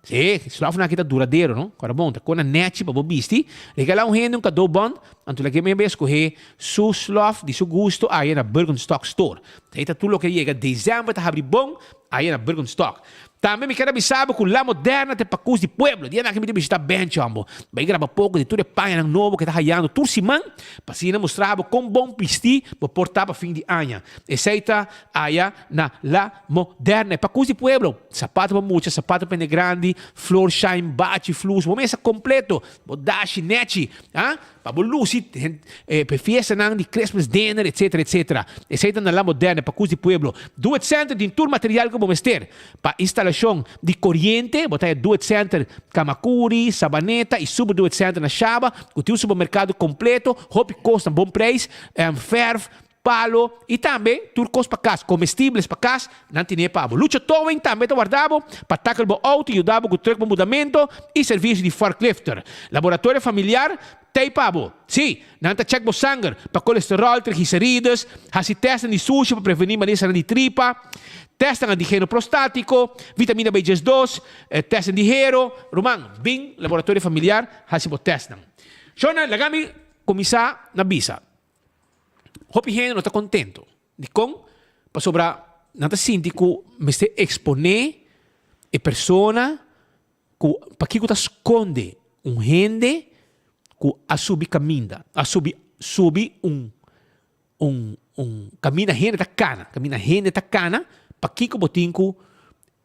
Sí, slòfnan aki ta duradero, no? Kòrda bon, ta kona nechi pa bo bisti. Regalá un hende un kadobòn, anto laga e mebe skohé su slòf di su gusto aya na Birkenstock Store. Esei ta tur loke a yega. Desèmber ta habri bon aya na Birkenstock. Tambe mi ker a bisa bo ku La Moderna ta e pakus di pueblo. Dianan aki mi ta bishita Bencho ambo. Bai graba poko di tur e pañanan nobo ku e ta hayando tur siman pa asina mustra bo kon bon bisti bo por ta pa fin di aña. Esei ta aya na La Moderna, e pakus di pueblo. Sapato pa mucha, sapato pa hende grandi, floor shine, bachi, flus, bo mesa kompleto, bo dashi, nechi, ha? Pa bo lusi pa e fiestanan di Christmas dinner etcetera etcetera. Esei ta na La Moderna pa cus di pueblo. Do It Center tin tur material cu bo mester pa instalacion di coriente. Bo ta haya Do It Center Camacuri, Sabaneta y Super Do It Center na Shaba cu tin un supermercado completo, hopi cos na bon prijs, verf. palo y tambe tur cos pa cas, comestibles pa cas, nan tine pa bo. Lucho Towing tambe ta warda bo pa tackle bo auto, yuda bo cu truck pa mudamento y servicio di forklifter. Laboratorio Familiar t'ey pa bo. Sí, nan ta check bo sanger pa colesterol, triglicerides, haci testnan di sushi pa preveni malesanan di tripa, testnan antigeno prostatico, vitamina B 12, testnan di hero. Ruman, bin Laboratorio Familiar haci bo testnan. Shona, laga mi cuminsa na bisa. Hopi hende no ta contento. Dikon? Pasobra nan ta sinti ku mester eksponé e persona ku pakiko ta skonde un hende ku a subi kaminda, a subi subi un un un kaminda hende ta kana, kaminda hende ta kana, pakiko bo tin ku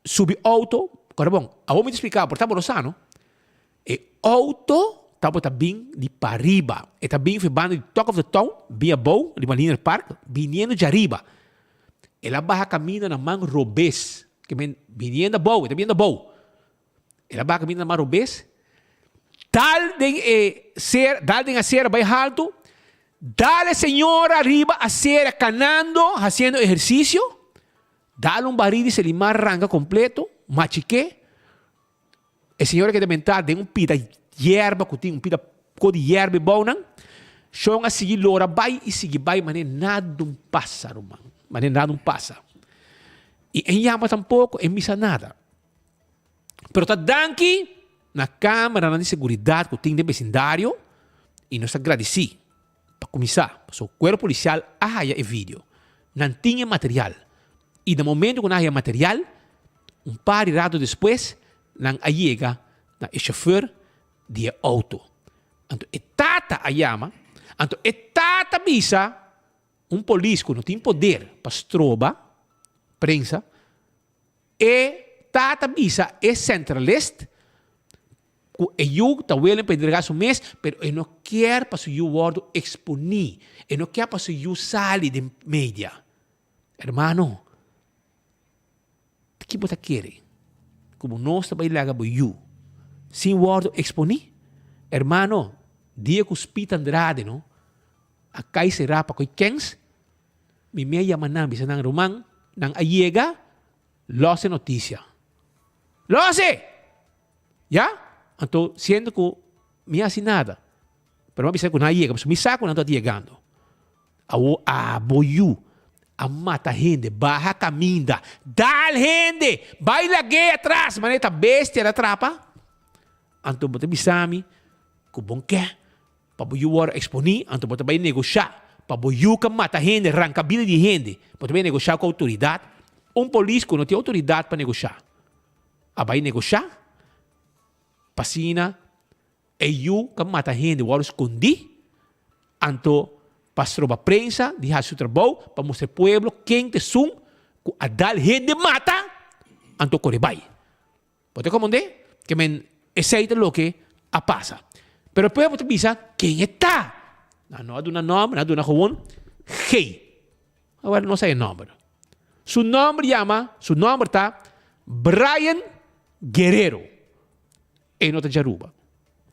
subi outo? Kòrda bon, awor mi ta splika bo, por ta bo no sa no. E auto tabata bin di pariba. E ta bin for e banda di Talk of the Town, bin abou, riba Linear Park, biniendo djariba. El a baha caminda na man robes. Ke men, biniendo abou, e ta biniendo abou. El a baha caminda na man robes, dal den e ser, dal den acera bai halto, dal e señora riba acera canando, haciendo ehercicio, dal un baril di selimar ranca completo, machiké. E señora keda bentá den un pida yerba ku tin un pida ko di yerba e bounan. Shon a sigui lora bai i sigui bai manera nada un pasa ruman, manera nada un pasa. I en yama tampoko, en bisa nada. Pero ta danki na kameranan di seguridat ku tin den besindario i nos ta gradisí. Pa kuminsá, pasobra kuerpo polisial a haya e video. Nan tin e material. I na momento ku nan a haya e material, un par di rato despues nan a yega na e shofùr di e outo. Anto e tata a yama, anto e tata bisa un polis ku no tin poder pa stroba prensa, e tata bisa e centralist Ku e yu ta welen pa entregá su mes, pero e no kier pa su yu wòrdu eksponí. E no kier pa su yu sali den media. Hermano, ki bo ta kere? Ku bo nos ta bai laga bo yu sin wòrdu eksponí? Hermano, dia ku Speed Andrade no a kai será pa koe kens, mi mi a yama nan bisa nan, Ruman, nan a yega, lòs e notisia. Lòs e! Ya? Anto, siendo ku mi a hasi nada, pero mi a bisa ku nan a yega, pasobra mi sa ku nan tabata yegando. Awor abo yu a mata hende, baha kaminda, dal hende, bai lag'é atras, manera ta bestia ta trapa. Anto bo ta bisa mi ku bon ke pa bo yu wòrdu eksponí, anto bo ta bai negoshá pa bo yu ka mata hende, ranka bida di hende, bo ta bai negoshá ku outoridat. Un polis ku no tin outoridat pa negoshá. A bai negoshá pa asina e yu ka mata hende wòrdu skondí, anto pa stroba prensa di hasi su trabou pa mustra e pueblo ken ta esun ku a dal hende mata anto kore bai. Bo ta komprendé? Ke men esei ta loke a pasa. Pero e pueblo ta bisa ken e ta. Nan no a duna nòmber, nan a duna gewoon G. Awor no sa e nòmber. Su nòmber yama, su nòmber ta Brian Guerrero. E no ta di Aruba.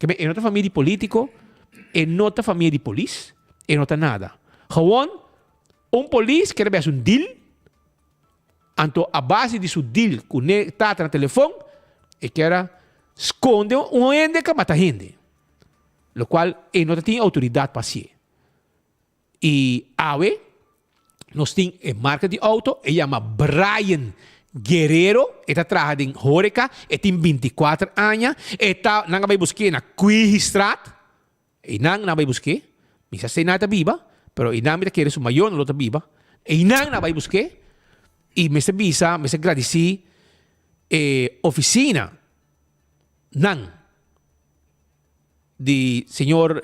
Ke e no ta famia di politico, e no ta famia di polis, e no ta nada. Gewoon un polis kere bes un deal, anto a base di su deal ku ne tata na telefon, e kier a skonde un hende ka mata hende. Lokual e no ta tin outoridat pa hasié. Y awe nos tin e marca di auto, e yama Brian Guerrero, e ta traha den horeca, e tin binticuater aña, e ta, nan a bay busque na Kwihistraat, eynan nan a bay busque, mi sa si eynan e ta biba, pero eynan mi ta kere su mayornan lo ta biba, eynan nan a bay busque, y mester bisa, mester gradici e oficina nan. di señor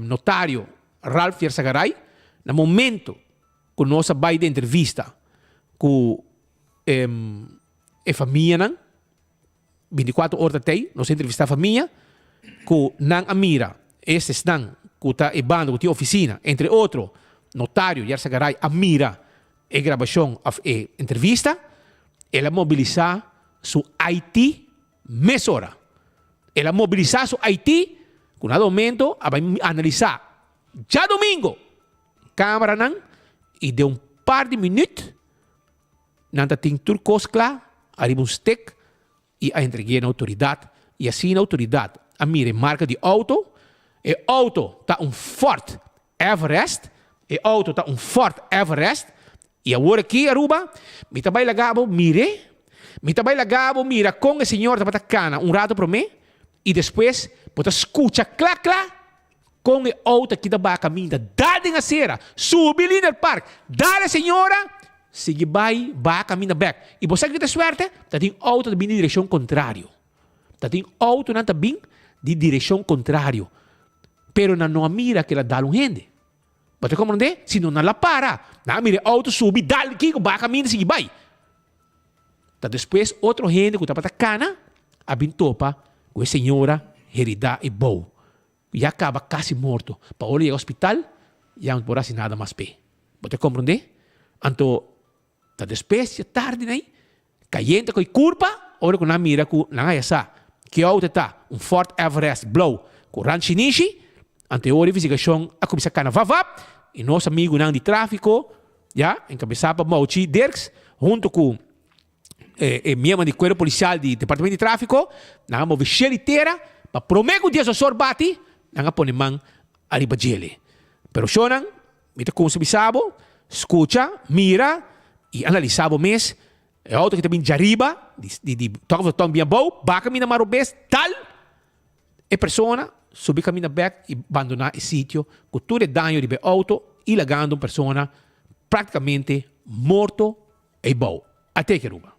notario Ralph Yersagaray na momento cu nos a bay den entrevista cu e famianan binticuatro ora ta tey nos a entrevista famia cu nan a mira esnan cu ta e banda cu tin oficina entre otro notario Yersagaray a mira e grabacion of e entrevista el a mobilisa su IT Mesora el a mobilisá su IT ku na momento a bai analisá djadumingo kameranan. I den un par di minüt nan ta tin tur kos kla ariba un stek i a entreg'é na outoridat. I asina outoridat a mira e marka di outo. E outo ta un Ford Everest. E outo ta un Ford Everest. I awor aki Aruba, mi ta bai laga bo mir'é. Mi ta bai laga bo mira kon e señor tabata kana un rato promé i despues bo ta skucha kla kla Kon e outo aki ta baha kaminda, dal den asera, subi Linear Park, dal e señora, sigui bai baha kaminda bek. I bo sa kiko ta e suerte? Ta tin outo ta bin di direkshon kontrario. Ta tin outonan ta bin di direkshon kontrario. Pero nan no a mira ku el a dal un hende. Bo ta komprondé? Si no nan la para. Nan a mira e outo subi, dal kiko, baha kaminda, sigui bai. Ta despues otro hende ku tabata kana a bin topa ku e señora heridá i bou. Ya kaba kasi morto. Pa ora yega hospital, ya no por hasi nada mas p'e. Bo ta komprondé? Anto, ta despues ya tardi nei, kayente ku e kurpa, ora ku nan mira ku nan haya sa ki outo ta, un Ford Everest blou ku rand shinishi, anto e ora investigashon a kuminsá kana vavap, i nos amigunan di tráfiko, ya, enkabesá pa Mouchi Dirks, huntu ku E miembro di cuerpo policial di departamento di trafico, nan a move shel di tera, pa prome cu dies osor bati, nan a pone man ariba djele. Pero shownan, mi ta cuminsa bisa bo, scucha, mira y analisa bo mes, e auto ki ta bin djariba, di di Talk of the Town bin abou, baka mina mas robes, tal e persona subi caminda bek y bandona e sitio cu tur e daño riba e auto y lagando un persona practicamente morto Ey bou, a teke Aruba.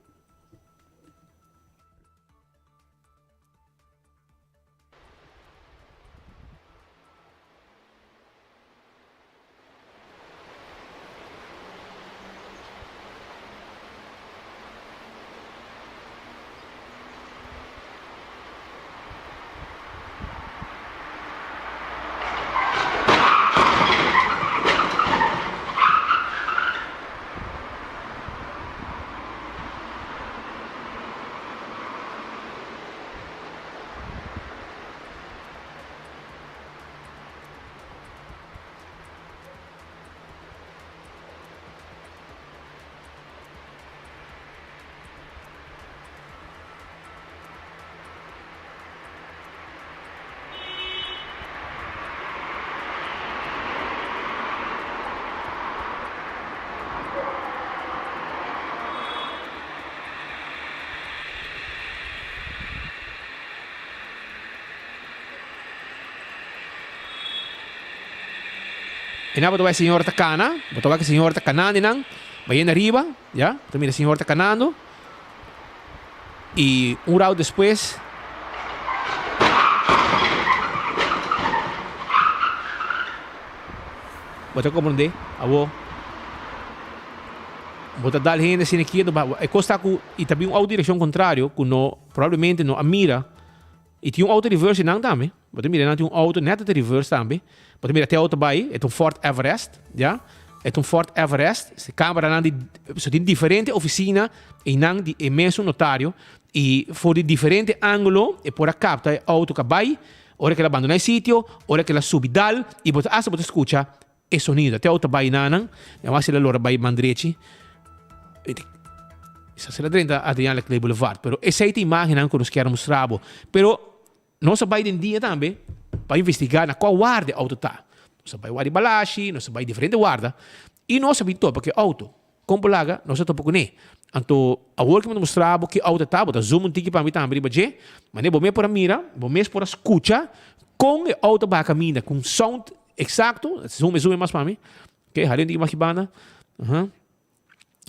E nan bo ta wak e señor ta kana, bo ta wak e señor ta kanando nan, bayendo ariba, ya, bo ta mira e señor ta kanando. Y un rau despues. Bo ta comprende? Awo bo ta dal hende asina aki, e cos ta cu y ta bin un auto direccion contrario cu no probablemente no a mira y tin un auto reverse nan tambe. Bo ta mira nan tin un auto net ta reverse tambe. Bo ta mira te auto bai, e ta un Ford Everest, ya. E ta un Ford Everest. Se cameranan di, so tin diferente oficina einan di e mesun notario y for di diferente angulo e por a capta e auto ka bai, ora ke el a bandona e sitio, ora ke el a subi dal y bo ta hasta bo ta scucha e sonido. Te auto bai nanan, mi a wak si el a lora bai man drechi. Sa si el a drenta Adriaan Leclerc Boulevard, pero esei ta imagennan ku nos kier a mustra bo. Pero Nos a bai den dia tambe pa investigá na kua warda e outo ta. Nos a bai warda di Balashi, nos a bai diferente warda i nos a bin topa ku e outo. Kon por laga nos a topa kuné. Anto awor ku mi ta mustra bo ki outo ta, bo ta zoom un tiki pa mi tambe riba dje, manera bo mes por a mira, bo mes por a skucha kon e outo a baha kaminda ku un sound eksakto. Zoom e zoom e mas pa mi. Oke, hala un tiki mas ki banda.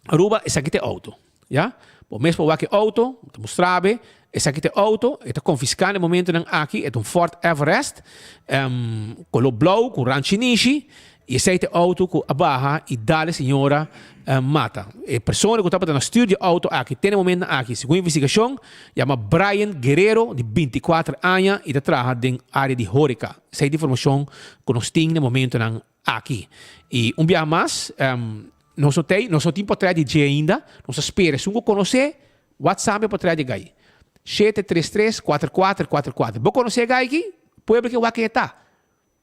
Aruba, esaki ta e auto. Ya? Bo mes por wak e auto, bo ta mustra be, esaki ta e auto, e ta konfiská na e momentonan aki, e ta un Ford Everest, um, koló blou ku ran shinishi, i esei ta e auto ku a baha i dal e señora um, mata. E persona ku tabata na stuur di e auto aki te na e momentonan aki, segun investigashon, yama Brian Guerrero, di bintikuater aña i ta traha den área di hóreka. Esei ta informashon ku nos tin na e momentonan Aki. I un biaha mas, nos no tei, nos no tin potret di dje ainda, nos ta spera esun ku konosé, whatsapp e potret di e gai. 733 4444. Bo konosé e gai aki? Pueblo ke wak ken e ta.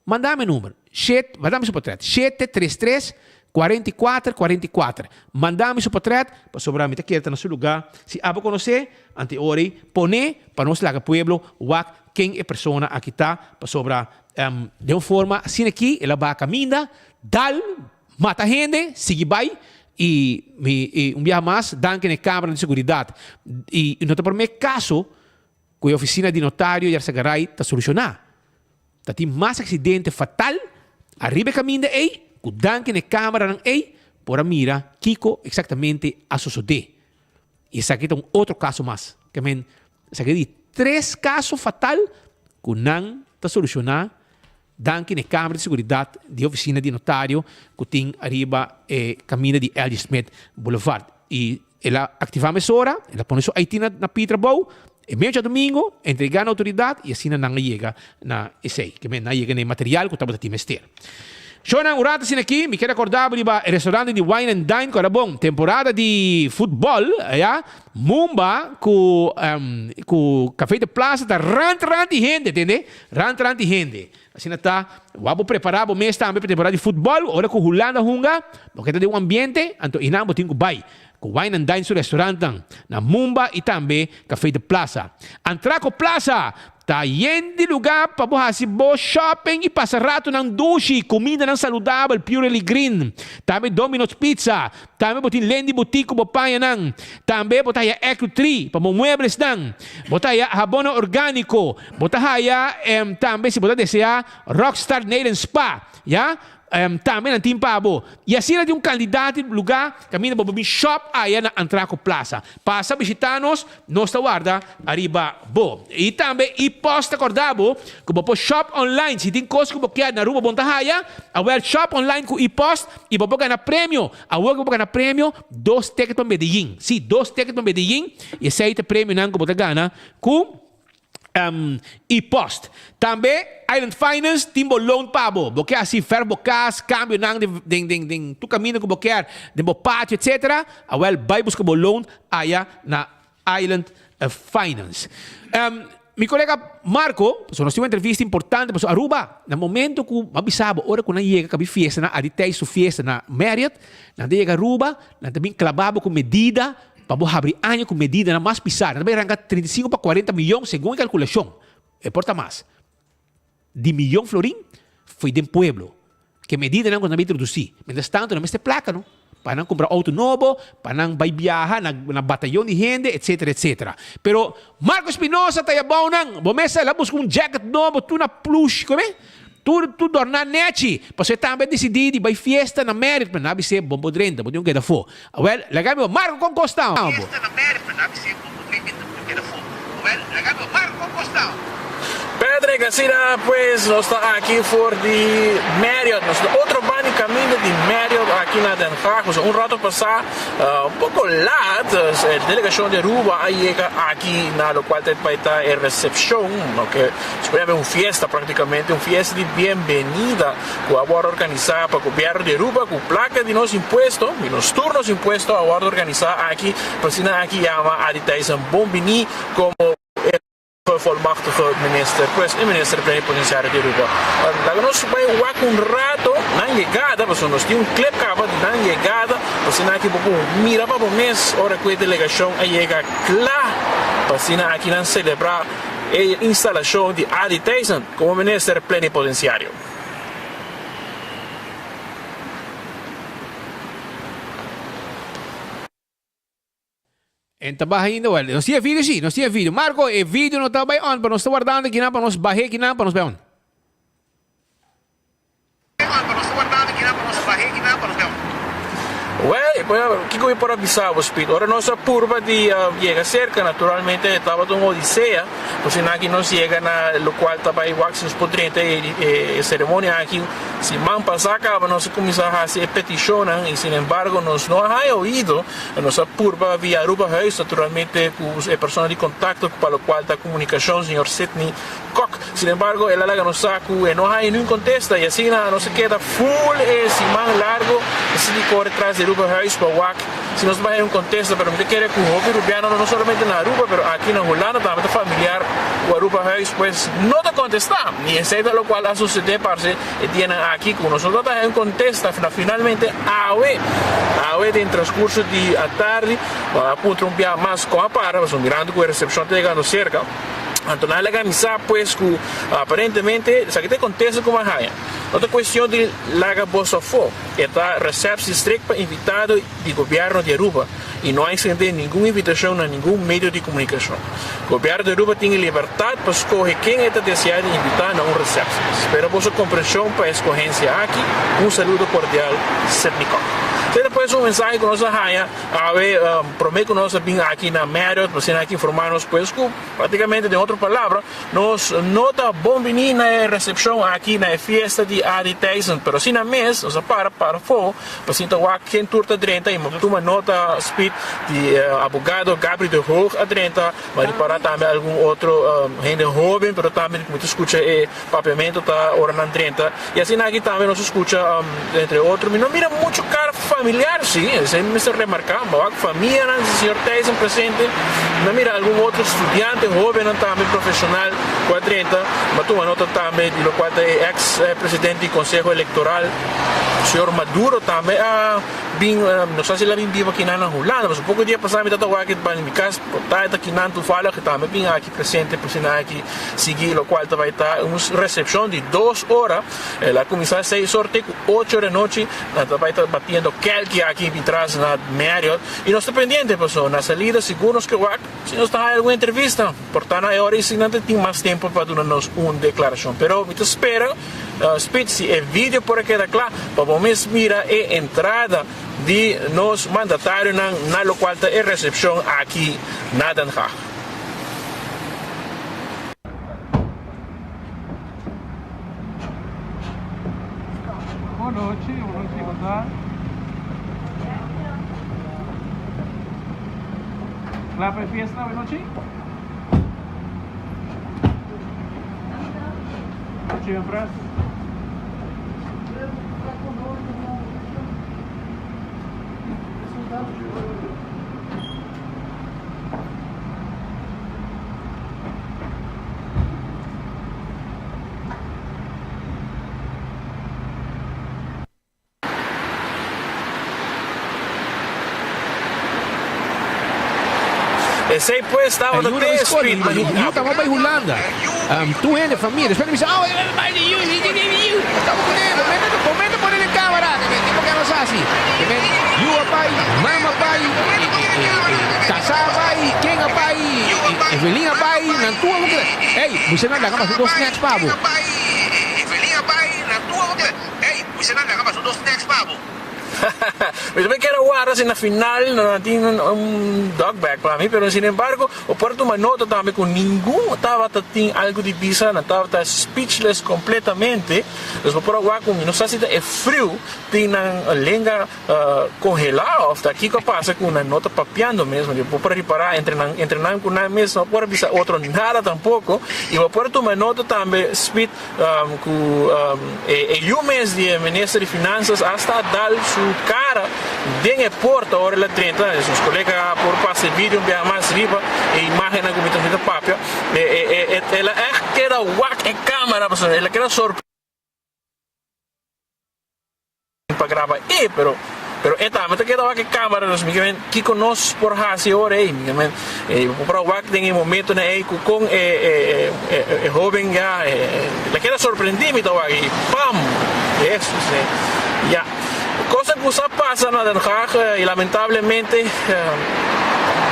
Manda mi e number. Shet, manda mi su potret. 733. 44 44. Manda mi su potret, pasobra mi ta kere ta na su lugá. Si abo konosé, ante ora ei pone pa nos laga pueblo wak ken e persona aki ta, pasobra den un forma asina aki el a baha kaminda, dal, mata hende, sigui bai, i mi i un biaha mas danki na e kamera di seguridat. I no ta promé kaso ku e ofisina di notario Yarzagaray ta solushoná. Ta tin mas aksidente fatal ariba e kaminda ei ku danki na e kameranan ei por a mira kiko eksaktamente a sosodé. I esaki ta un otro kaso mas. Ke men esaki di tres kaso fatal ku nan ta solushoná danki na e kamera di seguridat di e ofisina di notario ku tin ariba e kaminda di LG. Smith Boulevard. I El a aktivá mesora, el a pone su IT na na pie trabou, e medio djadumingu, entregá na outoridat i asina nan a yega na esei, ke men nan a yega na e material ku tabata tin mester. Shownan, un rato asina aki, mi kier akordá bo riba e restaurante di Wine and Dine ku a bon. Temporada di futbòl, ya, Mumba ku ku Café de Plaza ta rant rant di hende, tende? Rant rant di hende. Asina ta, wak bo prepará bo mes tambe pa temporada di futbòl, ora ku Hulanda hunga, bo ke ta den un ambiente, anto einan bo tin ku bai ku Wine and Dine su restaurantnan na Mumba i tambe Café de Plaza. Antraco Plaza ta yen di lugá pa bo hasi bo shopping i pasa ratonan dushi, kumindanan saludabel, Purely Green, tambe Domino's Pizza, Tambe bo tin Lendy Boutique ku bo pañanan. Tambe bo ta haya Eco Tree pa bo mueblesnan. Bo ta haya habonan orgániko. Bo ta haya tambe si bo ta deseá Rockstar Nail and Spa. Ya. Tambe nan tin pa bo. I asina tin un kandidat di lugá kaminda bo por bin shòp aya na Antraco Plaza. Pasa bishitá nos, nos ta warda ariba bo. I tambe E-Post ta kòrda bo ku bo por shòp online. Si tin kos ku bo kier na Aruba bo no ta haya, awèl shòp online ku E-Post i bo por gana premio. Awor ku bo por gana premio, dos ticket pa Medellin. Sí, dos ticket pa Medellin i esei ta premionan ku bo ta gana ku E-post. Tambe Island Finance tin bo loan pa bo. Bo ke hasi verf bo kas, kambionan den den den tur kaminda ku bo kier, den bo patio etcetera, awel bai buska bo loan aya na Island Finance. Mi kolega Marco, pasobra nos tin un entrevista importante pasobra Aruba na momento ku bo a bisa bo ora ku nan yega kabi fiesta na Adi Thijs su fiesta na Marriott, nan ta yega Aruba, nan ta bin klaba bo ku medida Pa bo habri aña ku medidanan mas pisá, nan ta bai ranka 35 pa 40 miyon segun e kalkulashon. E por ta mas. Di miyon florin foi den pueblo. Ke medidanan ku nan bai introdusí. Mientras tanto nan mester plaka no. Pa nan kumpra outo nobo, pa nan bai biaha na na batayon di hende, etsetera, etsetera. Pero Marco Espinosa ta yabou nan. Bo mester a buska un jacket nobo tur na plush, kome? Tur tur dorná nechi, pasobra e tambe a disidí di bai fiesta na Merit, pero nan a bis'é, Bon bo drenta, bo tin un keda afó. Awel, laga mi bo, Marco, kon kos ta bo? Fiesta na Merit, pero nan a bis'é, Bon bo drenta, bo tin un keda afó. Awel, laga mi bo, Marco, kon kos ta bo? Patrick, asina pues nos ta aki for di Marriott, nos ta otro banda di caminda di Marriott aki na Den Haag. Nos un rato pasa, un poco laat, e delegacion di Aruba a yega aki na locual ta bay ta e recepcion, loke Se por yama un fiesta prácticamente, un fiesta di bienvenida cu a worde organisa pa gobierno di Aruba cu placa di nos impuesto, di nos tur nos impuesto a worde organisa aki, pa asina aki yama Adi Thijssen bon bini como e gevolmachtige minister, pues e minister plenipotenciario di Aruba. Laga nos bay wak un rato nan yegada, pasobra nos tin un clip caba di nan yegada, pa asina aki bo por mira pa bo mes ora cu e delegacion a yega cla pa asina aki nan celebra E instalashon di Adi Thijssen komo minister plenipotensiario. En ta baha ainda wel. Nos tin e video si, nos tin e video. Marco, e video no ta bai on, pero nos ta wardando kinan pa nos bah'é kinan pa nos bai on. Well, kiko mi por a bisa bo, Speed? Ora nos a purba di yega serka, naturalmente e tabata un odisea, pasobra nan aki nos yega na lokual ta bai wak si nos por drenta e seremonia aki. Siman pasá kaba nos a kuminsá hasi e petishonnan i sinembargo nos no a haña oido. Nos a purba via Arubahuis, naturalmente ku e persona di kontakto pa lokual ta komunikashon, señor Sidney Kok. Sin embargo, el a laga nos sa ku e no haña niun kontesta i asina nos a keda ful e siman largu ta sigui kore tras di Aruba Huis pa wak si nos bai un kontesta, pero mi ta kere ku hopi rubiano no solamente na Aruba pero aki na Hulanda tambe ta familiar ku Arubahuis pues no ta kontestá. I esei ta lokual a susedé parse e dianan aki ku nos no ta haña un kontesta na finalmente awe awe den transkurso di atardi a puntra un biaha mas kon a para pasobra mirando ku e resepshon ta yegando serka anto nan a laga mi sa pues ku aparentemente esaki ta e kontesta ku mi a haña no ta kuestion di laga boso afó e ta resepsi strek pa invitado di Gobierno di Aruba y no a extende ningun invitacion na ningun medio di comunicacion. Gobierno di Aruba tin e libertad pa scoge ken e ta desea di invita na un receptie. Spera boso comprension pa e escogencia aki. Un saludo cordial, Sidney Kock. Esei ta pues un mensahe cu nos a haya awe prome cu nos a bin aki na Marriott pa asina aki informa nos pues cu practicamente den otro palabra Nos no ta bon bini na e recepcion aki na e fiesta di Adi Thijssen, pero asina mes nos a para para afo pa sinta wak ken tur ta drenta y tuma nota speed di abogado Gabri de Hoog a drenta, ma ripara tambe algun otro hende hoben pero tambe mi ta scucha e papiamento ta ora nan drenta y asina aki tambe nos a scucha entre otro mi no mira mucho cara familiar si, esey mi mester remarca, ma wak famianan di señor Thijssen presente, mi a mira algun otro studiante hobennan tambe profesional cu a drenta, mi a tuma nota tambe di locual ta e ex presidente di conseho electoral señor Maduro tambe a bin, no sa si el a bin biba kinan na Hulanda, pasobra poco dia pasa mi ta ta wak ban di mi cas, por ta e ta kinan toevallig tambe bin aki presente pa asina aki sigui locual ta bay ta un recepcion di dos ora. El a kuminsá seis or te ku ocho or anochi, nan ta bai ta batiendo kelki aki mitras na Marriott i nos ta pendiente pasobra na salida sigur nos ke wak si nos ta haña algun entrevista. Por ta na e ora ei nan ta tin mas tempu pa duna nos un deklarashon. Pero mi ta spera Speed si e video por a keda kla pa bo mes mira e entrada di nos mandatarionan na lokual ta e resepshon aki na Den Haag. Bon nochi, bon nochi, bon ta? Kla pa e fiesta bon nochi? Nochi, mevrouw. Esey pues tabata Yu te skol, speed pa yu taba bai Hulanda. Tur hende famia despues nan bisa, oh, bai di yu, yu, yu, yu. Estaba ku ne, momento, momento pone den camera, ke men, tipo ke nos hasi. Ke men, yu a bai, mama a bai, kasá a bai, ken a bai, Evelyn a bai, nan tur a keda. Ey, bo nan laga pasu dos snacks pa bo. Mi tambe kier a warda si na final nan tin un dog bag pa mi, pero sin embargo bo por tuma nota tambe ku ningun tabata tin algu di bisa, nan tabata speechless completamente. Dus bo por a wak ku mi no sa si ta e friu tin nan lenga Congelá of ta kiko a pasa ku nan no ta papiando mes? Bo por ripará entre nan entre nan ku nan mes no por a bisa otro nada tampoko i bo por tuma nota tambe Smit ku e yu mes di e minister di finansas asta a dal su kara den e porta ora el a drenta. Nos kolega por pasa e video un biaha mas riba e imagennan ku mi ta papia. El a ègt keda wak e kamera pasobra el a keda sorprendí. Pa graba e pero pero e tambe ta keda wak e camera dus mi ke men kiko nos por hasi ora ei mi ke men e bo por a wak den e momentonan ei ku kon e e e e hoben ya la keda sorprendi mi ta wak i pam Jesus e ya cosa ku sa pasa na Den Haag i lamentablemente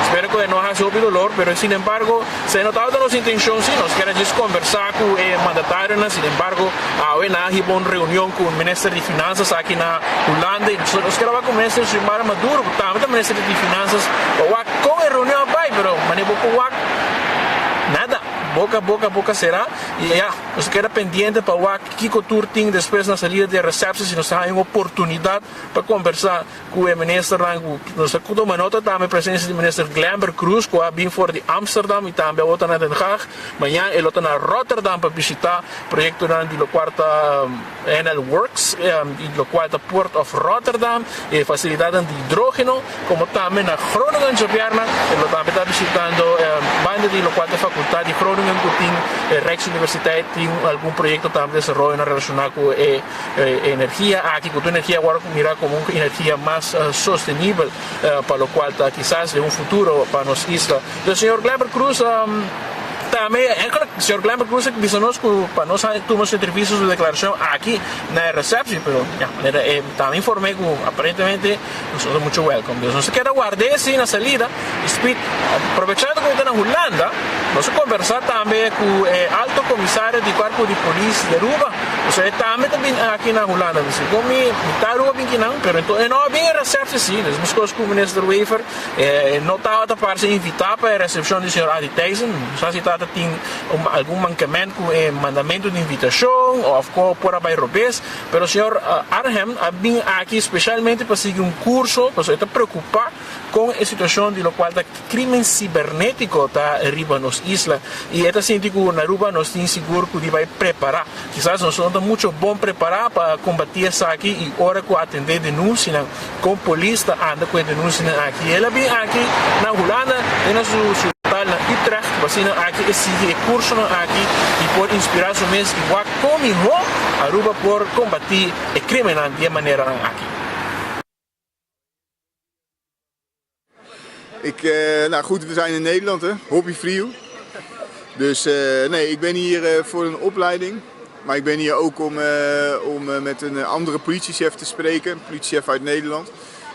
spero ku e no hasi hopi dolor pero sin embargo Se no tabata nos intencion si, nos kier a djis conversa cu e mandatarionan, sin embargo awe nan a hiba un reunion cu minister di finanzas aki na Hulanda y nos kier a wak cu minister Xiomara Maduro cu tambe ta minister di finanzas pa wak con e reunion a bay, pero mane bo por wak nada. Boka boka boka será y ya, nos ta keda pendiente pa wak kiko tur tin despues na salida di e receptie si nos ta haña un oportunidad pa combersa cu e ministernan cu nos ta tuma nota tambe presencia di minister Glenber Croes cu a bin for di Amsterdam y tambe awor ta na Den Haag. Mañan e lo ta na Rotterdam pa bishita proyectonan di locual ta NL Works y locual ta Port of Rotterdam, e facilidadnan di hidrogeno, como tambe na Groningen djabièrnè e lo tambe ta bishitando banda di locual ta facultad di Groningen cu tin Rijksuniversiteit tin algun proyecto tambe desaroyonan relaciona cu e energia aki cu tur energia awor a mira como un energia mas sostenibel pa locual ta kisas den un futuro pa nos isla. Entonces señor Glenber Cruz tambe eigenlijk señor Glenber Cruz a bisa nos cu pa nos tuma su entrevista su declaracion aki na e receptie pero ya manera e tambe informe cu aparentemente nos no ta mucho welcome. Entonces nos a keda ward'e si na salida y Speed aprovechando cu mi ta na Hulanda nos a conversa tambe cu e alto comisario di cuerpo di polis di Aruba pasobra e tambe ta bin aki na Hulanda. Mi segun mi mi ta Aruba bin kinan pero enton e no a bin e receptie si dus mescos cu minister Wever E no tabata parse invitá pa e resepshon di señor Adi Thijssen. No sa si tabata tin algun mankement ku e mandamentu di invitashon òf ku por a bai robes, pero señor Arnhem a bin aki speshalmente pa sigui un kurso pasobra e ta preokupá kon e situashon di lokual ta krimen sibernétiko ta riba nos isla i e ta sinti ku na Aruba nos tin sigur ku di bai prepará. Kisas nos no ta mucho bon prepará pa kombatí esaki i ora ku atendé denunsianan Kon polis ta anda ku e denunsianan aki? El a bin aki na Hulanda den na su siudat na Utrecht pa asina aki e sigui e kursonan aki i por inspirá su mes i wak kon mihó Aruba por kombatí e krimennan di e maneranan aki. Ik, nou goed, we zijn in Nederland hè, hopi friu. Dus nee, ik ben hier voor een opleiding. Maar ik ben hier ook om, om met een andere politiechef te spreken, een politiechef uit Nederland,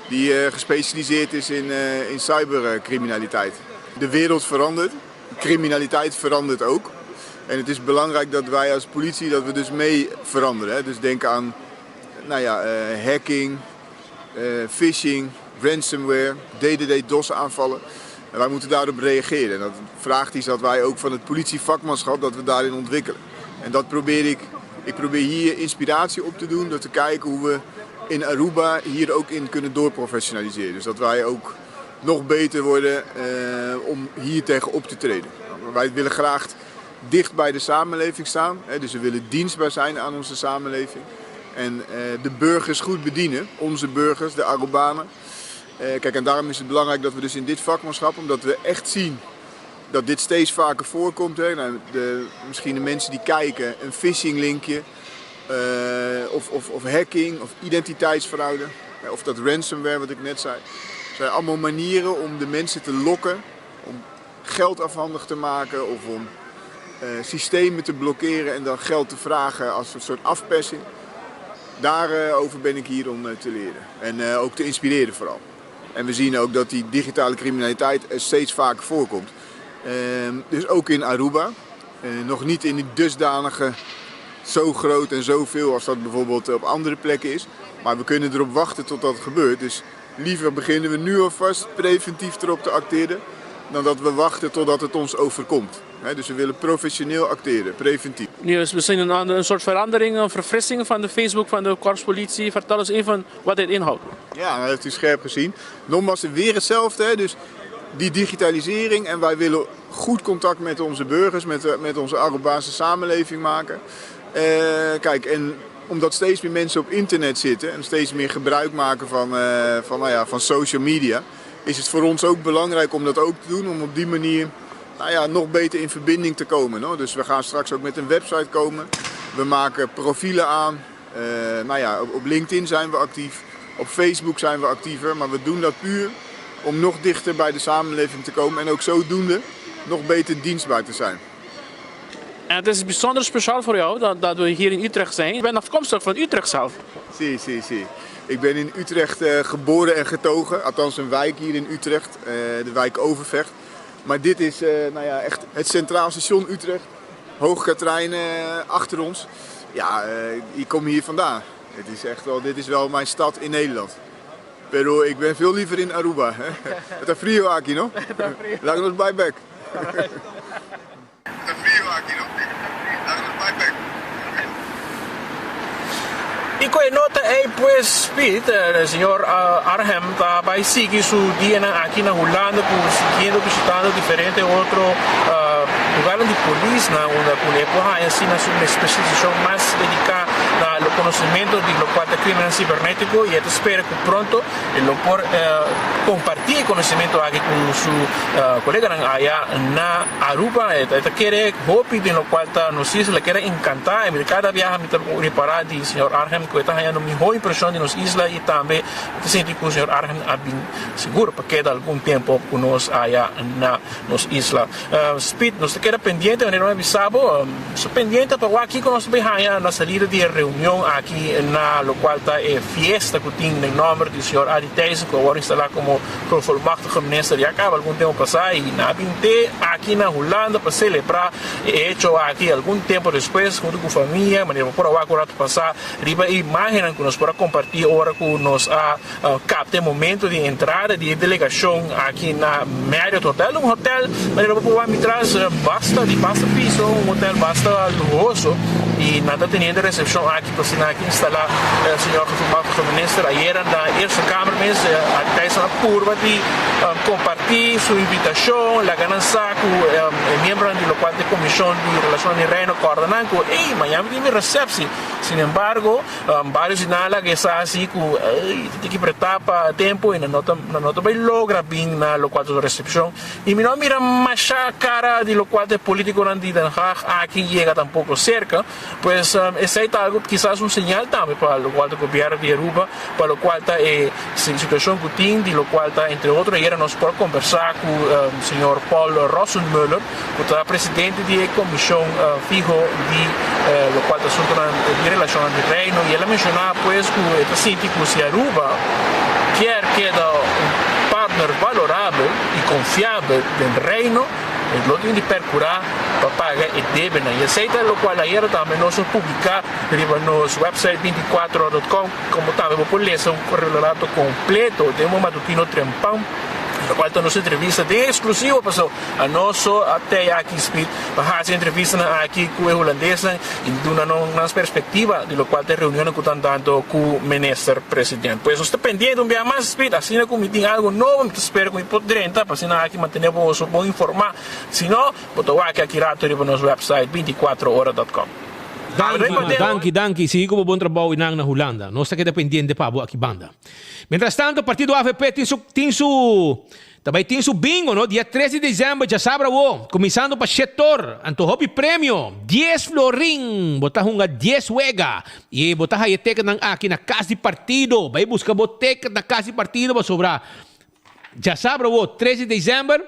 die gespecialiseerd is in, in cybercriminaliteit. De wereld verandert, criminaliteit verandert ook. En het is belangrijk dat wij als politie dat we dus mee veranderen. Hè. Dus denk aan nou ja, hacking, phishing, ransomware, DDD-DOS aanvallen. En wij moeten daarop reageren. En dat vraagt iets dat wij ook van het politievakmanschap dat we daarin ontwikkelen. En dat probeer ik, ik probeer hier inspiratie op te doen door te kijken hoe we in Aruba hier ook in kunnen doorprofessionaliseren. Dus dat wij ook nog beter worden om hier tegen op te treden. Wij willen graag dicht bij de samenleving staan. Hè, dus we willen dienstbaar zijn aan onze samenleving. En de burgers goed bedienen, onze burgers, de Arubanen. Kijk, en daarom is het belangrijk dat we dus in dit vakmanschap, omdat we echt zien dat dit steeds vaker voorkomt. Hè. Nou, de, misschien de mensen die kijken, een phishing linkje, of, of, of hacking, of identiteitsfraude, of dat ransomware wat ik net zei. Het zijn allemaal manieren om de mensen te lokken, om geld afhandig te maken of om systemen te blokkeren en dan geld te vragen als een soort afpersing. Daarover ben ik hier om te leren en ook te inspireren vooral. En we zien ook dat die digitale criminaliteit steeds vaker voorkomt. Dus ook in Aruba. Nog niet in die dusdanige zo groot en zoveel als dat bijvoorbeeld op andere plekken is. Maar we kunnen erop wachten tot dat gebeurt. Dus liever beginnen we nu alvast preventief erop te acteren dan dat we wachten totdat het ons overkomt. Dus we willen professioneel acteren, preventief. Nu, we zien een, een soort verandering, een verfrissing van de Facebook van de korpspolitie. Vertel eens even wat dit inhoudt. Ja, dat heeft u scherp gezien. Nogmaals, weer hetzelfde. Hè? Dus die digitalisering en wij willen goed contact met onze burgers, met, met onze Arubaanse samenleving maken. Uh, kijk, en omdat steeds meer mensen op internet zitten en steeds meer gebruik maken van, uh, van, nou ja, van social media, is het voor ons ook belangrijk om dat ook te doen, om op die manier nou ja, nog beter in verbinding te komen. Hoor. Dus we gaan straks ook met een website komen. We maken profielen aan. Uh, nou ja, op, op LinkedIn zijn we actief. Op Facebook zijn we actiever. Maar we doen dat puur om nog dichter bij de samenleving te komen. En ook zodoende nog beter dienstbaar te zijn. En het is bijzonder speciaal voor jou dat, dat we hier in Utrecht zijn. Je bent afkomstig van Utrecht zelf. Si, si, si. Ik ben in Utrecht uh, geboren en getogen. Althans een wijk hier in Utrecht, uh, de wijk Overvecht. Maar dit is uh, nou ja, echt het Centraal Station Utrecht. Hoog Katrijn achter ons. Ja, ik kom hier vandaan. Het is echt wel, dit is wel mijn stad in Nederland. Pero ik ben veel liever in Aruba. Het is frio aki, no? Laat ons bij back. I ku e nota ei pues Piet, señor Arnhem ta bai sigui su dianan aki na Hulanda ku siguiendo bishitando diferente otro lugarnan di polisnan unda ku e por haña asina su espesialisashon mas dediká na lo konosementu di lokual ta krimennan sibernetiko i e ta spera ku pronto e lo por kompartí e konosementu aki ku su koleganan aya na Aruba. E ta kere hopi den lokual ta nos isla, kere enkantá i kada biaha mi ta ripará di señor Arnhem ku e ta hañando mihó impreshon di nos isla i tambe mi ta sinti ku señor Arnhem a bin sigur pa keda algun tempu ku nos aya na nos isla. Speed, nos ta keda pendiente manera mi a bisa bo, nos ta pendiente pa wak kiko nos ta bay haña na salida di e reunion aki na lokual ta e fiesta ku tin den nòmber di señor Adi Thijssen ku a wòrdu instalá komo Gevolmachtige Minister ya kaba algun tempu pasá i nan a bin te aki na Hulanda pa selebrá e hecho aki algun tempu despues huntu ku famia manera bo por a wak un ratu pasá riba e imágennan ku nos por a kompartí ora ku nos a kapta e momento di entrada di e delegashon aki na Marriott Hotel, un hotel manera bo por wak mi tras basta di basta piso, un hotel basta luhoso i nan ta teniendo e resepshon aki pa asina aki instalá señor Gevolmachtige Minister ayera na Eerste Kamer mes Thijssen a purba di kompartí su invitashon laga nan sa ku e miembronan di lokual ta e komishon di Relashonnan di Reino kòrda nan ku ey mañana mi tin mi resepsi sinembargo Varios di nan a laga e sa asi ku ey ta tin ki pretá pa tempu i nan no ta nan no ta bai logra bin na lokual ta su resepshon. I mi no a mira mashá kara di lokual ta e politikonan di Den Haag aki yega tampoko serka. Pues esei ta algu kisas un señal tambe pa lokual ta gobièrnu di Aruba, pa lokual ta e situashon ku tin di lokual ta entre otro ayera nos por kombersá ku señor Paul Rosenmöller, ku ta presidente di e komishon fiho di lokual ta asuntunan di relashonnan di Reino i el a menshoná pues ku e ta sinti ku si Aruba kier keda un partner valorabel i konfiabel den Reino e lo tin di perkurá pa paga e debenan i esei ta lokual ayera tambe nos a publiká riba nos website 24 dot com komo tambe bo por lesa un relato kompleto den bo matutino trempan lokual ta nos entrevista den eksklusivo paso Anos so a tei aki Smit pa hasi entrevistanan aki ku e hulandesnan i duna nan nan perspektiva di lokual ta e reunionnan ku ta andando ku minister president. Pues nos ta pendiente un bia mas Smit, asina ku mi tin algu nobo mi ta spera ku mi por drenta pa asina aki mantene boso bon informa. Si no, bo ta wak aki rato riba nos website 24 ora dot com. Danki, danki, danki. Sigui ku bo bon trabou einan na Hulanda. Nos ta keda pendiente pa bo aki banda. Mientrastanto partido avp tin su tin su Ta bai tin su bingo no dia tres di december djasabra awo kuminsando pa shetor anto hopi premio dies florin bo ta hunga dies wega y bo ta haya ticketnan aki na kas di partido bai buska bo ticket na kas di partido pasobra djasabra awo tres di december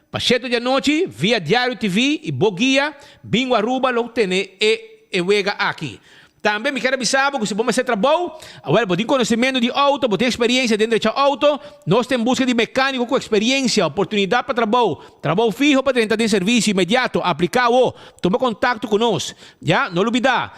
pa sheto di anochi via Diario TV y bo guia Bingo Aruba lo tene e e wega aki. Tambe mi kier a bisa bo ku si bo mester trabou, awel bo tin konosementu di outo, bo tin eksperiencia den drecha outo, nos ta en buska di mekaniko ku eksperiencia, oportunidat pa trabou, trabou fiho pa drenta den servisio inmediato, aplika awo, tuma kontakto ku nos. Ya, no lubida.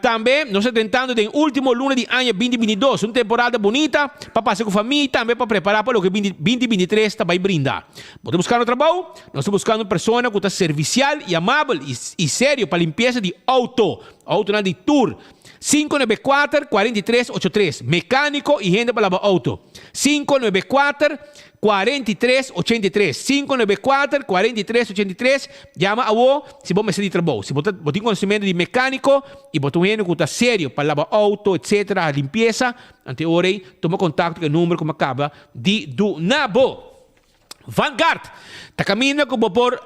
Tambe nos ta drentando den ultimo luna di aña binti binti dos, un temporada bunita pa pasa ku famia i tambe pa prepara pa loke binti binti binti tres ta bai brinda. Bo ta buskando trabou? Nos ta buskando un persona ku ta servisial i amabel i serio pa limpiesa di outo. Autonan di tur. Sinku nuebe kuater, kuarenta i tres, ocho tres. Mekániko i hende pa laba outo. Sinku nuebe kuater, kuarenta i tres, ochenta i tres. Sinku nuebe kuater, kuarenta i tres, ochenta i tres. Yama awo si bo mester di trabou. Si bo ta bo tin konosementu di mekániko i bo ta un hende ku ta serio pa laba outo etsetera, limpiesa, anto e ora ei tuma kontakto ku e number ku mi a kaba di duna bo. Vanguard ta kaminda ku bo por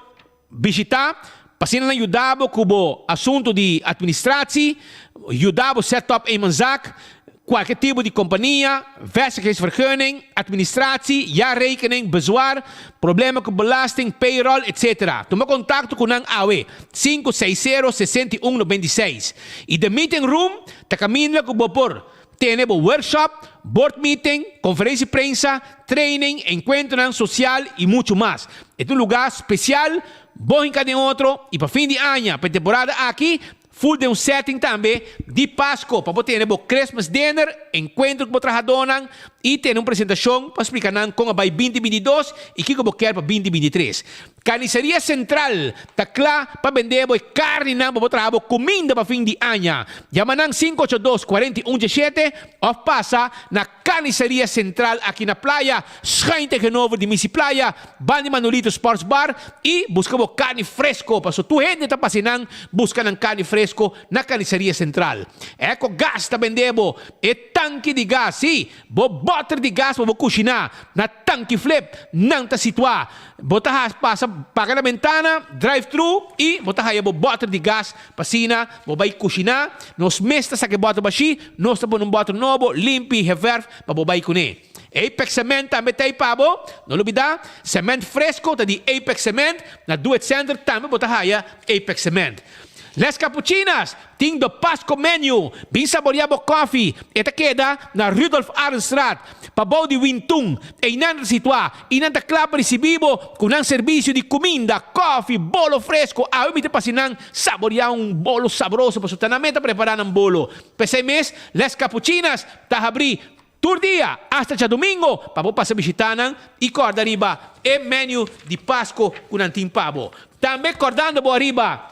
Bishita pa asina nan yuda bo ku bo asuntu di administratie, yuda bo set up eenmanszaak, kualke tipo di kompania, vestigingsvergunning, administratie, jaarrekening, bezwaar, problema ku belasting, payroll, etc. Tuma kontakto ku nan awe, sinku seis sero, 61 96. I The Meeting Room ta kaminda ku bo por Tene bo workshop, board meeting, conferencia di prensa, training, encuentronan social y mucho mas. E ta un lugar special, bo hinca den otro y pa fin di aña, pa e temporada aki, full den un setting tambe di Pasco pa bo tene bo Christmas dinner, encuentro cu bo trahadornan y tene un presentacion pa splica nan con a bay binti binti dos y kico bo kier pa binti binti tres. Carniceria Central ta kla pa bende bo e carninan pa bo traha bo cuminda pa fin di aña. Yama nan 582 41 17 of pasa na Carniceria Central aki na Playa, schuin tegenover di Missy Playa, banda di Manolito Sports Bar y busca bo carni fresco paso tur hende ta pasa nan busca nan carni fresco na Carniceria Central. Eco Gas ta bende bo e tanki di gas, si, bo boter di gas pa bo cushina na Tanki Flip nan ta situá. Bo ta has pasa paga na bentana, drive thru, i bo ta haya bo bòter di gas pa asina bo bai kushiná. Nos mes ta saka e bòter bashí, nos ta pone un bòter nobo, limpi, geverf, pa bo bai kuné. Apex Cement tambe ta ei pa bo. No lubidá, cement fresco ta di Apex Cement. Na Do It Center tambe bo ta haya Apex Cement. Les Capuchinas tin The Pasco Menu. Bin saboreá bo kòfi. E ta keda na Rudolf Arendstraat, pabou di Wintun. Einan ta situá i nan ta kla pa risibí bo ku nan servisio di kuminda, kòfi, bolo fresko. Awe mi ta pasa nan saboreá un bolo sabroso pasobra ta nan mes ta prepará nan bolo. P'esei mes Les Capuchinas ta habrí Tur dia, asta djadumingo, pa bo pasa bishitá nan i kòrda riba e menu di Pasko ku nan tin pa bo. Tambe kòrdando bo ariba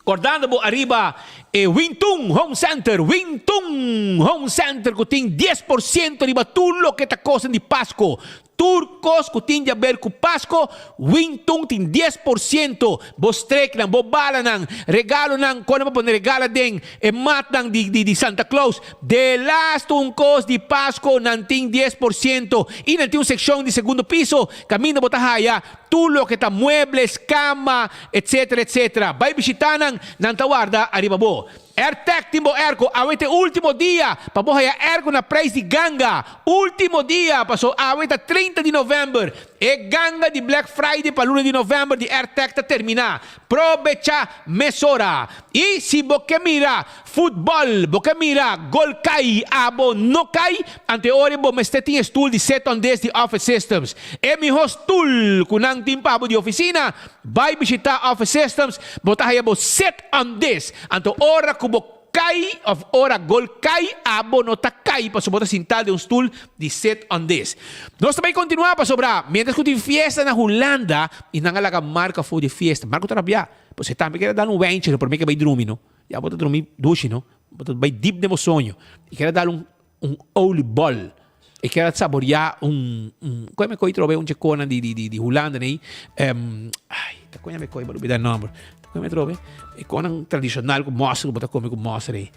kòrdando bo ariba e Wintun Home Center, Wintun Home Center ku tin 10% riba tur loke ta kosnan di Pasko. Tur kos ku tin di aber ku Pasko, Wintun tin 10%. Bo streknan, bo balanan, regalonan, kon nan por pone regalo aden, e matnan di di Santa Claus. Delastu un kos di Pasko nan tin 10%. I nan tin un sekshon di segundo piso kaminda bo ta haya tur loke ta muebles, kama, etsetera, etsetera. Bai bishita nan, nan ta warda ariba bo. Airtag tin bo airco, awe ta e ultimo dia pa bo haya airco na prijs di ganga. Ultimo dia, paso awe ta 30 di november. E ganga di Black Friday pa luna di november di Airtag ta termina. Probecha mesora. Y si bo ke mira futbol, bo ke mira gol cay, abo no cay, anto e ora bo mester tin e stoel di sit on this di Office Systems. E miho stoel cu nan tin pa bo di oficina, bay bishita Office Systems, bo ta haya bo sit on this. Anto ora ku bo kai of ora gol kai abo no ta kai pasobra bo ta sintá den un stul di sit on this. Nos ta bai kontinuá pasobra mientras ku tin fiesta na Hulanda i nan a laga Marco afó di e fiesta. Marco ta rabiá pasobra e tambe kier a dal un wèntje no promé ke bai drumi no. Ya bo ta drumi dushi no. Bo ta bai dip den bo soño. E kier a dal un un oliebol. E kier a saboreá un un koe mi koe trobe un dje konan di di di Hulanda nei. Ai ta koe mi koe bo lubida e nòmber. Ta koe mi trobe e konan tradishonal ku mòster ku bo ta kome ku mòster ei.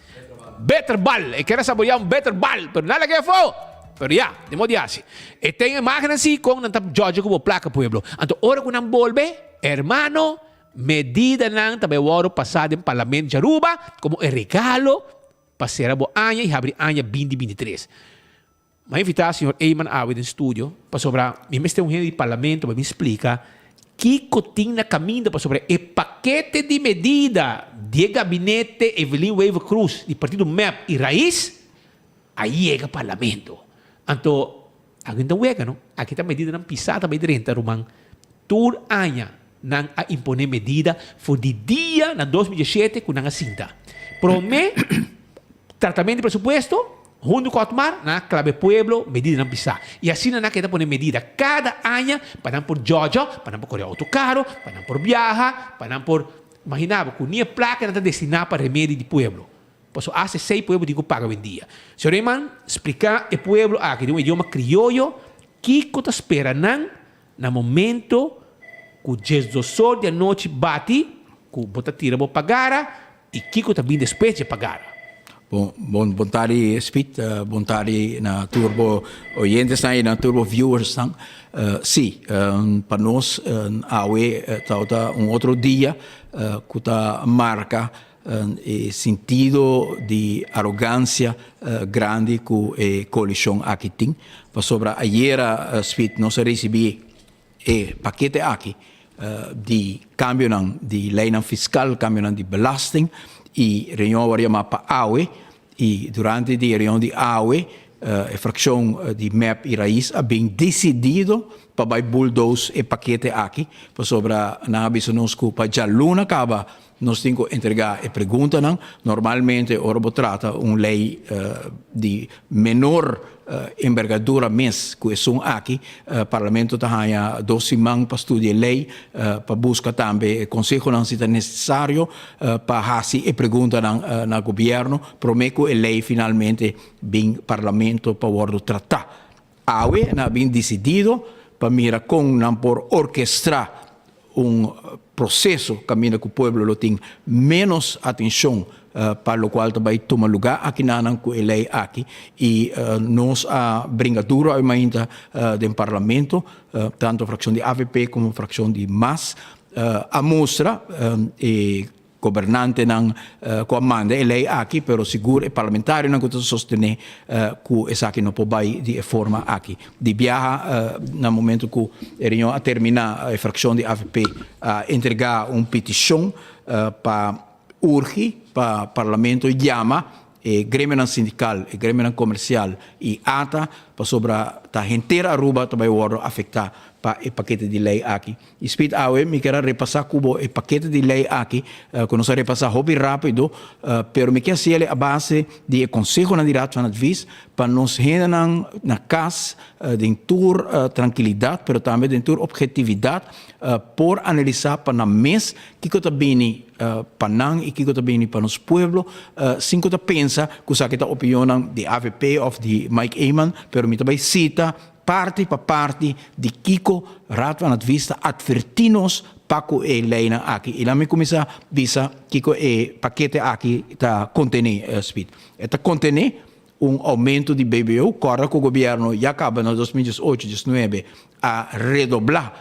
Bitterbal! E kier a saboreá un bitterbal pero nan lag'é afó. Pero ya, di modo di hasi. E ten imágennan si kon nan ta jòdje ku bo plaka pueblo. Anto ora ku nan bolbe, hermano, medidanan ta bai wòrdu pasá den parlamento di Aruba komo e regalo Pa sera bo aña y habri aña binti 23. Mi a invita señor Eman awe den studio pasobra mi mester un hende di parlamento pa bin splica kico tin na caminda pasobra e pakete di medida di e gabinete Evelyn Wever Croes di partido mep y Raiz a yega parlamento. Anto aki no ta wega no, aki ta medidanan pisa ta bay drenta ruman. Tur aña nan a impone medida for di dia na 2017 ku nan a sinta. Prome tratament di presupuesto huntu ku Otmar nan a klaba e pueblo medidanan pisá. I asina nan a keda pone medida kada aña pa nan por djòdjò, pa nan por kore outo karo, pa nan por biaha, pa nan por Imagina bo ku ni e plaka nan ta destiná pa remedi di pueblo. Pasobra asta esei pueblo tin ku paga awendia. Señor Eman spliká e pueblo aki den un idioma krioyo kiko ta spera nan Na momento ku diesdosor di anochi bati, ku bo ta tira bo pagara, i kiko ta bin despues dje pagara? Bon, bon, bon tardi Speed, bon tardi na tur bo oyentesnan i na tur bo viewersnan. Sí, pa nos awe tabata un otro dia ku ta marka e sintido di arogansia grandi ku e koalishon aki tin. Pasobra ayera Speed nos a risibí e pakete aki di kambionan di leinan fiskal, kambionan di belasting i reunion a wòrdu yamá pa awe i durante di e reunion di awe e frakshon di mep i Raiz a bin desidido. pa bai bulldoze e pakete aki, pasobra nan a bisa nos ku pa djaluna kaba nos tin ku entregá e preguntanan. Normalmente ora bo trata un lei di menor embergadura mes ku esun aki, Parlamento ta haña dos siman pa studia e lei, pa buska tambe konsehonan si ta nesesario pa hasi e preguntanan na gobièrnu promé ku e lei finalmente bin Parlamento pa wòrdu tratá. Awe nan a bin disidido pa mira kon nan por orkestrá un proseso kaminda ku pueblo lo tin ménos atenshon pa lokual ta bai tuma lugá akinanan ku e lei aki i nos a bringa duro awe mainta den parlamento tanto frakshon di avp komo frakshon di mas a mustra e Gobernantenan ku a manda e lei aki, pero sigur e parlamentarionan ku ta sostené ku esaki no por bai di e forma aki. Di biaha na momento ku e reunion a terminá e frakshon di avp a entregá un petishon pa urgi pa parlamento yama e gremionan sindikal, e gremionan komersial i ata pasobra ta henter Aruba ta bai wòrdu afektá pa e pakete di lei aki. I Speed awe mi kier a repasá ku bo e pakete di lei aki ku nos a repasá hopi rápido, pero mi kier hasiel a base di e konsehonan di Raad van Advies pa nos hendenan na kas den tur trankilidat pero tambe den tur ophetividat por analisá pa nan mes kiko ta bini pa nan i kiko ta bini pa nos pueblo sin ku ta pensa ku esaki ta opinionnan di avp òf di Mike Eman pero mi ta bai sita Parti pa parti di kiko Raad van Advies ta atvertí nos pa ku e leinan aki. I laat mi kuminsá bisa kiko e pakete aki ta kontené, Speed. E ta kontené un oumento di BBO, kòrda ku gobièrnu ya kaba na 2018, diesnuebe a redoblá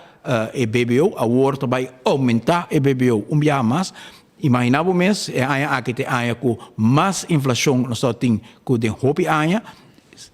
e BBO, awor ta bai oumentá e BBO un biaha mas. Imaginá bo mes, e aña aki ta e aña ku mas inflashon nos tabatin ku den hopi aña.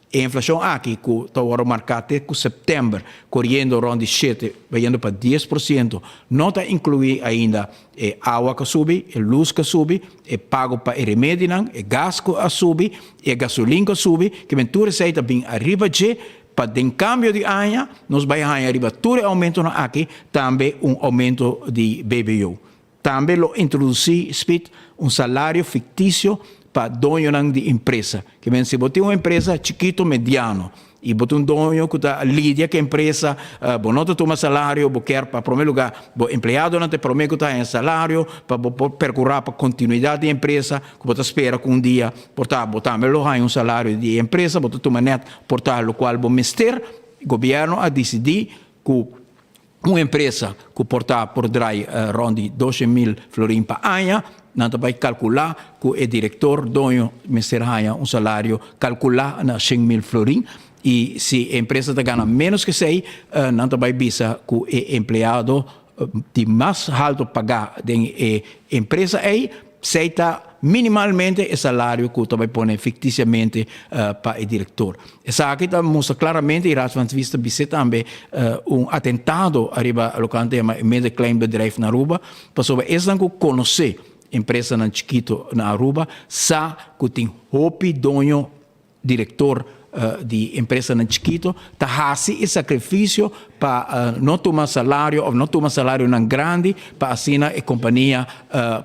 E inflashon aki ku ta wòrdu marká te ku sèptèmber koriendo rònt di shete bayendo pa 10% no ta inkluí ainda e awa ku a subi, e lus ku a subi, e pago pa e remedinan, e gas ku a subi, e gasolin ku a subi, ke men tur esei ta bin ariba dje pa den kambio di aña nos bai haña riba tur e oumentonan aki tambe un oumento di BBO. Tambe lo introdusí spit un salario fiktisio pa doñonan di empresa. Ke men si bo tin un empresa chikito mediano i bo tin un doño ku ta lidia ku e empresa, bo no ta tuma salario, bo kier pa promé lugá bo empleadonan ta e promé ku ta haña salario pa bo por perkurá pa kontinuidat di e empresa ku bo ta spera ku un dia por ta bo tambe lo haña un salario di e empresa, bo ta tuma nèt por ta lokual bo mester. Gobièrnu a disidí ku Un empresa ku por ta por drai rond di 12.000 florin pa aña, nan ta bai kalkulá ku e direktor, doño, mester haña un salario kalkulá na 100.000 florin. I si e empresa ta gana ménos ku esei, nan ta bai bisa ku e empleado di mas haltu pagá den e empresa ei, Esei ta minimalmente e salario ku ta bai pone fiktisiamente pa e direktor. Esaki ta mustra klaramente i Raad van Advies ta bis'é tambe un atentado ariba loke nan ta yama e midden-kleinbedrijf na Aruba, pasobra esnan ku konosé empresanan chikito na Aruba sa ku tin hopi doño Director di empresanan chikito ta haci e sacrificio pa no tuma salario of no tuma salarionan grandi pa asina e compania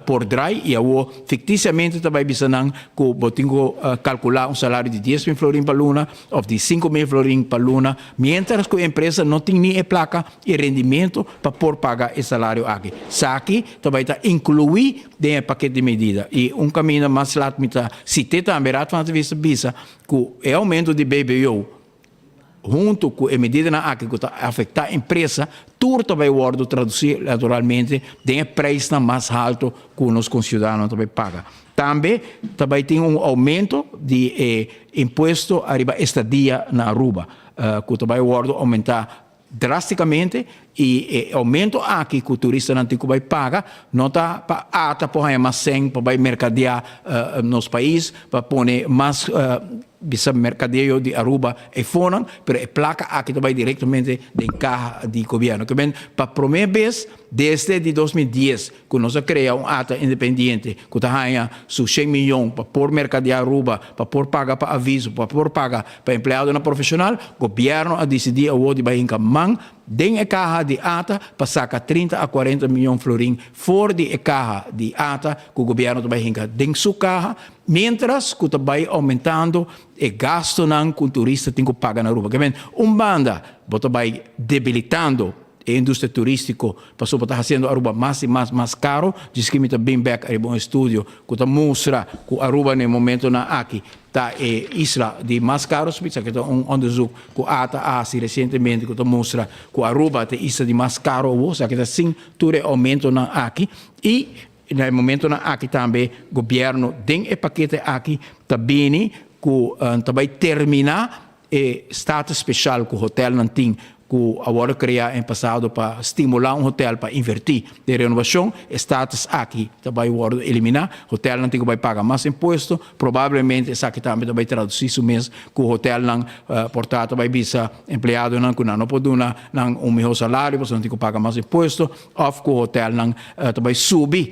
por draai y awo ficticiamente ta bay bisa nan cu bo tin cu calcula un salario di 10.000 florin pa luna of di 5.000 florin pa luna mientras cu e empresa no tin ni e placa y rendimento pa por paga e salario aki. Esaki ta bay ta inclui den e pakete di medida. I un kaminda mas lat mi ta sit'é tambe, Raad van Advies ta bisa ku e oumento di BBO huntu ku e medidanan aki ku ta afektá empresa, tur ta bai wòrdu tradusí naturalmente den e preisnan mas haltu ku nos konsiudadanonan ta bai paga. Tambe ta bai tin un oumento di e impuesto ariba estadia na Aruba ku ta bai wòrdu oumentá Drásticamente y e aumento aki cu turistanan tin cu bay paga no ta pa ata por haya mas cen pa bay mercadea nos pais, pa pone mas bisa mercadeo di Aruba eyfonan, pero e placa aki ta bay directamente den caha di gobierno. Ke men pa prome bes desde di 2010 cu nos a crea un ata independiente cu ta haya su shen miyon pa por mercadea Aruba, pa por paga pa aviso, pa por paga pa empleadonan profesional, gobierno a dicidi awor di bay hinca man den e kaha di ata pa saka 30 a 40 miyon florin for di e kaha di ata ku gobièrnu ta bai hinka den su kaha, miéntras ku ta bai oumentando e gastunan ku un turista tin ku paga na Aruba. Ke men, un banda bo ta bai debilitando e industria turístiko pasobra bo ta hasiendo Aruba mas i mas mas karo. Djis mi ta bin bèk ariba un estudio ku ta mustra ku Aruba na e momentonan aki ta e isla di mas karo. Esaki ta un onderzoek ku ata a hasi resientemente ku ta mustra ku Aruba ta e isla di mas karo awor. Esaki ta sin tur e oumentonan aki. I na e momentonan aki tambe gobièrnu den e pakete aki ta bini ku ta bai terminá e status speshal ku hotèlnan tin ku a wòrdu kreá en pasado pa stimulá un hotèl pa invertí den renovashon, e status aki ta bai wòrdu eliminá. Hotèlnan tin ku bai paga mas impuesto. Probablemente esaki tambe ta bai tradusí su mes ku hotèlnan por ta ta bai bisa empleadonan ku nan no por duna nan un mihó salario pasobra nan tin ku paga mas impuesto òf ku hotèlnan ta bai subi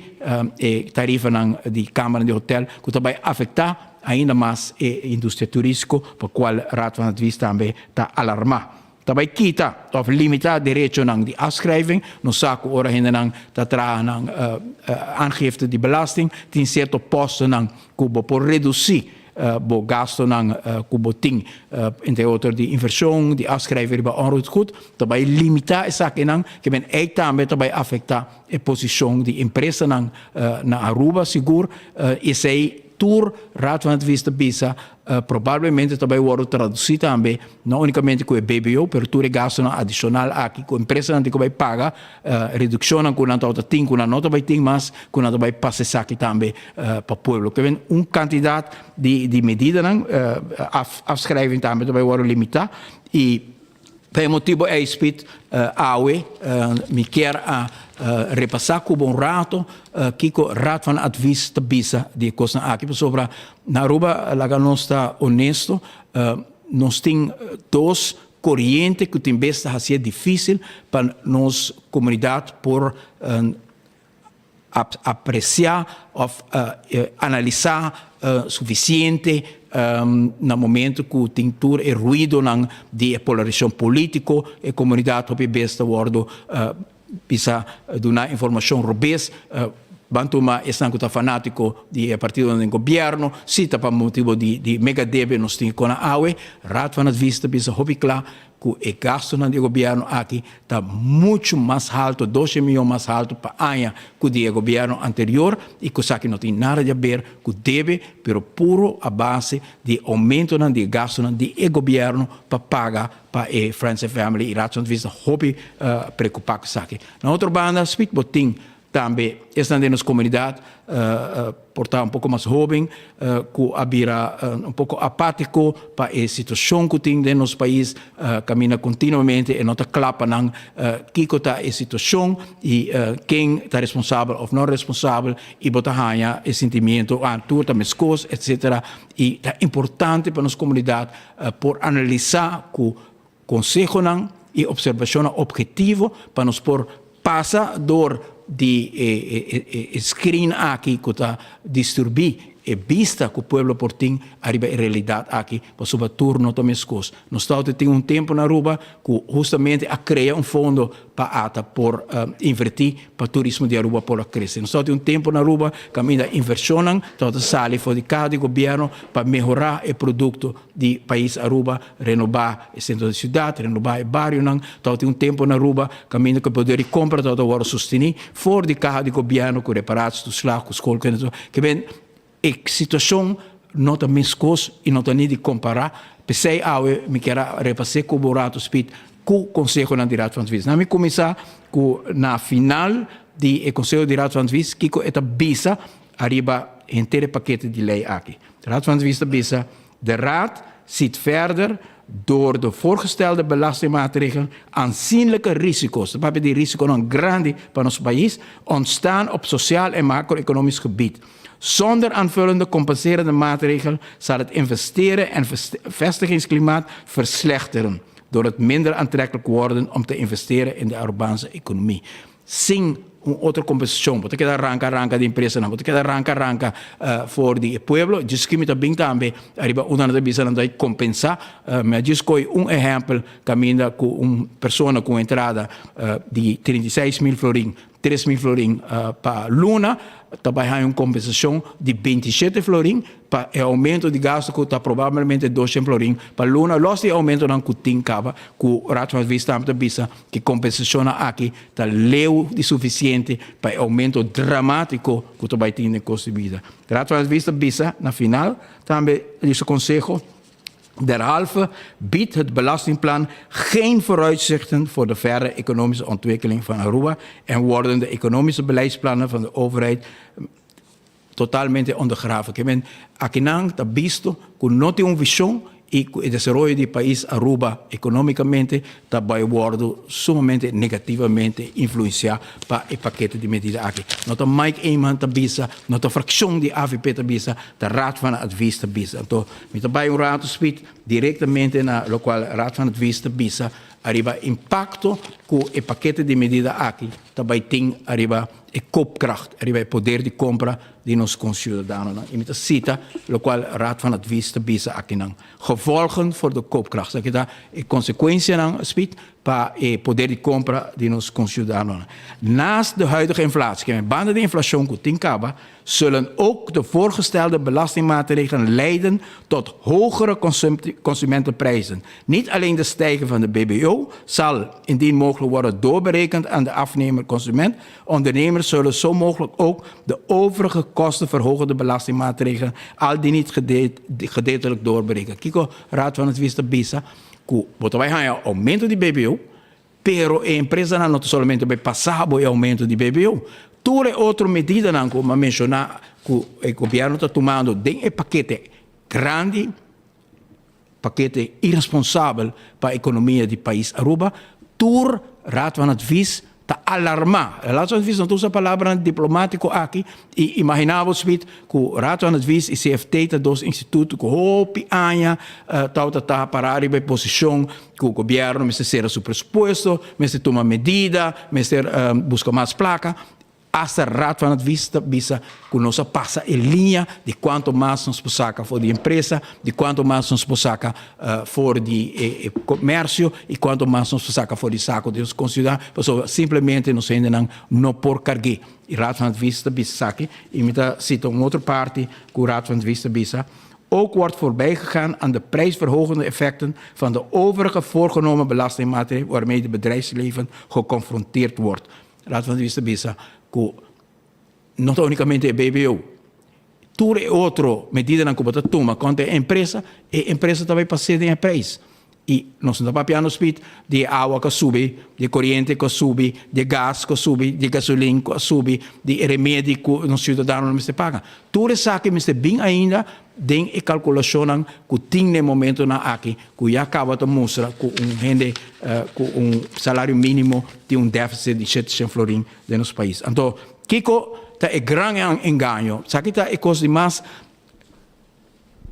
e tarifanan di kambernan di hotèl ku ta bai afektá ainda mas e industria turístiko pa kual Raad van Advies tambe ta alarmá. Ta bai kita òf limitá derechonan di afschrijving. Nos sa ku ora hendenan ta traha nan aangifte di belasting tin sierto postonan ku bo por redusí bo gastonan ku bo tin, entre otro di invershon, di afschrijving riba onroerend goed. Ta bai limitá esakinan, ke men ei tambe ta bai afektá e posishon di empresanan na Aruba sigur. Esei tur Raad van Advies ta bisa probablemente ta bai wòrdu tradusí tambe, no únikamente ku e BBO, pero tur e gastunan adishonal aki ku empresanan tin ku bai paga, redukshonnan ku nan tabata tin ku nan no ta bai tin mas, ku nan ta bai pasa esaki tambe pa pueblo. Ke men un kantidat di medidanan, afschrijving tambe ta bai wòrdu limitá i Pa e motibu ei Speed awe mi kier a repasá ku bo un rato kiko Raad van Advies ta bisa di e kosnan aki pasobra na Aruba laga nos ta honesto nos tin dos koriente ku tin bes ta hasié difísil pa nos komunidat por apreciá of analisá suficiente na momento cu tin tur e ruidonan di e polarisacion politico, e comunidad hopi bes ta wordo bisa duna informacion robes, ban tuma esnan cu ta fanatico di e partidonan den gobierno, si ta pa motibo di mega debe nos tin con awe, Raad van Advies ta bisa hopi cla ku e gastunan di e gobièrnu aki ta muchu mas haltu, doshe mion mas haltu pa aña ku di e gobièrnu anterior i ku esaki no tin nada di aber ku debe, pero puro a base di e oumentonan di e gastunan di e gobièrnu pa paga pa e Friends and Family i Raad van Advies ta hopi preokupá ku esaki. Na otro banda, Speed bo tin Tambe esnan den nos comunidad por ta un poco mas hoben cu a bira un poco apatico pa e situacion cu tin den nos pais caminda continuamente e no ta cla pa nan kico ta e situacion y ken ta responsabel of no responsabel y bo ta haya e sentimiento ah tur ta mescos etcetera y ta importante pa nos comunidad por analisa cu Consehonan y observacionnan objetivo pa nos por pasa door di e screen aki cu ta disturbi e bista cu pueblo por tin ariba e realidad aki pasobra tur no ta mescos. Nos tawata tin un tempo na Aruba cu hustamente a crea un fondo pa ata por inverti pa turismo di Aruba por a crece. Nos tawata tin un tempo na Aruba caminda inversionnan tawata sali for di caha di gobierno pa mehora e producto di pais Aruba, renobá e sentro di siudat, renobá e barionan. Tabatin un tempu na Aruba kaminda ku e poder di kompra tabata wòrdu sostiní for di kaha di gobièrnu ku reparatietoeslag, ku skol, ke men e situashon no ta meskos i no ta ni di kompará. P'esei awe mi kier a repas'é ku bo un ratu Speed ku konsehonan di Raad van Advies. Na mi kuminsá ku na final di e konseho di Raad van Advies kiko e ta bisa ariba henter e pakete di lei aki. Raad van Advies ta bisa De Raad ziet verder door de voorgestelde belastingmaatregelen aanzienlijke risico's, ta papia di risiconan grandi pa nos pais, ontstaan op sociaal en macro-economisch gebied. Zonder aanvullende compenserende maatregelen zal het investeren en vestigingsklimaat verslechteren door het minder aantrekkelijk worden om te investeren in de Arubaanse economie. Sin. un otro kompensashon. Bo ta keda ranka ranka di empresanan, bo ta keda ranka ranka for di e pueblo. Djis ki mi ta bin tambe ariba unda nan ta bisa nan ta kompensá. Mi a djis kohe un ehèmpel kaminda ku un persona ku un entrada di 36 mil florin, 3000 florin pa luna, ta bai haña un kompensashon di 27 florin pa e oumento di gastu ku ta probablemente 200 florin pa luna, lòs di e oumentonan ku tin kaba ku Raad van Advies tambe ta bisa ku e kompensashonnan aki ta leu di sufisiente pa e oumento dramátiko ku ta bai tin den kosto di bida. Raad van Advies ta bisa na final tambe di su konseho: "Derhalve biedt het belastingplan geen vooruitzichten voor de verdere economische ontwikkeling van Aruba en worden de economische beleidsplannen van de overheid totalmente ondergraven." Ke men akinan ta bisto ku no tin un vishon i ku e desaroyo di pais Aruba economicamente ta bai wordo sumamente negativamente influencia pa e pakete di medida aki. No ta Mike Eman ta bisa, no ta fraccion di AVP ta bisa, ta Raad van Advies ta bisa. Anto mi ta bai un rato speed directamente na locual Raad van Advies ta bisa ariba impacto cu e pakete di medida aki ta bai tin ariba e koopkracht, ariba e poder di compra di nos conciudadanonan. Y mi ta cita locual Raad van Advies ta bisa akinan: "Gevolgen voor de koopkracht." Esaki ta e consecuencianan, speed, pa e poder di compra di nos conciudadanonan. "Naast de huidige inflatie", ke banda di inflacion cu tin caba, "zullen ook de voorgestelde belastingmaatregelen leiden tot hogere consumentenprijzen. Niet alleen de stijging van de BBO zal indien mogelijk worden doorberekend aan de afnemer consument. Ondernemers zullen zo mogelijk ook de overige kostenverhogende belastingmaatregelen al die niet gedeeltelijk doorberekenen." Kico Raad van Advies ta bisa? Cu bo ta bay haya aumento di BBO, pero e empresanan no ta solamente bay pasa bo e aumento di BBO. Tur e otro medidanan cu mi a menciona cu e gobierno ta tumando den e pakete grandi, pakete irresponsabel pa economia di pais Aruba, tur Raad van Advies ta alarma. Raad van Advies no ta usa palabranan diplomatico aki y imagina bo Smit cu Raad van Advies y CFT ta dos instituto cu hopi aña tawata ta para riba e posicion cu gobierno mester cera su presupuesto, mester tuma medida, mester busca mas placa. Hasta Raad van Advies ta bisa cu nos a pasa e liña di cuanto mas nos por saca for di empresa, di cuanto mas nos por saca for di e comercio y cuanto mas nos por saca for di saco di nos conciudadano, pasobra simplemente nos hendenan no por cargu'e. Y Raad van Advies ta bisa esaki y mi ta cita un otro parti cu Raad van Advies ta bisa: "Ook wordt voorbijgegaan aan de prijsverhogende effecten van de overige voorgenomen belastingmaatregelen waarmee het bedrijfsleven geconfronteerd wordt." Raad van Advies ta bisa cu no ta unicamente e BBO. Tur e otro medidanan cu bo ta tuma contra e empresa, e empresa ta bay pas'e den e prijs. Y nos no ta papiando speed di e awa cu a subi, di e coriente cu a subi, di e gas cu a subi, di e gasolin cu a subi, di e remedi cu nos ciudadanonan mester paga. Tur esaki mester bin ainda den e calculacionnan cu tin na e momentonan aki cu ya caba ta mustra cu un hende cu un salario minimo tin un deficit di 700 florin den nos pais. Anto, kico ta e gran engaño? Esaki ta e cos di mas,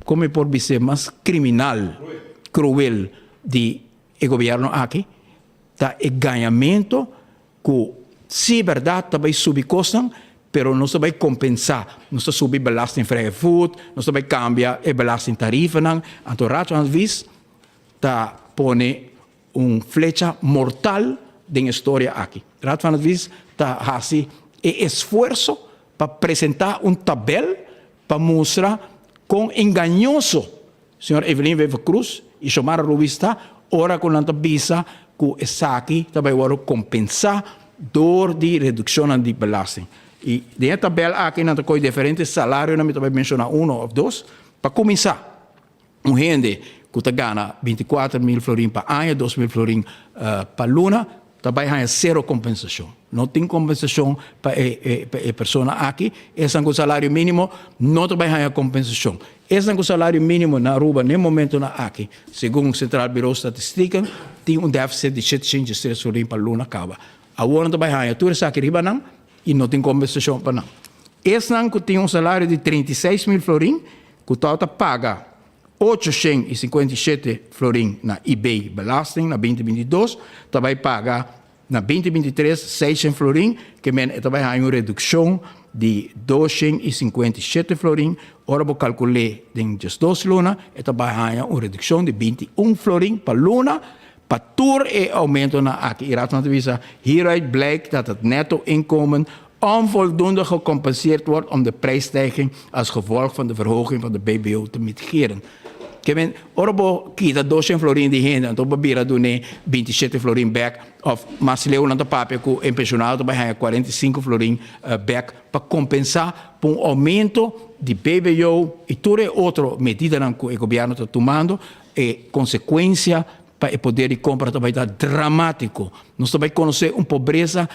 como mi por bis'e, mas criminal, cruel di e gobierno aki, ta e gañamento cu si berdad ta bay subi cosnan, pero nos ta bay compensa, nos ta subi belastingvrije voet, nos ta bay cambia e belastingtarifanan. Anto Raad van Advies ta pone un flecha mortal den e storia aki. Raad van Advies ta haci e esfuerzo pa presenta un tabel pa mustra con engañoso señor Evelyn Wever-Croes y Xiomara Ruiz ta ora cu nan ta bisa cu esaki ta bay wordo compensa door di reduccionnan di belasting. Y den e tabel aki nan ta coge diferente salarionan, mi ta bay menciona uno of dos. Pa cuminsa, un hende cu ta gana 24 mil florin pa aña, 2000 florin pa luna, ta bay haya cero compensacion. No tin compensacion pa e persona aki. Esnan cu salario minimo no ta bay haya compensacion. Esnan cu salario minimo na Aruba, na momentonan aki, segun Centraal Bureau Statistiek, tin un deficit di 703 florin pa luna caba. Awor nan ta bay haya tur esaki riba nan y no tin compensacion pa nan. Esnan cu tin un salario di 36 mil florin, cu ta paga 857 florin na IB belasting na 2022, ta bay paga. Na 2023 600 florin, ke men e ta bai haña un redukshon di 257 florin. Ora bo kalkul'é den 12 luna, e ta bai haña un redukshon di 21 florin pa luna pa tur e oumentonan aki. I Raad van Advies a hieruit blijkt dat het netto inkomen onvoldoende gecompenseerd wordt om de prijsstijging als gevolg van de verhoging van de BBO te mitigeren. Ke men, ora bo kita 200 florin di hende, anto bo bira dun'é 27 florin bek, òf mas leu nan ta papia ku e penshonado ta bai haña 45 florin bek pa kompensá pa un oumento di BBO i tur e otro medidanan ku e gobièrnu ta tumando, e konsekuensia pa e poder di kompra ta bai ta dramátiko. Nos ta bai konosé un pobresa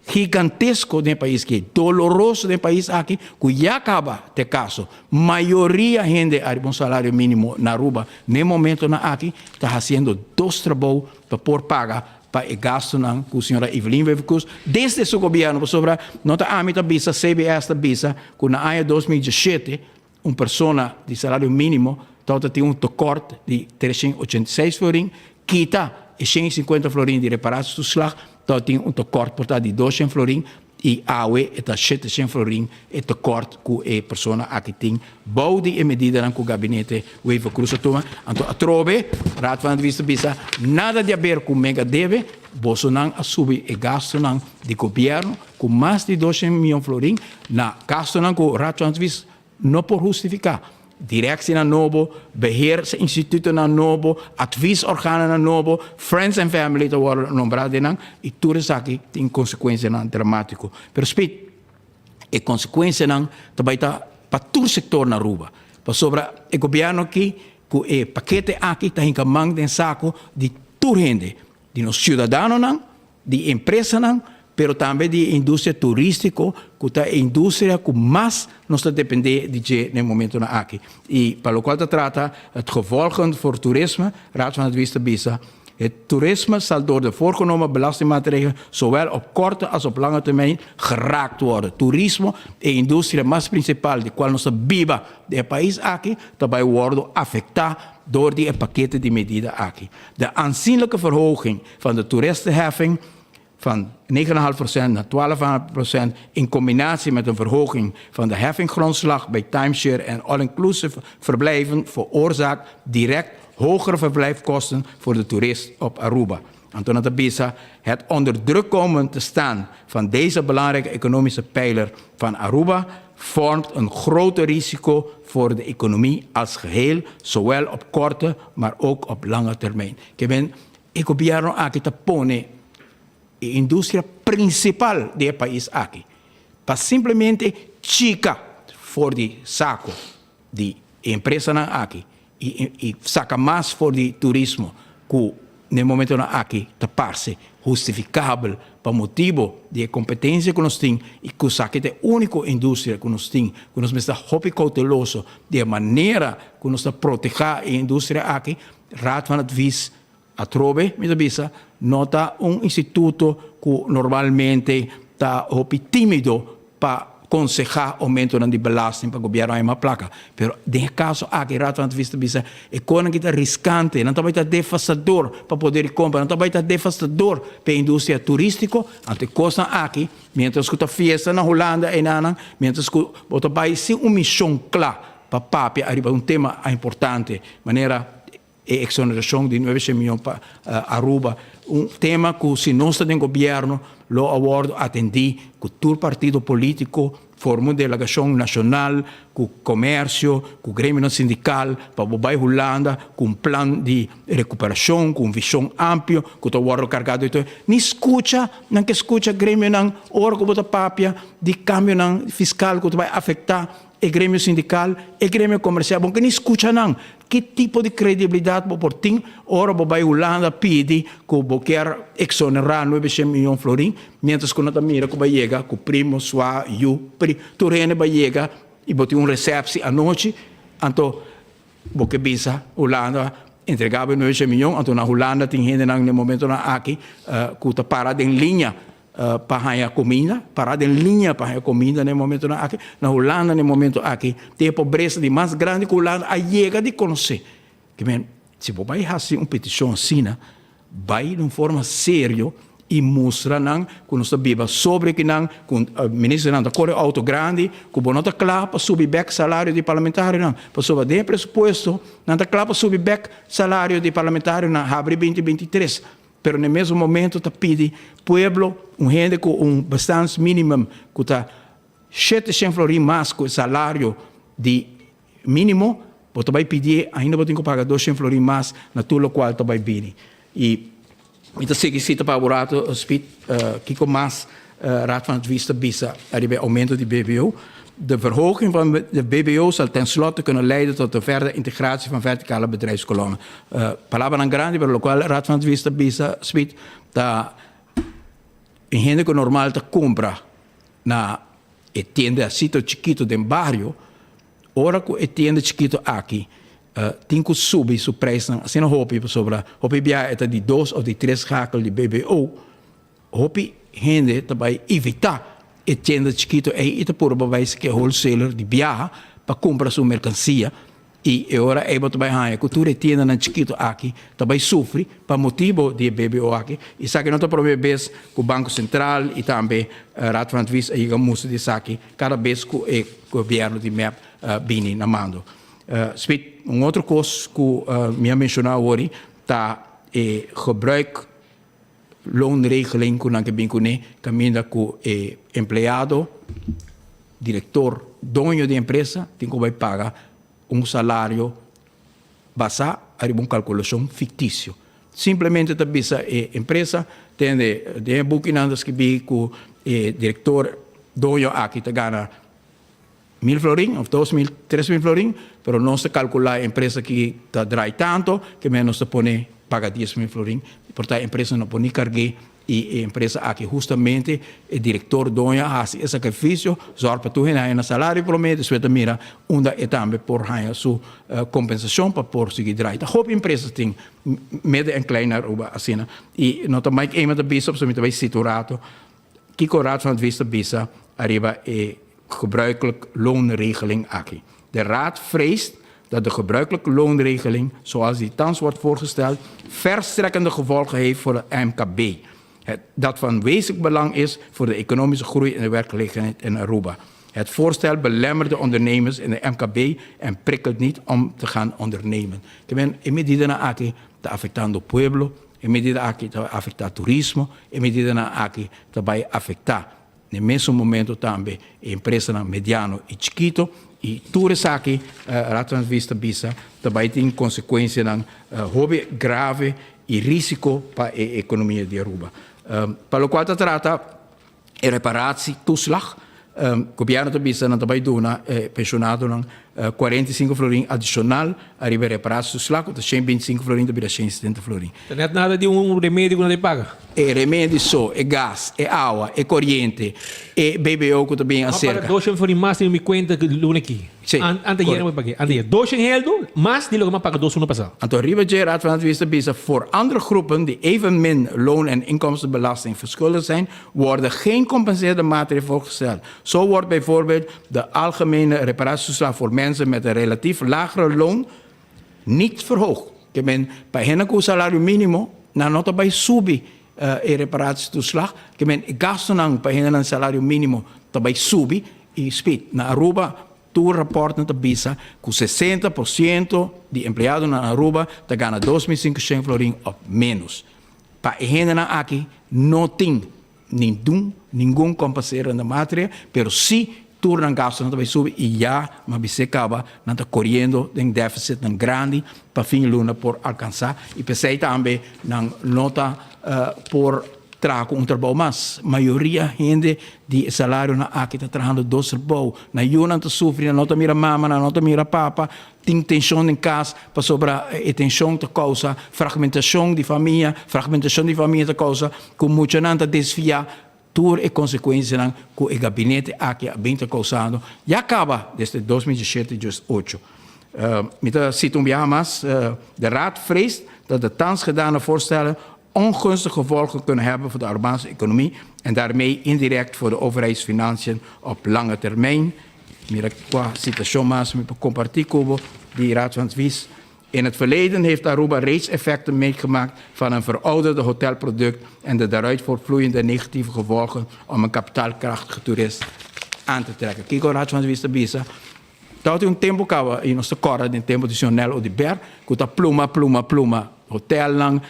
Gigantesko den e pais aki, doloroso den e pais aki, ku ya kaba ta e kaso. Mayoria hende ariba un salario minimo na Aruba na e momentonan aki ta hasiendo dos trabou pa por paga pa e gastunan ku señora Evelyn Wever-Croes desde su gobierno, pasobra no ta ami ta bisa, CBS ta bisa ku na aña 2017 un persona di salario minimo tabata tin un tekort di 386 florin, kita e 150 florin di reparatietoeslag, tabata tin un tekort por ta di 200 florin i awe e ta 700 florin e tekort ku e persona aki tin bou di e medidanan ku gabinete Wever-Croes a tuma. Anto atrobe Raad van Advies ta bisa nada di haber ku mega debe, bosonan a subi e gastunan di gobièrnu ku mas di 200 miyon florin na gastunan ku Raad van Advies no por hustifiká. Direksinan nobo, beheersinstitutonan nobo, adviesorganonan nobo, friends and family ta wòrdu nombrá den nan i tur esaki tin konsekuensianan dramátiko. Pero spit, e konsekuensianan ta bai ta pa tur sektor na Aruba. Pasobra e gobièrnu aki ku e pakete aki ta hinka man den sako di tur hende, di nos siudadanonan, di empresanan, pero tambe di e industria turístiko, ku ta e industria ku mas nos ta dependé di dje na e momentonan aki. I pa lokual ta trata het gevolgen voor toerisme, Raad van Advies ta bisa, Het toerisme zal door de voorgenomen belastingmaatregelen zowel op korte als op lange termijn geraakt worden. Turismo, e industria mas prinsipal di kual nos ta biba den e pais aki, ta bai wòrdu afektá dor di e pakete di medida aki. De aanzienlijke verhoging van de toeristenheffing van 9,5% naar 12,5% in combinatie met een verhoging van de heffinggrondslag bij timeshare en all-inclusive verblijven veroorzaakt direct hogere verblijfkosten voor de toerist op Aruba. Anto ta bisa, het onder druk komen te staan van deze belangrijke economische pijler van Aruba vormt een groot risico voor de economie als geheel, zowel op korte maar ook op lange termijn. Ke men e gobierno aki ta pone e industria principal di e pais aki pa simplemente chica for di saco di e empresanan aki y y saca mas for di turismo cu na e momentonan aki ta parce hustificabel pa motibo di e competencia cu nos tin y cu esaki ta e unico industria cu nos tin cu nos mester ta hopi cauteloso di e manera cu nos ta proteha e industria aki. Raad van Advies atrobe mi ta bisa no ta un instituto cu normalmente ta hopi timido pa conseha aumentonan di belasting pa gobierno haya mas placa. Pero den e caso aki Raad van Advies ta bisa e conan ki ta riscante, nan ta bay ta devastador pa poder di compra, nan ta bay ta devastador pa e industria turistico. Anto e cosnan aki mientras cu ta fiesta na Hulanda enanan, mientras cu bo ta bay sin un mision cla pa papia ariba un tema importante manera e exoneracion di 900 miyon pa Aruba, un tema cu si nos ta den gobierno lo a wordo atendi cu tur partido politico, forma un delegacion nacional cu comercio, cu gremionan sindical pa bo bay Hulanda cu un plan di recuperacion, cu un vision amplio cu ta wordo carga door tur. Ni scucha nan ke scucha gremionan ora cu bo ta papia di cambionan fiscal cu ta bay afecta E gremio sindical, e gremio comercial, bo no ke ni scucha nan. Ki tipo di credibilidad bo por tin ora bo bay Hulanda pidi cu bo kier exonera 900 miyon florin, mientras cu nan ta mira cu bay yega cu primo, swa, yu, pri, tur hende bay yega y bo tin un receptie anochi, anto bo ke bisa Hulanda entrega bo e 900 miyon, anto na Hulanda tin hendenan na e momentonan aki cu ta para den linea pa haña kuminda, pará den liña pa haña kuminda na e momentonan aki. Na Hulanda na e momento aki tin e pobresa di mas grandi ku Hulanda a yega di konosé. Ke men, si bo bai hasi un petishon asina, bai den un forma serio. i mustra nan ku nos ta biba sobre kinan, ku ministernan ta kore outo grandi, ku bo no ta kla pa subi bek salario di parlamentarionan, pasobra den e presupuesto nan ta kla pa subi bek salario di parlamentarionan habri 2023, pero na e mesun momento ta pidi pueblo, un hende ku un bestaansminimum ku ta 700 florin mas ku e salario di minimo, bo ta bai pidié, ainda bo tin ku paga 200 florin mas na tur lokual ta bai bini. I mi ta sigui sita pa bo rato, Speed, kiko mas Raad van Advies ta bisa ariba e aumento di BBO. De verhoging van de BBO zal tenslotte kunnen leiden tot de verdere integratie van verticale bedrijfskolommen. Palabranan grandi, pero lokual Raad van Advies ta bisa, Speed, ta e hende ku normal ta kumpra na e tienda asito chikito den bario, ora ku e tienda chikito aki tin ku subi su prijsnan asina hopi pasobra hopi biaha e ta di dos of di tres schakel di BBO, hopi hende ta bai evita e tienda chikito ei i ta purba bai seke wholesaler di biaha pa kumpra su merkansia. I e ora ei bo ta bai haña ku tur e tiendanan chikitu aki ta bai sufri pa motibu di e BBO aki. Esaki no ta promé bes ku Banko Sentral i tambe Raad van Advies a yega mustra di esaki kada bes ku e gobièrnu di mep bini na mando. Smit, un otro kos ku mi a menshoná awor ta e gebruik loonregeling ku nan ke bin kuné kaminda ku e empleado, direktor, doño di empresa tin ku bai paga un salario basá ariba un kalkulashon fiktisio. Simplemente ta bisa e empresa, tende den e bukinan ta skibí ku e direktor, doño aki ta gana mil florin of 2000, 3000 florin, pero nos ta calcula e empresa ki ta draai tanto, ke men nos ta pone paga 10,000 florin, por ta e empresa no por ni cargue y e empresa aki hustamente e director doño a haci e sacrificio, zorg pa tur hende haya nan salario prome, despues ta mira unda e tambe por haya su compensacion pa por sigui draai. Ta hopi empresas tin midden en klein na Aruba asina y no ta Mike Eman ta bisa, pasobra mi ta bay cita un rato, Kiko Raad van Advies ta bisa ariba e gebruikelijk loonregeling aki? De Raad vreest dat de gebruikelijk loonregeling, zoals die thans wordt voorgesteld, verstrekkende gevolgen heeft voor het MKB. Het, dat van wezenlijk belang is voor de economische groei en de werkgelegenheid in Aruba. Het voorstel belemmert de ondernemers in de MKB en prikkelt niet om te gaan ondernemen. Ke men, e medidanan aki ta afectando pueblo, E medida aki ta afektá turismo, e medidanan aki ta bai afektá n'e mesun momento tambe e empresanan mediano i chikito i tur esaki Raad van Advies ta bisa ta bai tin konsekuensianan hopi grave i risiko pa e ekonomia di Aruba. Pa lokual ta trata e reparatietoeslag, Gobierno ta bisa nan ta bai duna e pensionadonan 45 florin adicional ariba e reparatietoeslag ku ta 125 florin ta bira 170 florin. Ta net nada di un remedi ku nan ta paga. E remedi so, e gas, e awa, e coriente, e BBO ku ta bin acerca. M'a paga 200 florin mas den mi cuenta luna aki. Sí, Anteayer correcto. mi pagué. Anteayer. 200 heldu mas di loke m'a paga dos luna pasá. Anto riba dje Raad van Advies ta bisa, Voor andere groepen die evenmin loon en inkomstenbelasting verschuldigd zijn, worden geen compenserende maatregelen voorgesteld. Zo wordt bijvoorbeeld de algemene reparatietoeslag voor mensen met een relatief lagere loon niet verhoogd. Ke men pa hende ku salario minimo nan no ta bai subi e reparatietoeslag. Ke men e gastunan pa hendenan salario minimo ta bai subi i spit. Na Aruba tur raportnan ta bisa ku 60% di empleadonan na Aruba ta gana 2500 florin of menos. Pa e hendenan aki no tin nindun ningun kompenserende maatregel, pero si tur nan gastunan ta bai subi i ya m'a bis'é kaba nan ta koriendo den deficitnan grandi pa fin luna por alkansá i p'esei tambe nan no ta por traha ku un trabou mas. Mayoria hende di e salarionan aki ta trahando dos trabou. Nan yunan ta sufri, nan no ta mira mama, nan no ta mira papa, tin tenshon den kas pasobra e tenshon ta kousa fragmentashon di famia, fragmentashon di famia ta kousa ku muchanan ta desviá. Tur e konsekuensianan ku e gabinete aki a bin ta kousando ya kaba desde 2017 just ocho. Mi ta sita un biaha mas, De Raad vreest dat de thans gedane voorstellen ongunstige gevolgen kunnen hebben voor de Arubaanse economie en daarmee indirect voor de overheidsfinanciën op lange termijn. Mira kua sitashon mas mi por kompartí ku bo di Raad van Advies. In het verleden heeft Aruba reeds effecten meegemaakt van een verouderde hotelproduct en de daaruit voortvloeiende negatieve gevolgen om een kapitaalkrachtige toerist aan te trekken. Kiko Raad van Advies ta bisa, Tabatin un tempo caba y nos ta corda den tempo di señor Nel Oduber cu ta pluma, pluma, pluma hotelnan,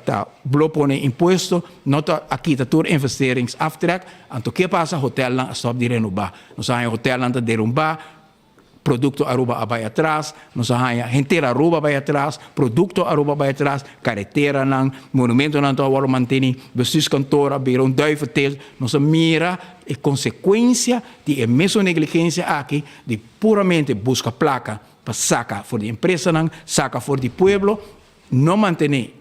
ta blo pone impuesto, no ta a kita tur investeringsaftrek, anto ke pasa? Hotelnan a stop di renoba. Nos a haña hotelnan ta derumba, Producto Aruba a bai atras, nos a haña henter Aruba a bai atras, producto Aruba a bai atras, careteranan, monumentonan ta wòrdu manteni, bestuurskantoor a bira un duiventil. Nos a mira e consecuencia di e mesun negligencia aki di puramente busca placa pa saca for di empresanan, saca for di pueblo, no mantene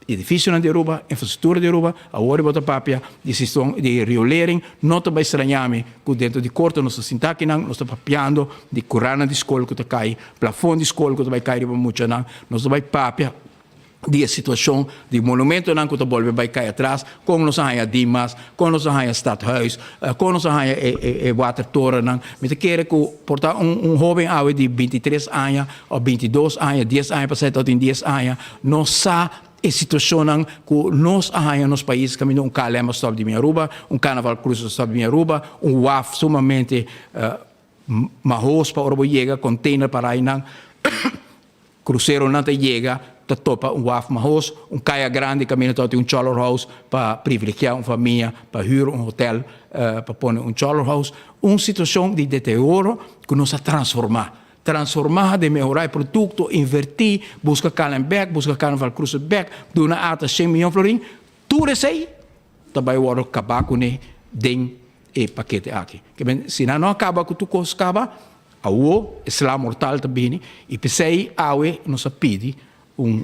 Edificionan di Aruba, infrastructura di Aruba, awor bo ta papia di siston di riolering, no ta bay straña mi cu dentro di corto nos ta sinta akinan, nos ta papiando di curanan di scol cu ta cay, plafon di scol cu ta bay cay riba muchanan, nos ta bay papia di e situacion di monumentonan cu ta bolbe bay cay atras, con nos a haña Dimas, con nos a haña Stadhuis, con nos a haña e watertorennan. Mi ta kere cu por ta un hoben awe di bintitres aña of bintidos aña, dies aña pasá e tabatin dies aña, Nos sa e situacionnan cu nos a haña nos pais caminda un KLM a stop di bin Aruba, un Carnaval Cruise a stop di bin Aruba, un waf sumamente mahos pa ora bo yega, container para aynan, cruceronan ta yega ta topa un waf mahos, un caya grandi caminda tabatin un choller house pa privilegia un famia pa huur un hotel pa pone un choller house, un situacion di deterioro cu nos a transforma. Transformá den mehorá e produkto, invertí, buska KLM bèk, buska Carnaval Cruises bèk, duna ata shen miyon florin, tur esei ta bai wòrdu kabá kuné den e pakete aki. Ke men, si nan no a kaba ku tur kos kaba, awo e sla mortal ta bini i p'esei awe nos a pidi un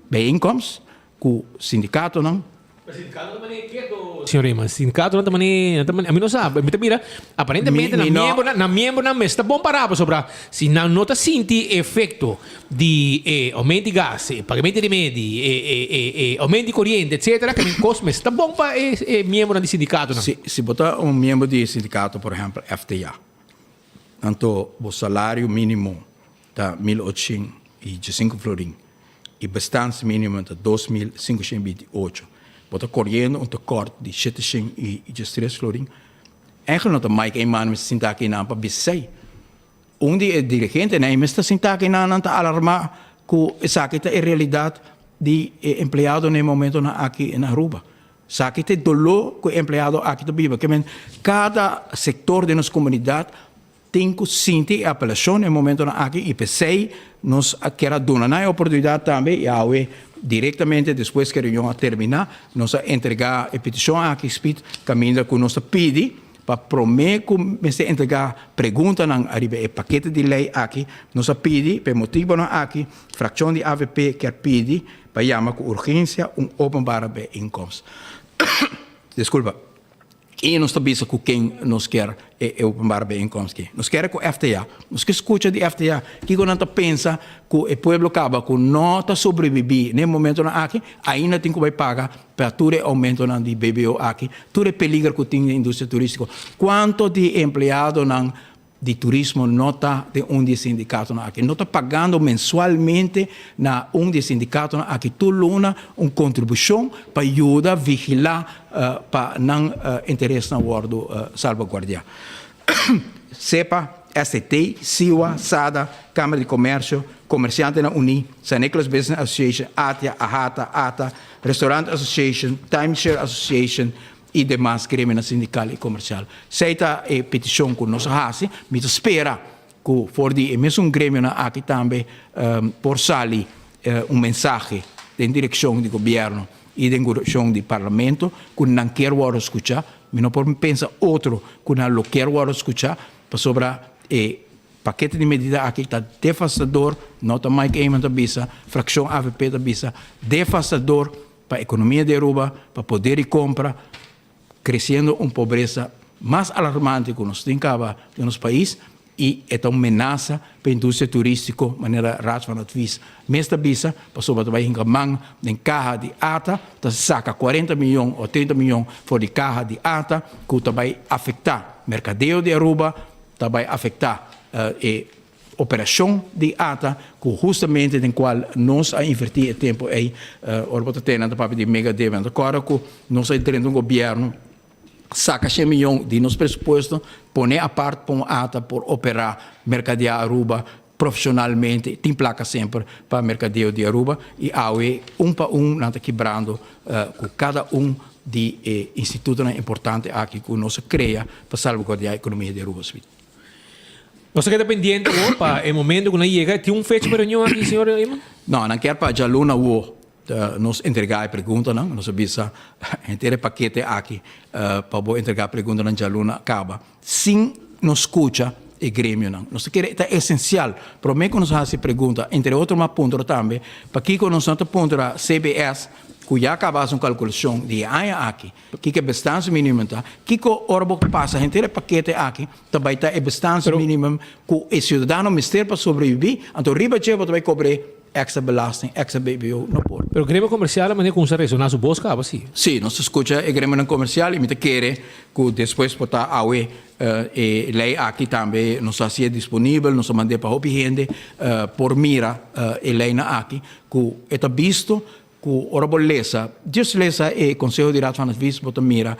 bijeenkomst ku sindikatonan. Señor Eman, sindikatonan ta mane, nan ta mane, ami no sa, mi ta mira, aparentemente nan miembronan, nan miembronan mes ta bon pará pasobra si nan no ta sinti e efekto di e oumento di gas, e pagamento di remedi, e e e e oumento di koriente, etsetera, ke men kos mes ta bon pa e e miembronan di sindikatonan. Si, si bo ta un miembro di sindikato, por ehèmpel FTA, anto bo salario mínimo ta 1815 florin y bestaansminimum ta 2528. Bo ta coriendo un tekort di 713 florin. Eigenlijk no ta Mike Eman mester sinta aki nan pa bisa esey. Un di e dirigentenan ei mester sinta aki nan, nan ta alarma cu esaki ta e realidad di e empleado na e momentonan aki na Aruba. Esaki ta e dolor cu e empleado aki ta biba. Ke men cada sector den nos comunidad Tin cu sinti e apelacion e momentonan aki y p'esey nos a kier a duna nan e oportunidad tambe y awe directamente despues cu e reunion a termina nos a entrega e peticion aki Speed caminda cu nos ta pidi pa prome cu mester entrega preguntanan ariba e pakete di ley aki nos a pidi p'e motibonan aki fraccion di avp kier pidi pa yama cu urgencia un openbare bijeenkomst. Disculpa. I nos ta bisa ku ken nos kier e openbare bijeenkomst aki. Nos kier ku FTA. Nos ke skucha di FTA kiko nan ta pensa ku e pueblo kaba ku no ta sobrebibí na e momentonan aki, ainda tin ku bai paga pa tur e oumentonan di BBO aki, tur e peliger ku tin den industria turístiko. Kuanto di e empleadonan di turismo no ta den un di e sindikatonan aki, no ta pagando mensualmente na un di e sindikatonan aki tur luna un kontribushon pa yuda vigilá pa nan interesnan wòrdu salvaguardiá. Sepa, STT, Siwa, Sada, Kámara di Komèrsio, Komersiantenan Uní, San Nicolas Business Association, ATIA, AHATA, ata, Restaurant Association, Timeshare Association, i demas gremionan sindikal i komersial. Esei ta e petishon ku nos a hasi. Mi ta spera ku for di e mesun gremionan aki tambe por sali un mensahe den direkshon di gobièrnu i den direkshon di parlamento ku nan kier wòrdu skuchá. Mi no por pensa otro ku nan lo kier wòrdu skuchá pasobra e pakete di medida aki ta devastador, no ta Mike Eman ta bisa, frakshon avp ta bisa, devastador pa economia di Aruba, pa poder di compra, creciendo un pobreza mas alarmante cu nos tin caba den nos pais y e ta un menasa pa industria turistico, manera Raad van Advies mes ta bisa, pasobra ta bay hinca man den caha di ata, ta saca cuarenta miyon o trinta miyon for di caha di ata cu ta bay afecta mercadeo di Aruba, ta bay afecta e. operashon di ata ku hustamente den kual nos a invertí e tempu ei. Ora bo ta tene nan ta papia di mega debe. Nan ta kòrda ku nos a drenta un gobièrnu saka shen miyon di nos presupuesto pone apart pa un ata por operá merkadea Aruba profesionalmente. Tin plaka semper pa merkadeo di Aruba i awe un pa un nan ta kibrando ku kada un di e institutonan importante aki ku nos a krea pa salvaguardiá ekonomia di Aruba. Sweet. Nos ta keda pendiente awor pa e momento ku nan yega. Tin un fecha pa reunion aki, señor Eman? No, nan kier pa djaluna awor nos entregá e preguntanan. Nos a bisa henter e pakete aki pa bo entregá preguntanan djaluna kaba sin nos skucha e gremionan. Nos ta kere ta esensial promé ku nos hasi pregunta, entre otro mas puntra tambe pakiko nos no ta puntra CBS ku ya kaba hasi un kalkulashon di e aña aki. Kiko e bestaansminimum ta? Kiko ora bo pasa henter e pakete aki ta bai ta e bestaansminimum ku e siudadano mester pa sobrevivi? Anto riba dje bo ta bai kobr'é extra belasting, extra BBO, no por. Pero gremio komersial a manera ku nos a resoná su bos kaba si. Si, nos ta skucha e gremionan komersial i mi ta kere ku despues por ta awe e lei aki tambe nos a hasié disponibel, nos a mand'é pa hopi hende por mira e leinan aki ku e ta bisto Ku ora bo lesa, djis lesa e Conseho di Raad van Advies bo ta mira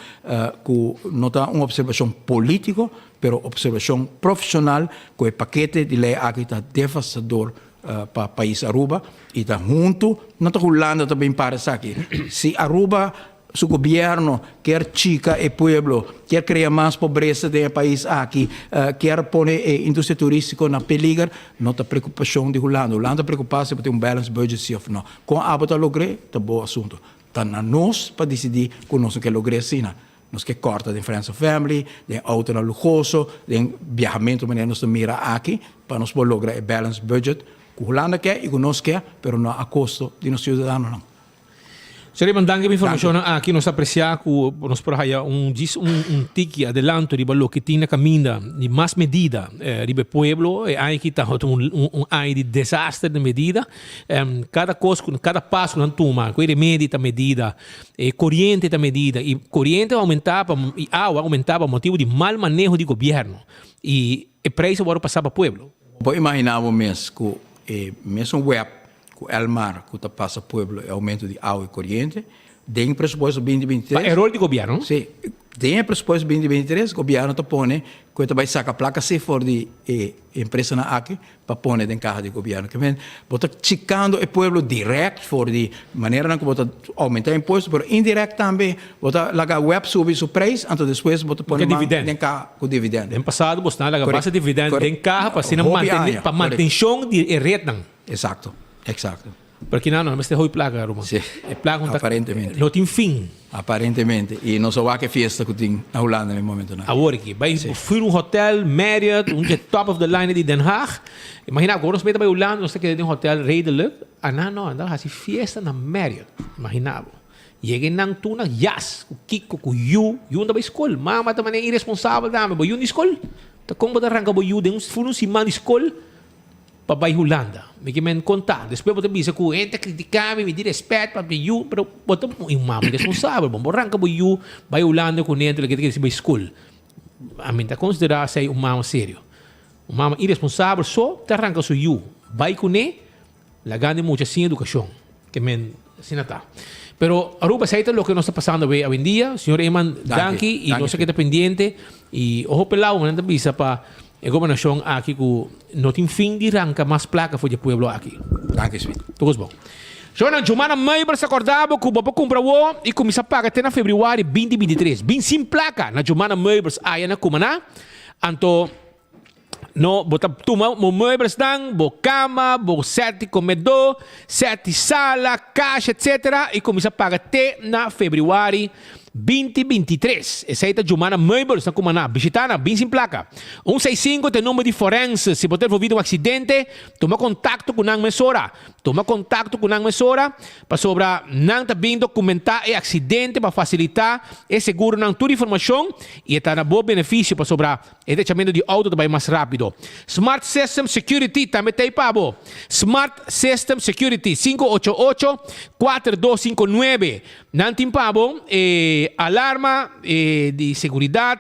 ku no ta un observashon politico, pero observashon profesional ku e pakete di lei aki ta devastador pa pais Aruba i ta huntu, no ta Hulanda ta bin para esaki. Si Aruba Su gobierno kier chica e pueblo, kier crea mas pobresa den e pais aki, kier pone e industria turistico na peliger, no ta preocupacion di Hulanda. Hulanda ta preocupa si bo tin un balanced budget si of no. Con abo ta logr'e ta bo asunto. Ta na nos pa dicidi cu nos no ke logr'e asina. Nos ke corta den friends and family, den autonan luhoso, den biahamento manera nos ta mira aki, pa nos por logra e balanced budget cu Hulanda ke y cu nos ke, pero no a costo di nos ciudadanonan. Señor Eman, danki pa informacionnan aki. Nos ta aprecia cu nos por haya un djis un un tiki adelanto riba loke tin na caminda di mas medida riba e pueblo. E aña aki ta un un aña di desaster di medida. Cada cos cu cada pas cu nan tuma, cu e remedi ta medida, e coriente ta medida y coriente a aumenta pa y awa a aumenta pa motibo di mal maneho di gobierno y e prijs a worde pasa pa pueblo. Bo por imagina bo mes cu e mesun web Ku Elmar ku ta pasa pueblo e aumento di awa i koriente den e presupuesto binti binti tres. Pa eror di gobièrnu? Si, den e presupuesto binti binti tres gobièrnu ta pone ku e ta bai saka plaka si for di e empresanan aki pa pone den kaha di gobièrnu. Ke men bo ta chikando e pueblo dirèkt for di maneranan ku bo ta oumenta impuesto pero indirèkt tambe bo ta laga web subi su preis anto despues bo ta pone man den kaha ku dividènt. Den pasado bo sta laga basta dividènt den kaha pa asina mantene pa mantenshon di e retnan. Exacto, exacto. Pero kinan no mester hoy placa, ruman. Sí. E placa no ta, Aparentemente. no tin fin. Aparentemente. Y nos a wak e fiesta cu tin na Hulanda na e momentonan. Awor aki, bay fur un hotel, Marriott, un dje top of the line di Den Haag. Imagina bo, ora nos meta bay Hulanda, nos ta keda den hotel redelijk. Anan no, nan haci fiesta na Marriott. Imagina bo. Yega nan tur na yas, cu kico, cu yu. Yu no ta bay scol. Mama ta manera iresponsabel tambe. Bo yu no di scol. Ta con bo ta ranca bo yu den un fur un siman di scol? Pa bai Hulanda. Mi ke men konta. Despues bo ta bisa ku hende ta kritika mi, mi di respet pa mi yu, pero bo ta un mama iresponsabel. Bo ranka bo yu bai Hulanda ku nento loke ta kere si bai skol. Ami ta konsidera esei un mama serio. Un mama iresponsabel so ta ranka su yu bai kuné lagando e mucha sin edukashon. Ke men asina ta. Pero Aruba esei ta loke nos ta pasando awe awendia. Señor Eman danki y nos a keda pendiente y ojo pelao nan ta bisa pa e gobernacion aki cu no tin fin di ranca mas placa for di e pueblo aki. Danki Smith. Tur cos bon. Shownan Jumana Meubels ta corda bo cu bo por cumpra awo y cuminsa paga te na februari 2023. Bin sin placa na Jumana Meubels aya na Cumaná. Anto No, bo ta tuma bo mueblesnan, bo kama, bo sèt di komedó, sèt di sala, kasha, etsetera, i kuminsá paga te na febrüari binti 23. Esei ta Jumana Meubels na Cumaná. Bishitá nan, bin sin plaka. Un seis sinku ta e number di forense. Si bo ta envolví den un aksidente, tuma kontakto ku nan mesora. Tuma kontakto ku nan mesora, pasobra nan ta bin dokumentá e aksidente pa fasilitá e seguronan tur informashon i e ta na bo benefisio pasobra E techamento di auto ta bai mas rapido. Smart System Security tambe ta ei pa bo. Smart System Security, 588 4259. Nan tin pa bo e. Alarma di seguridad,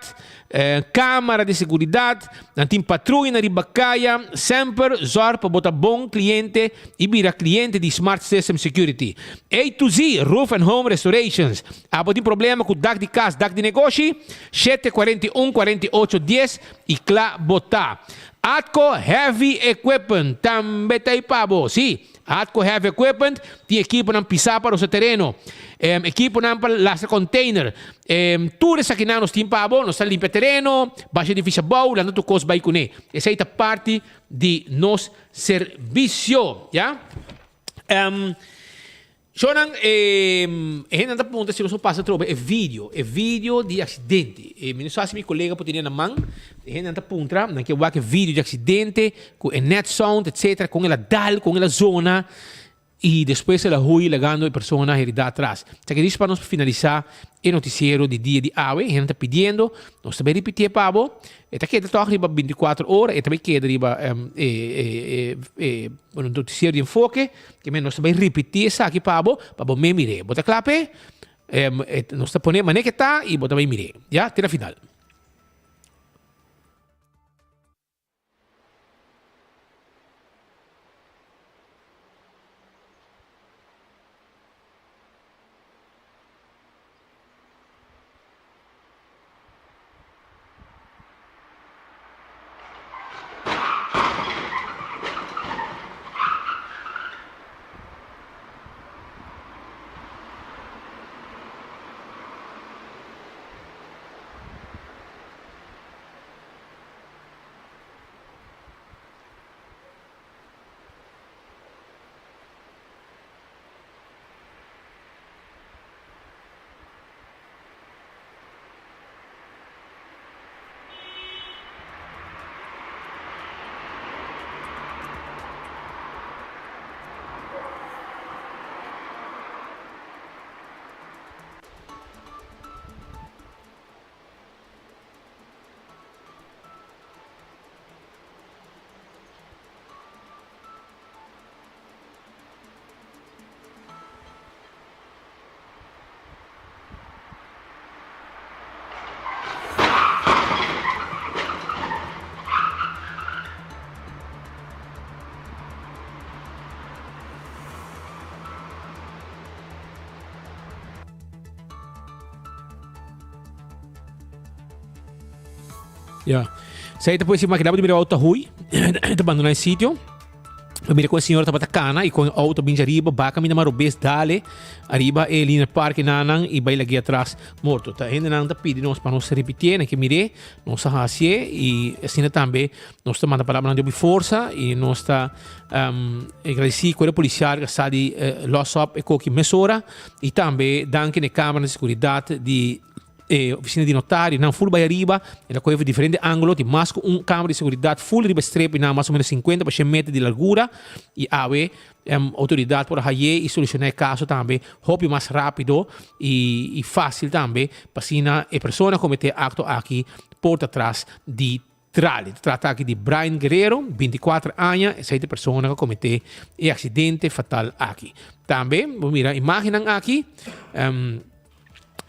camara di seguridad, nan tin patruya na riba caya, semper zorg pa bo ta bon cliente y bira cliente di Smart System Security. A to Z Roof and Home Restorations, abo tin problema cu dak di cas, dak di negoshi? 7 41 48 10 y cla bo ta. Atco Heavy Equipment tambe ta y pa bo, si. Atco Heavy Equipment tin ekiponan pisá pa rosa tereno, ekiponan pa lastra container. Tur esakinan nos tin pa bo. Nos ta limpia tereno, basha edifisio abou, lanta tur kos bai kuné. Esei ta parti di nos servisio, ya. Shownan, e hendenan ta puntra si nos por pasa atrobe e video, e video di accidente. E mi no sa si mi colega por tene na man. E hendenan ta puntra, nan ke wak e video di accidente, cu e net sound, etcetera, con el a dal, con el a zona, y despues el a huy lagando e persona herida atras. Esaki dici pa nos finalisa e noticiero di dia di awe. E hendenan ta pidiendo, nos ta bay ripitié pa bo. E ta keda tòg riba bintikuater ora, e ta bai keda riba e e e bueno notisiero di enfoke, ke men nos ta bai ripití esaki pa bo, pa bo mes mir'é. Bo ta kla p'e? Nos ta pone manera ke ta i bo ta bai mir'é. Ya, te na final. Ya. Zij ta puede decir, maar di mira auto hui, ta bandona e sitio. Pa mira con e señora tabata cana y con e auto binja ariba, baca mina maro bes dale ariba e lina parque nanan y bai lagi atras morto. Ta hende nan ta pidi nos pa nos repitié, nan ke miré, nos a hacié y asina tambe nos ta manda palabra nan di hopi forsa y nos ta um, agradeci cuerpo policial que sa di uh, los op e koki mesora y tambe danki na e camera di seguridad di e oficina di notario nan full bai ariba el a coge diferente angulo tin mas cu un camera di seguridad full riba e streep y nan mas o menos 50 pa 100 meter di largura y awe um, autoridad por a haye y soluciona e caso tambe hopi mas rapido y, y facil tambe pa asina e persona comete acto aki por ta tras di Trali. Ta trata aki di Brian Guerrero, 24 aña, esei ta e persona ku a kometé e aksidente fatal aki. Tambe bo mira imágennan aki um,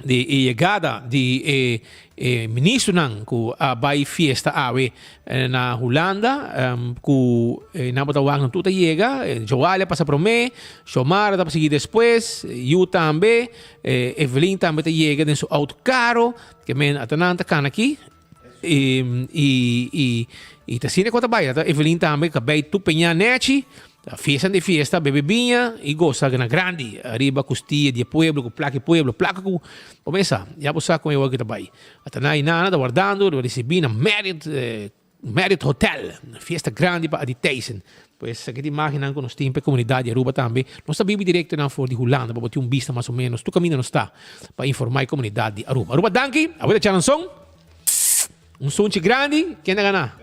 di e yegada di e, e ministronan ku a bai fiesta awe eh, na Hulanda, um, ku eh, nan bota wak nan tur ta yega, eh, Joalia pasa promé, Xiomara ta sigui despues, Yu tambe, eh, Evelyn tambe ta yega den su auto karo, ke men ata nan ta kana aki, I, i, i, i ta asina ku ta bai. Ta Evelyn tambe ka bai tur peña nechi, ta fiesta di fiesta, bebe biña i gosa na grandi ariba kustia di e pueblo ku plaka e pueblo, plaka ku bo mesa. Ya bo sa kon e wòrdu ta bai. Ata nan i nana ta wardando, ta risibí na Marriott, Marriott Hotel, fiesta grandi pa Adi Thijssen. Pues aki ta imagennan ku nos tin pa e komunidat di Aruba tambe. Nos ta bibi direktonan for di Hulanda pa bo tin un bista mas o ménos tur kaminda nos ta pa informá e komunidat di Aruba. Aruba danki! Awor ta charanson. Un sunchi grandi, ken ta gana?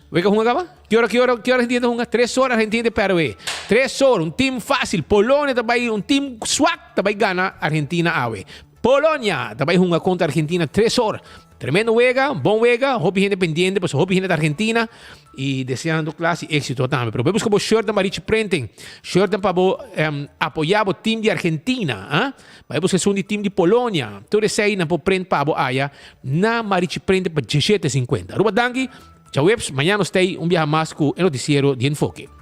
Wega hunga kaba? Ki ora, ki ora, ki ora Argentina ta hunga? Tres ora Argentina ta perde. Tres ora, un team fácil. Polonia ta bai, un team swak ta bai gana Argentina awe. Polonia ta bai hunga kontra Argentina tres or. Tremendo wega, bon wega, hopi hende pendiente, pasobra hopi hende ta Argentina y deseando klas y éxito tambe. Pero bo busca bo shirt na Marichi Printing, shirtnan pa bo apoya bo team di Argentina, ah. Bai busca esun di team di Polonia. Tur esey nan por print pa bo aya na Marichi Printing pa diesshete sinkuenta. Aruba danki, djaweps, mañana nos ta ey un biaha mas cu e noticiero di Enfoke.